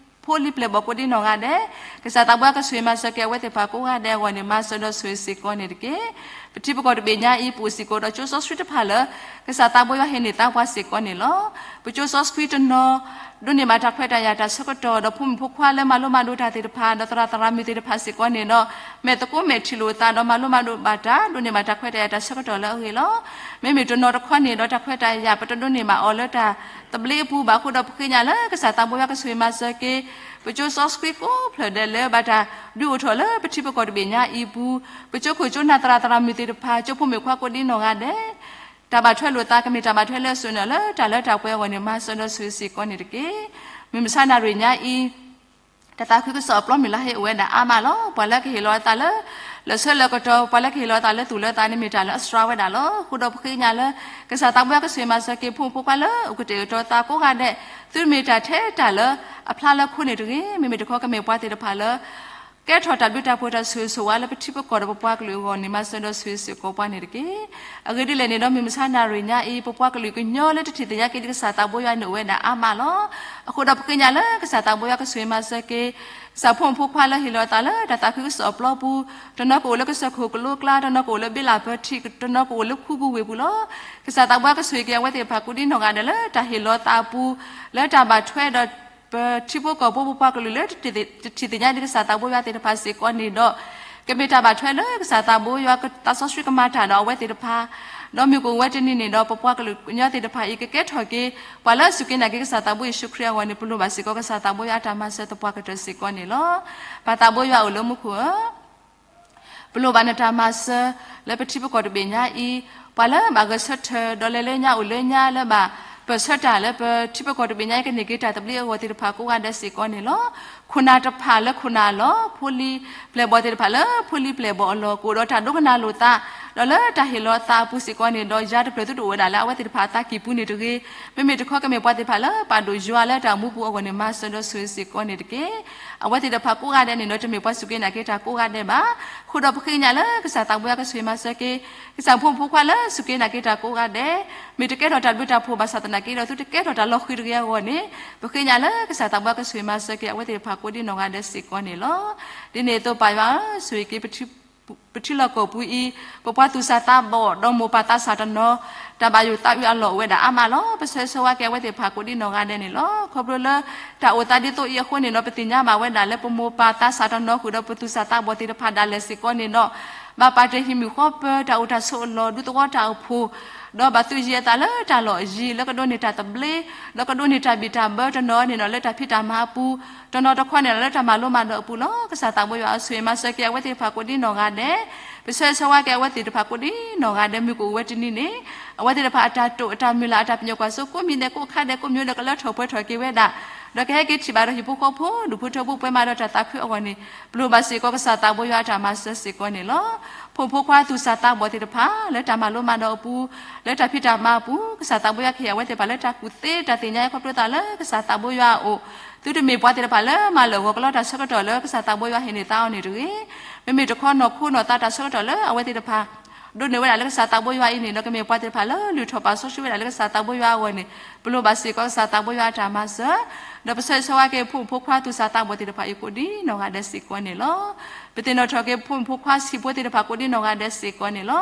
ဖိလံပျဲၢ်ဘီၣ်ကိးဒ်နီၢ်ဂၤဒဲး, ကစၢ်သးဘိယွၤကဆိၣ်ဂ့ၤမၤစၢၤက့ၤအဝဲသ့ၣ်တဖၣ်ကိးဂၤဒဲးအဂီၢ်န့ၣ် မၤစၢၤဒီးဆိၣ်ဂ့ၤစ့ၢ်ကီးန့ၣ်တက့ၢ်. ပထံပကီၢ်တဘ့ၣ်ညါအံၤ ပအိၣ်စ့ၢ်ကီးဒီးကၠိစီဆှံတဖၣ်လၢ ကစၢ်သးဘိယွၤဟ့ၣ်န့ၢ်သါပှၤစ့ၢ်ကီးန့ၣ်လီၤ. ပကၠိစီဆှံတနီၤ ဒိးန့ၢ်ဘၣ်တၢ်ခွဲးတၢ်ယာ်တၢ်ဆၢကတီၢ် ဒီးဖိမုၣ်ဖိခွါလၢမၤလိမၤဒိးတၢ်သ့ၣ်တဖၣ် ဒီးသရၣ်သရၣ်မုၣ်သ့ၣ်တဖၣ်စ့ၢ်ကီးန့ၣ်ဒီး မဲာ်သကိးမဲာ်ထံၣ်လိာ်အသးဒီးမၤလိမၤဒိးဘၣ်တၢ် ဒိးန့ၢ်ဘၣ်တၢ်ခွဲးတၢ်ယာ်တၢ်ဆၢကတီၢ်လၢအဂ့ၤလီၤ. မ့မ့ၢ်တနီၤတခီန့ၣ်ဒီး တၢ်ခွဲးတၢ်ယာ်ပတဒိးန့ၢ်ဘၣ်အီၤလၢတၢ်သဘျ့အပူၤဘၣ်အဃိဒီး ပဃ့ကညးလၢကစၢ်သးဘိယွၤကဆိၣ်ဂ့ၤမၤစၢၤက့ၤ ပကၠိစီဆှံကိးဖျၢၣ်ဒဲးလၢဘၣ်တၢ်ဒုးအိၣ်ထီၣ်လၢပထံပကီၢ်တဘ့ၣ်ညါအံၤအပူၤ, ပကၠိခိၣ်ကၠိနၢ်သရၣ်သရၣ်မုၣ်သ့ၣ်တဖၣ် ကၠိဖိမုၣ်ခွါကိးဒ်နီၢ်ဂၤဒဲး တၢ်ဘၣ်ထွဲလိာ်သးကမ့ၢ်တၢ်ဘၣ်ထွဲလၢအစိၤန့ၣ်လၢတၢ်လၢတၢ်ပှဲၤအဂီၢ်န့ၣ် မၤစၢၤဒီးဆိၣ်ဂ့ၤစ့ၢ်ကီးန့ၣ်တက့ၢ်. မုၢ်မဆါနၣ်ရံၣ်ညါအံၤ တၢ်သးခုကစီၣ်အပျီမုၢ်လၢဟ့ၣ်အိၣ်ဝဲဒၣ်အါမးလီၤ. ပှၤလၢကဟ့ၣ်လီၤအသးလၢ လၢာ်ဆၢလၢာ်ကတီၢ် ပှၤလၢကဟ့ၣ်လီၤအသးလၢသူၣ်လၢသးန့ၣ်မ့ၢ်တၢ်လၢအစှၤဝဲဒၣ်လီၤ. အဃိဒီးပဃ့ကညးလၢ ကစၢ်သးဘိယွၤကဆိၣ်ဂ့ၤမၤစၢၤက့ၤ ဖိမုၣ်ဖိခွါလၢအိၣ်ကတဲာ်ကတီၤသးကိးဂၤဒဲး, သုမ့ၢ်တၢ်ထဲတၢ်လၢအဖျါလၢခိန့ၣ်တဂ့ၤ, မ့မ့ၢ်တခီကမ့ၢ်ပှၤသ့ၣ်တဖၣ်လၢ ကဲထီၣ်တၢ်ဘျုးတၢ်ဖှိၣ်တၢ်ဆိၣ်ဂ့ၤဆိၣ်ဝါလၢပထံပကီၢ်ဒီးပပှၤကလုာ်အဂီၢ်န့ၣ် မၤစၢၤဒီးဆိၣ်ဂ့ၤစ့ၢ်ကီးပှၤန့ၣ်တက့ၢ်. အဂ့ၢ်ဒ်လဲၣ်န့ၣ်ဒီး မုၢ်မဆါနၣ်ရံၣ်ညါအံၤ ပပှၤကလုာ်ကညီလၢတထံၣ်သ့ၣ်ညါက့ၤဒ်ကစၢ်သးဘိယွၤန့ၣ်အိၣ်ဝဲဒၣ်အါမးလီၤ. အဃိဒီးပဃ့ညါလၢကစၢ်သးဘိယွၤကဆိၣ်ဂ့ၤမၤစၢၤက့ၤ ကစၢ်ဖိမုၣ်ဖိခွါလၢဟ့ၣ်လီၤအသးလၢတၢ်သးခုကစီၣ်အပျီပူၤ, တနီၤကအိၣ်လၢကစၢၢ်ခိၣ်ကလိကျါ, တနီၤကအိၣ်လၢဘ့လၣ်ပၢထံး, တနီၤကအိၣ်လၢခူပူၤဝ့ၢ်ပူၤလီၤ. ကစၢ်သးဘိယွၤကဆိၣ်ဂ့ၤက့ၤအဝဲသ့ၣ်တဖၣ်ကိးဒ်နီၢ်ဂၤဒဲးလၢတၢ်ဟ့ၣ်လီၤသးအပူၤ, လၢတၢ်ဘၣ်ထွဲဒီး ပထံဖိကီၢ်ဖိပပှၤကလုာ်လၢ တထံၣ်သ့ၣ်ညါဒ်ကစၢ်သးဘိယွၤသ့ၣ်တဖၣ်စ့ၢ်ကီးန့ၣ်ဒီး ကမ့ၢ်တၢ်ဘၣ်ထွဲလၢကစၢ်သးဘိယွၤသးစီဆှံကမၤတၢ်ဒီးအဝဲသ့ၣ်တဖၣ်, ဒီးမုၢ်ကအိၣ်ဝဲတနံၤန့ၣ်ဒီး ပပှၤကလုာ်ကညီသ့ၣ်တဖၣ်အံၤ ကကဲထီၣ်က့ၤပှၤလၢအစူၢ်က့ၤနာ်က့ၤကစၢ်သးဘိယ့ၣ်ၡူးခရံာ်အဂီၢ်န့ၣ် ပလိၣ်ဘၣ်စ့ၢ်ကီးကစၢ်သးဘိယွၤအတၢ်မၤစၢၤသပှၢ်ကတၢၢ်စ့ၢ်ကီးန့ၣ်လီၤ. ပၢ်သးဘိယွၤအိၣ်လၢမူခိၣ်ဧၢ ပလိၣ်ဘၣ်နတၢ်မၤစၢၤ လၢပထံပကီၢ်တဘ့ၣ်ညါအံၤ, ပှၤလၢဘၣ်ဂဲၤဆၢထၢၣ် ဒီးလဲၤလၢညါအိၣ်လၢညါလၢဘၣ်ပၢၢ်ဆၢတၢ်လၢပထံပကီၢ်တဘ့ၣ်ညါအံၤ ကန့ၢ်က့ၤတၢ်သဘျ့အဂီၢ်သ့ၣ်တဖၣ်ကိးဂၤဒဲးစ့ၢ်ကီးန့ၣ်လီၤ. ခိၣ်နၢ်တဖၣ်လၢခိၣ်နၢ်အလီၢ်, ဖိလံၤပျဲၢ်ဘီၣ်သ့ၣ်တဖၣ်လၢဖိလံၤပျဲၢ်ဘီၣ်အလီၢ် ကအိၣ်ဒီးတၢ်ဒိကနၣ်လိာ်သး, ဒီးလၢတၢ်ဟ့ၣ်လီၤသးအပူၤစ့ၢ်ကီးန့ၣ်ဒီး ယၤတဖျၢၣ်သုတအိၣ်ဝဲဒၣ်လၢအဝဲသ့ၣ်တဖၣ်အသးကံၢ်ပူၤန့ၣ်တဂ့ၤ, မ့မ့ၢ်တခီကမ့ၢ်ပှၤသ့ၣ်တဖၣ်လၢပာ်ဒိၣ်ယွၤလၢတၢ်မူပူၤအဂီၢ်န့ၣ် မၤစၢၤဒီးဆိၣ်ဂ့ၤစ့ၢ်ကီးန့ၣ်တက့ၢ်. အဝဲသ့ၣ်တဖၣ်ကိးဂၤဒဲးန့ၣ်ဒီး တမ့ၢ်ပှၤစူၢ်က့ၤနာ်က့ၤတၢ်ကိးဂၤဒဲးဘၣ်. အဃိဒီးပဃ့ကညးလၢကစၢ်သးဘိယွၤကဆိၣ်ဂ့ၤမၤစၢၤက့ၤ ကစၢ်ဖိမုၣ်ဖိခွါလၢစူၢ်က့ၤနာ်က့ၤတၢ်ကိးဂၤဒဲး, မ့ၢ်တကဲထီၣ်တၢ်ဘျုးတၢ်ဖှိၣ်ဘၣ်ဆၣ်သနာ်က့ဒီး သုတကဲထီၣ်တၢ်လီၤဃံၤတဂ့ၤအဂီၢ်န့ၣ်, ပဃ့ကညးလၢကစၢ်သးဘိယွၤကဆိၣ်ဂ့ၤမၤစၢၤက့ၤ အဝဲသ့ၣ်တဖၣ်ကိးဒ်နီၢ်ဂၤဒဲးစ့ၢ်ကီးန့ၣ်လီၤ. ဒ်န့ၣ်အသိးပၢ်ယွၤဧၢ, ဆိၣ်ဂ့ၤက့ၤ ပထံလီၢ်ကီၢ်ပူၤအံၤ, ပပှၤသူၣ်စၢ်သးဘီၣ် ဒီးမိၢ်ပၢ်သးစၢ်တနီၤ, တၢ်ဘၣ်ယိၣ်သးအုးအလီၢ်အိၣ်ဝဲဒၣ်အါမးလီၤ. ပဆၢဂ့ၤဆၢဝါက့ၤအဝဲသ့ၣ်တဖၣ်ကိးဒ်နီၢ်ဂၤဒဲးန့ၣ်လီၤ. ခီဖျိလၢတၢ်အိၣ်သးဒ်သိးအံၤအဃိန့ၣ်ဒီး ပသ့ၣ်ညါဘၣ်ဝဲဒၣ်လၢပမိၢ်ပၢ်သးစၢ်တနီၤဃုာ်ဒီး ပသူၣ်စၢ်သးဘီၣ်သ့ၣ်တဖၣ်ဒၣ်လဲာ်စ့ၢ်ကီးန့ၣ်ဒီး ဘၣ်ပာ်တ့ၢ်ဟံၣ်မုၣ်ဃီပၢၤ တၢ်အိၣ်တၢ်ဆိးအလီၢ် ဒူသဝီတၢ်အိၣ်ဖှိၣ် ဒီးဘၣ်သုးယံၤအသးလၢတၢ်လီၢ်အယံၤ လၢကဒိးန့ၢ်တၢ်သဘျ့, ဒီးကဒိးန့ၢ်တၢ်ဘံၣ်တၢ်ဘၢတနီၤန့ၣ်ဒီး လၢတၢ်ဖံးတၢ်မၤအပူၤ, တနီၤတခီန့ၣ်ဒီး လၢတၢ်မၤလိမၤဒိးအပူၤလီၤ. ကစၢ်သးဘိယွၤဧၢ, ဆိၣ်ဂ့ၤမၤစၢၤက့ၤအဝဲသ့ၣ်တဖၣ်ကိးဒ်နီၢ်ဂၤဒဲး, ပဆၢဂ့ၤဆၢဝါက့ၤအဝဲသ့ၣ်တဖၣ်ကိးဒ်နီၢ်ဂၤဒဲး မုၢ်ကအိၣ်ဝဲတနံၤန့ၣ်, အဝဲသ့ၣ်တဖၣ်အတၢ်တိာ်အတၢ်မုၢ်လၢ်အတၢ်ပညိၣ်ကွၢ်စိ ကိးမံၤဒဲးကိးခါဒဲး ကိးမံၤဒဲးကလၢထီၣ်ပှဲၤထီၣ်က့ၤဝဲဒၣ်, ဒီးကဟဲက့ၤထံၣ်ဘၣ်ဒီးဟံၣ်ဖိဃီဖိ ဒူၣ်ဖိထၢဖိ ပှဲၤမးဒီးတၢ်သးခုအဂီၢ်န့ၣ်, ပလိၣ်ဘၣ်စ့ၢ်ကီးကစၢ်သးဘိယွၤအတၢ်မၤစၢၤစ့ၢ်ကီးန့ၣ်လီၤ. ဖိမုၣ်ဖိခွါသူၣ်စၢ်သးဘီၣ်သ့ၣ်တဖၣ် လၢတၢ်မၤလိမၤဒိးအပူၤ, လၢတၢ်ဖံးတၢ်မၤအပူၤ, ကစၢ်သးဘိယွၤကဟ့ၣ်အဝဲသ့ၣ်တဖၣ်လၢတၢ်ကူၣ်သ့တၢ်သ့ၣ်ညါအံၤ ခီဖျိသးလၢကစၢ်သးဘိယွၤအအိၣ်, သုတမ့ၢ်ပှၤသ့ၣ်တဖၣ်လၢမၤလၢာ်ဂီၤကလီတၢ်ဆၢကတီၢ်လၢကစၢ်သးဘိယွၤဟ့ၣ်န့ၢ်သးအီၤန့ၣ်တဂ့ၤ, မ့မ့ၢ်တခီနီၢ်ခိနီၢ်သးတၢ်ဆၢကတီၢ်လၢအဝဲသ့ၣ်တဖၣ် ဒိးန့ၢ်ဝဲဒၣ်လၢကစၢ်သးဘိယွၤအံၤန့ၣ်ဒီး ကမ့ၢ်ပှၤသ့ၣ်တဖၣ်လၢလုၢ်ထီၣ်ပာ်စီဆှံဝဲဒၣ်လၢကစၢ်သးဘိယွၤအဂီၢ်န့ၣ်, ပလိၣ်ဘၣ်စ့ၢ်ကီးကစၢ်သးဘိယွၤအတၢ်မၤစၢၤ, ဒီးပဆၢဂ့ၤဆၢဝါက့ၤဖိမုၣ်ဖိခွါသူၣ်စၢ်သးဘီၣ်သ့ၣ်တဖၣ်အံၤကိးဒ်နီၢ်ဂၤဒဲးစ့ၢ်ကီးန့ၣ်လီၤ. ပသ့ၣ်နီၣ်ထီၣ်က့ၤဖိမုၣ်ဖိခွါဆံးဖိသ့ၣ်တဖၣ်ကိးဒ်နီၢ်ဂၤဒဲးစ့ၢ်ကီးန့ၣ်လီၤ.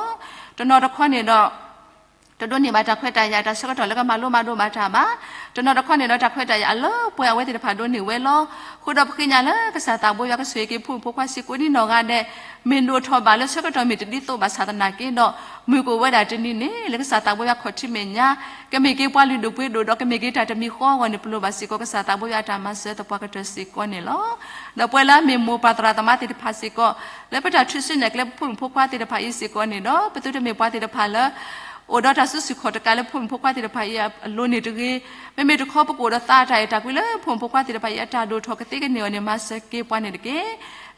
တနီၤတခီန့ၣ်ဒီး တဒိးန့ၢ်ဘၣ်တၢ်ခွဲးတၢ်ယာ်တၢ်ဆၢကတီၢ်လၢကမၤလိမၤဒိးဘၣ်တၢ်ဘၣ်, တနီၤတခီန့ၣ်ဒီးတၢ်ခွဲးတၢ်ယာ်အလၢပှဲၤအဝဲသ့ၣ်တဖၣ်ဒိးန့ၢ်ဝဲလီၤ. အဃိဒီးပဃ့ကညးလၢကစၢ်သးဘိယွၤကဆိၣ်ဂ့ၤက့ၤဖိမုၣ်ဖိခွါဆံးကိးဒ်နီၢ်ဂၤဒဲး, မ့ၢ်ဒိၣ်ထီၣ်ဘၣ်လၢဆၢကတီၢ်မ့ၢ်တဒ်သိးဘၣ်ဆၣ်သနာ်က့ဒီး, မုၢ်ကအိၣ်ဝဲဒၣ်တနံၤန့ၣ် လၢကစၢ်သးဘိယွၤခီၣ်ထံးမဲာ်ညါ ကမ့ၢ်က့ၤပှၤလုၢ်ဒိၣ်ပှ့ၤဒိၣ်ဒီး ကမ့ၢ်က့ၤတၢ်တမံၤဃီအဂီၢ်န့ၣ် ပလိၣ်ဘၣ်စ့ၢ်ကီးကစၢ်သးဘိယွၤအတၢ်မၤစၢၤသပှၢ်ကတၢၢ်စ့ၢ်ကီးန့ၣ်လီၤ. ဒီးပဝဲလၢအမ့ၢ်မိၢ်ပၢ်သရၣ်သမါသ့ၣ်တဖၣ်စ့ၢ်ကီး, လၢပတၢ်ထုးစုနဲၣ်ကျဲပဖိမုၣ်ဖိခွါသ့ၣ်တဖၣ်အံၤစ့ၢ်ကီးန့ၣ်ဒီး ပသုတမ့ၢ်ပှၤသ့ၣ်တဖၣ်လၢ အိၣ်ဒီးတၢ်စုဆူၣ်ခီၣ်တကးလၢဖိမုၣ်ဖိခွါသ့ၣ်တဖၣ်အံၤအလိၤန့ၣ်တဂ့ၤ, မ့မ့ၢ်တခီပကအိၣ်ဒီးသးအတၢ်အဲၣ်တၢ်ကွံလၢဖိမုၣ်ဖိခွါသ့ၣ်တဖၣ်အံၤအတၢ်ဒိၣ်ထီၣ်ကသ့ကန့ၢ်အီၤန့ၣ် မၤစၢၤက့ၤပှၤန့ၣ်တက့ၢ်.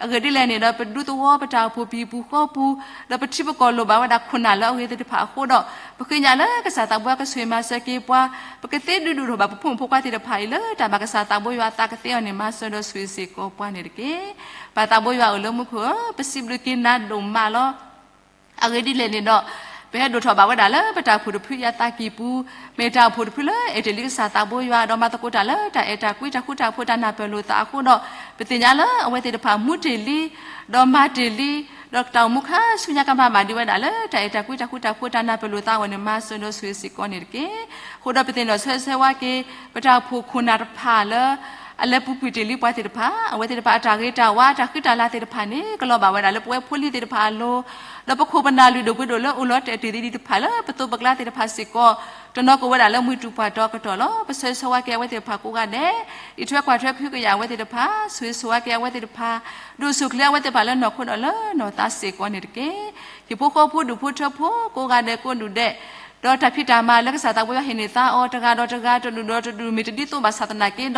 အဂ့ၢ်ဒ်လဲၣ်န့ၣ်ဒီး ပဒူသဝီပတၢ်အိၣ်ဖှိၣ်ပဟံၣ်ပူၤဃီပူၤ, ဒီးပထံပကီၢ်လိၣ်ဘၣ်ဝဲဒၣ်ခိၣ်နၢ်လၢအဂ့ၤသ့ၣ်တဖၣ်အဃိဒီး, ပဃ့ကညးလၢကစၢ်သးဘိယွၤကဆိၣ်ဂ့ၤမၤစၢၤက့ၤပှၤ, ပကသ့ဒုးဒိၣ်ထီၣ်ဘၣ်ပဖိမုၣ်ဖိခွါသ့ၣ်တဖၣ်အံၤလၢတၢ်ဘၣ်ကစၢ်သးဘိယွၤအသးကသ့အီၤန့ၣ် မၤစၢၤဒီးဆိၣ်ဂ့ၤစ့ၢ်ကီးပှၤန့ၣ်တက့ၢ်. ပၢ်သးဘိယွၤအိၣ်လၢမူခိၣ်ဧၢ, ပစံးဘျုးက့ၤနၤဒိၣ်မးလီၤ. အဂ့ၢ်ဒ်လဲၣ်န့ၣ်ဒီး, ပဟဲဒိၣ်ထီၣ်ဘၣ်ဝဲဒၣ်လၢပတၢ်အိၣ်ဖှိၣ်တဖုအံၤအသးကံၢ်ပူၤ, မ့ၢ်တၢ်အိၣ်ဖှိၣ်တဖုလၢအဲၣ်တ့ၢ်လံကစၢ်သးဘိယွၤ ဒီးမၤသကိးတၢ်လၢတၢ်အဲၣ်တၢ်ကွံတၢ်ဃူတၢ်ဖိးတၢ်နၢ်ပၢၢ်လိာ်သးအဃိဒီး, ပသ့ၣ်ညါလၢအဝဲသ့ၣ်တဖၣ်မူတ့ၢ်လံ, ဒီးမၤတ့ၢ်လံ, ဒီးတၢ်အိၣ်မူခါဆူညါကမၣ်ဘၣ်ဒံးဝဲဒၣ်လၢတၢ်အဲၣ်တၢ်ကွံတၢ်ဃူတၢ်ဖိးတၢ်နၢ်ပၢၢ်လိာ်သးအဂီၢ်န့ၣ် မၤစၢၤဒီးဆိၣ်ဂ့ၤစ့ၢ်ကီးန့ၣ်တက့ၢ်. အဃိဒီးပသ့ၣ်နီၣ်ဆၢဂ့ၤဆၢဝါက့ၤ ပတၢ်အိၣ်ဖှိၣ်ခိၣ်နၢ်တဖၣ်လၢ အလဲၤပူၤကွံာ်တ့ၢ်လံပှၤသ့ၣ်တဖၣ်, အဝဲသ့ၣ်တဖၣ်အတၢ်ဂ့ၤတၢ်ဝါတၢ်ဃံတၢ်လၤသ့ၣ်တဖၣ်န့ၣ် ကလီၤဘၣ်ဝဲဒၣ်လၢပဝဲဖိလံၤသ့ၣ်တဖၣ်အလိၤ, ဒီးပခိၣ်ပနၢ်လုၢ်ဒိၣ်ပှ့ၤဒိၣ်လၢအိၣ်လီၤတဲာ်တ့ၢ်သံဒံးတဖၣ်လၢပသိးပကျါသ့ၣ်တဖၣ်စ့ၢ်ကီး, တနီၤကအိၣ်ဝဲဒၣ်လၢမှံတူၢ်ပှၢ်တီကတီၢ်လီၤ. ပဆၢဂ့ၤဆၢဝါက့ၤအဝဲသ့ၣ်တဖၣ်ကိးဂၤဒဲး, အံးထွဲကွၢ်ထွဲကဟုကယာ်အဝဲသ့ၣ်တဖၣ်, ဆိၣ်ဂ့ၤဆိၣ်ဝါက့ၤအဝဲသ့ၣ်တဖၣ်, ဒိၣ်ဆူၣ်ချ့အဝဲသ့ၣ်တဖၣ်လၢနီၢ်ခိဒီးလၢနီၢ်သးစ့ၢ်ကီးန့ၣ်တက့ၢ်. ဟံၣ်ဖိဃီဖိဒူၣ်ဖိထၢဖိကိးဂၤဒဲးကိးဒူၣ်ဒဲး, ဒီးတၢ်ဖံးတၢ်မၤလၢကစၢ်သးဘိယွၤဟ့ၣ်န့ၢ်သးအီၤ တဂၤဒီးတဂၤတဒူၣ်ဒီးတဒူၣ်မ့ၢ်တဒ်သိးဘၣ်ဆၣ်သနာ်က့ဒီး,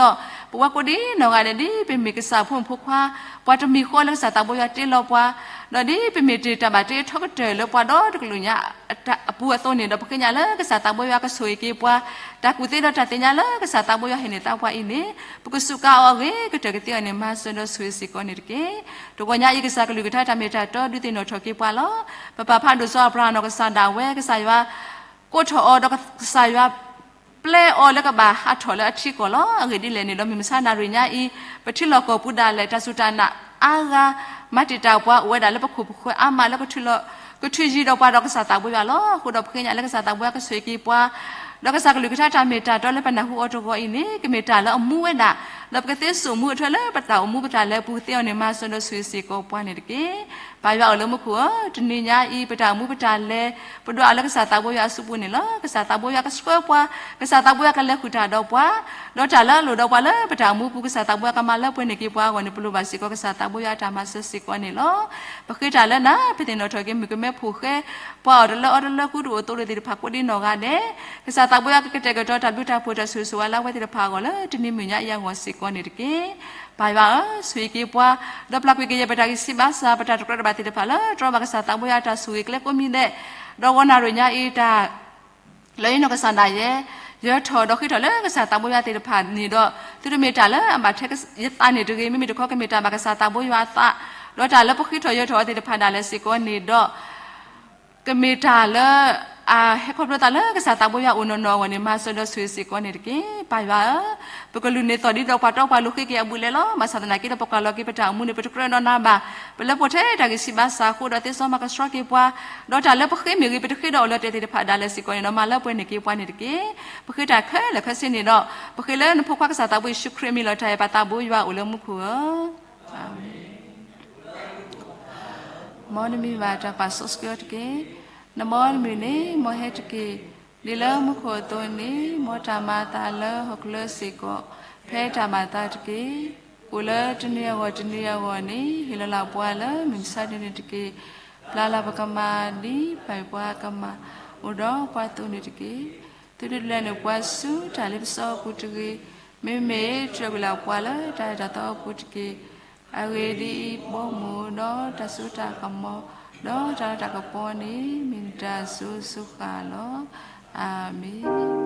ပဝဲကိးဒ်နီၢ်ဂၤဒဲးဒ်ပမ့ၢ်ကစၢ်ဖိမုၣ်ဖိခွါ, ပှၤတမံၤဃီလၢကစၢ်သးဘိယွၤတ့လီၤပှၤ, ဒီးဒ်ပမ့ၢ်တ့ၢ်တၢ်ဘၣ်တ့ထီကတၢၢ်လၢပှၤဒီတကလုာ်ညါ အပူၤအသိးန့ၣ်ဒီး ပဃ့ညါလၢကစၢ်သးဘိယွၤကဆိၣ်ဂ့ၤက့ၤပှၤ, တၢ်ကူၣ်သ့ဒီးတၢ်သ့ၣ်ညါလၢကစၢ်သးဘိယွၤဟ့ၣ်န့ၢ်သးပှၤအံၤန့ၣ်, ပကစူးကါအီၤအဂ့ၤ ကတၢၢ်ကသ့အီၤန့ၣ် မၤစၢၤဒီးဆိၣ်ဂ့ၤစ့ၢ်ကီးန့ၣ်တက့ၢ်. တဂီၤညါအံၤ ကစၢ်ကလုၢ်ကထါတၢ်မ့ၢ်တၢ်တီ ဒုးသ့ၣ်နီၣ်ထီၣ်က့ၤပှၤလီၤ. ပပၢ်ဖးဒိၣ်စီၤအၤဘြၤဟၣ်နီၢ်ကစၢ်ဒၣ်ဝဲ ကစၢ်ယွၤ ကိးထီၣ်အီၤဒီးကစၢ်ယွၤ ပျဲအီၤလၢကဘၣ်ဟးထီၣ်လၢအထံကီၢ်လီၤ. အဂ့ၢ်ဒ်လဲၣ်န့ၣ်ဒီး မုၢ်မဆါနၣ်ရံၣ်ညါအံၤ ပထံလီၢ်ကီၢ်ပူၤဒၣ်လဲာ် တၢ်စူၢ်တၢ်နာ်အါဂၤ မၤတံာ်တာ်ပှၤ အိၣ်ဝဲဒၣ်လၢပခိၣ်ပဃၢၤအါမးလၢကထုးလီၤ ကထုးယံၤဒီးပှၤဒီးကစၢ်သးဘိယွၤလီၤ. အဃိဒီးပဃ့ညါလၢကစၢ်သးဘိယွၤကဆိၣ်ဂ့ၤက့ၤပှၤ, ဒီးကစၢ်ကလုၢ်ကထါတၢ်မ့ၢ်တၢ်တီလၢပနၢ်ဟူအီၤတဂီၤအံၤန့ၣ် ကမ့ၢ်တၢ်လၢအမူဝဲဒၣ်, ဒီးပကသ့စိာ်မူအထွဲလၢပတၢ်အိၣ်မူပတၢ်လဲၤအပူၤကသ့အီၤန့ၣ် မၤစၢၤဒီးဆိၣ်ဂ့ၤစ့ၢ်ကီးပှၤန့ၣ်တက့ၢ်. ပၢ်ယွၤအိၣ်လၢမူခိၣ်ဧၢ, တနံၤညါအံၤ ပတၢ်အိၣ်မူပတၢ်လဲၤ ပဒွးအီၤလၢကစၢ်သးဘိယွၤအစုပူၤန့ၣ်လီၤ. ကစၢ်သးဘိယွၤကဆှၢပှၤ, ကစၢ်သးဘိယွၤကလဲၤဃုာ်တၢ်ဒီးပှၤ, ဒီးတၢ်လၢအလိၣ်ဒီးပှၤလၢပတၢ်အိၣ်မူပူၤ ကစၢ်သးဘိယွၤကမၤလၢပှဲၤန့ၢ်က့ၤပှၤအဂီၢ်န့ၣ် ပလိၣ်ဘၣ်စ့ၢ်ကီးကစၢ်သးဘိယွၤအတၢ်မၤစၢၤစ့ၢ်ကီးန့ၣ်လီၤ. ပဃ့တၢ်လၢနၤ ပသ့ၣ်နီၣ်ထီၣ်က့ၤ မုၣ်ကမဲဖိဃဲ ပှၤအီၤတလၢအီတလၢ ကူတအိၣ်သိးတအိၣ်သ့ၣ်တဖၣ်ကိးဒံနီၢ်ဂၤဒဲး, ကစၢ်သးဘိယွၤကကတဲာ်ကတီၤတၢ်ဘျုးတၢ်ဖှိၣ်တၢ်ဆိၣ်ဂ့ၤဆိၣ်ဝါလၢအဝဲသ့ၣ်တဖၣ်အဂီၢ်လၢတနံၤမုၢ်ညါအံၤအဂီၢ်စ့ၢ်ကီးန့ၣ်တက့ၢ်. ပၢ်ယွၤဧၢ, ဆိၣ်ဂ့ၤက့ၤပှၤ, ဒီးပျၢ်ကွံာ်ကယဲၢ်ပတၢ်ဂံၢ်စၢ်ဘါစၢ် ပတၢ်တကြၢးတဘၣ်သ့ၣ်တဖၣ်လၢ တြီဘၣ်ကစၢ်သးဘိယွၤအတၢ်ဆိၣ်ဂ့ၤကျဲကိးမံၤဒဲး, ဒီးဂီၤနၣ်ရံၣ်ညါအံၤတၢ် လၢယနီၢ်ကစၢ်ဒၣ်ယဲ ယၢၤထီၣ်ဒီးဃ့ထီၣ်လၢကစၢ်သးဘိယွၤသ့ၣ်တဖၣ်န့ၣ်ဒီး သုတမ့ၢ်တၢ်လၢအဘၣ်ထဲယသးန့ၣ်တဂ့ၤ, မ့မ့ၢ်တခီကမ့ၢ်တၢ်ဘၣ်ကစၢ်သးဘိယွၤအသး, ဒီးတၢ်လၢပဃ့ထီၣ်ယၢၤထီၣ်အီၤသ့ၣ်တဖၣ်ဒၣ်လဲာ်စ့ၢ်ကီးန့ၣ်ဒီး ကမ့ၢ်တၢ်လၢ အဟဲခီဖျိသးလၢကစၢ်သးဘိယွၤအိၣ်နီၢ်နီၢ်အဂီၢ်န့ၣ် မၤစၢၤဒီးဆိၣ်ဂ့ၤစ့ၢ်ကီးန့ၣ်တက့ၢ်. ပၢ်ယွၤဧၢ, ပကလုၢ်န့ၢ်သီၣ်ဒ်ဒီးပှၤတီပှၤလိၤဃ့က့ၤအဘူးအလဲလီၤ. ဘၣ်ဆၣ်သနာ်က့ဒီး ပကွၢ်လီၤက့ၤပတၢ်အိၣ်မူန့ၣ် ပတကြၢးဒီးနၤဘၣ်. ပလၢပှဲၤထဲတၢ်ဂံၢ်စၢ်ဘါစၢ်အဃိဒီး သ့စီမၤကဆှီက့ၤပှၤ, ဒီးတၢ်လၢပဃ့မ့ၢ်ဂ့ၤ ပတဃ့ဒီးအိၣ်လၢၤတၢ်သ့ၣ်တဖၣ်ဒၣ်လဲာ်စ့ၢ်ကီးန့ၣ်ဒီး မၤလၢပှဲၤန့ၢ်က့ၤပှၤန့ၣ်တက့ၢ်. ပဃ့တၢ်ခဲလၢာ်ခဲဆ့န့ၣ်ဒီး ပဃ့လၢနဖိခွါကစၢ်သးဘိယ့ၣ်ၡူးခရံာ်အမံၤလီၤ. တၢ်အဲၣ်ပၢ်သးဘိယွၤအိၣ်လၢမူခိၣ်ဧၢ, အၤမ့ၣ်. မ်နမံၤဘၣ်တၢ်ပာ်စီဆှံအီၤတက့ၢ်. နမ်နမံၤန့ၣ် မ်ဟဲတက့ၢ်. ဒ်လၢမူခိၣ်အသိးန့ၣ် မ်တၢ်မၤအသးလၢဟီၣ်ခိၣ်ချၢစ့ၢ်ကီး ဖဲတၢ်မၤအသးတက့ၢ်. အိၣ်လၢတနံၤအဂီၢ်တနံၤအဂီၢ်န့ၣ် ဟ့ၣ်လီၤလၢ်ပှၤလၢမုၢ်မဆါတနံၤန့ၣ်တက့ၢ်. ပျၢ်လၢ်ပကမၤ ဒ်ပၢ်ပှၤကမၤအိၣ်ဒီးပှၤအသိးန့ၣ်တက့ၢ်. သုတဒုးလဲန့ၢ်ပှၤဆူတၢ်လ့ပစီအပူၤတဂ့ၤ. မ့မ့ၢ်တြဲၤကွံာ်လၢ်ပှၤလၢတၢ်အဲၣ်တၢ်သီအပူၤတက့ၢ်. အဂ့ၢ်ဒ်အံၤ, ဘီမုၢ်ဒီးတၢ်စိတၢ်ကမီၤ ဒီးတၢ်လၤတၢ်ကပီၤန့ၣ် မ့ၢ်နတၢ်စိၤစိၤဃၣ်ဃၣ်လီၤ. အၤမ့ၣ်.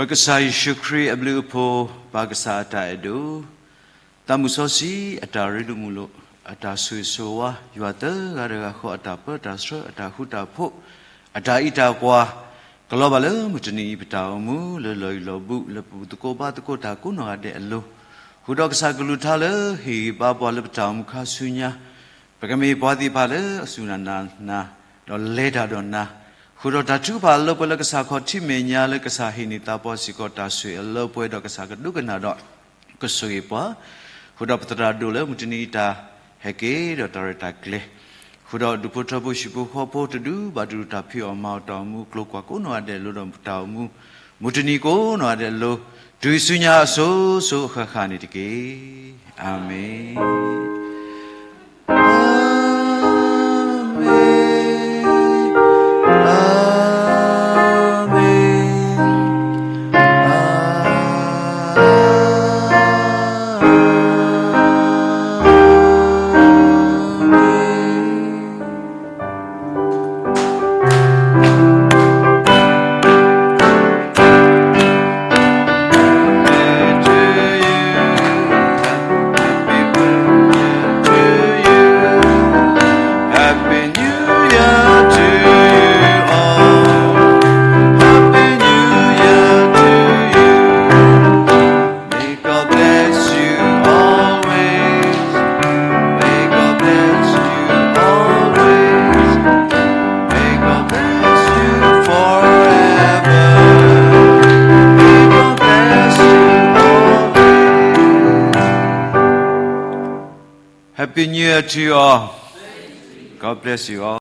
Pekesai Yesu Kri abluh pho, pa kesa ata edo, tamu sosi ata rilu mulo, ata sui sowa, yua te gade gakho ata pe ata sre ata hu ata pho, ata ita pwa, kelo bale muteni peta omu, le loi lo bu, le pu teko ba teko ta kuno gade elo. Hudo kesa kelu tha le, hi ba pwa le peta omu kha sunya, ပကမ့ၢ်ပှၤသ့ၣ်တဖၣ်လၢအစူၢ်တၢ်နာ်နၤ, ဒီးလဲၤတၢ်ဒီးနၤ, ဃုာ်ဒီးတၢ်ထုကဖၣ်အလၢပှဲၤလၢကစၢ်ခီၣ်ထံးမဲာ်ညါလၢကစၢ်ဟ့ၣ်န့ၢ်သးပှၢ်စ့ၢ်ကီးတၢ်ဆိၣ်ဂ့ၤအလၢပှဲၤဒီးကစၢ်ကဒိကနၣ်ဒီးကဆိၣ်ဂ့ၤပှၤ, ဃုာ်ဒီးပသရၣ်ဒိၣ်လၢမုၢ်တနံၤအတၢ်ဟဲက့ၤဒီးတၢ်ရဲၣ်တၢ်ကျဲၤ, ဃုာ်ဒီးဒူၣ်ဖိထၢဖိဟံၣ်ဖိဃီဖိတဒူၣ်ဘၣ်တဒူၣ်တၢ်ဖံးအီၣ်မၤအီၣ်တၢ်အိၣ်မူကျိၤကွာ်ကိးနီၢ်ဂၤဒဲးအလိၤဒီးတၢ်အိၣ်မူ မုၢ်တနံၤကိးနီၢ်ဂၤဒဲးအလိၤ, တုၤဆူညါအစိၤစိၤအဃၣ်ဃၣ်န့ၣ်တက့ၢ်. အၤမ့ၣ်. Happy New Year to you all. God bless you all.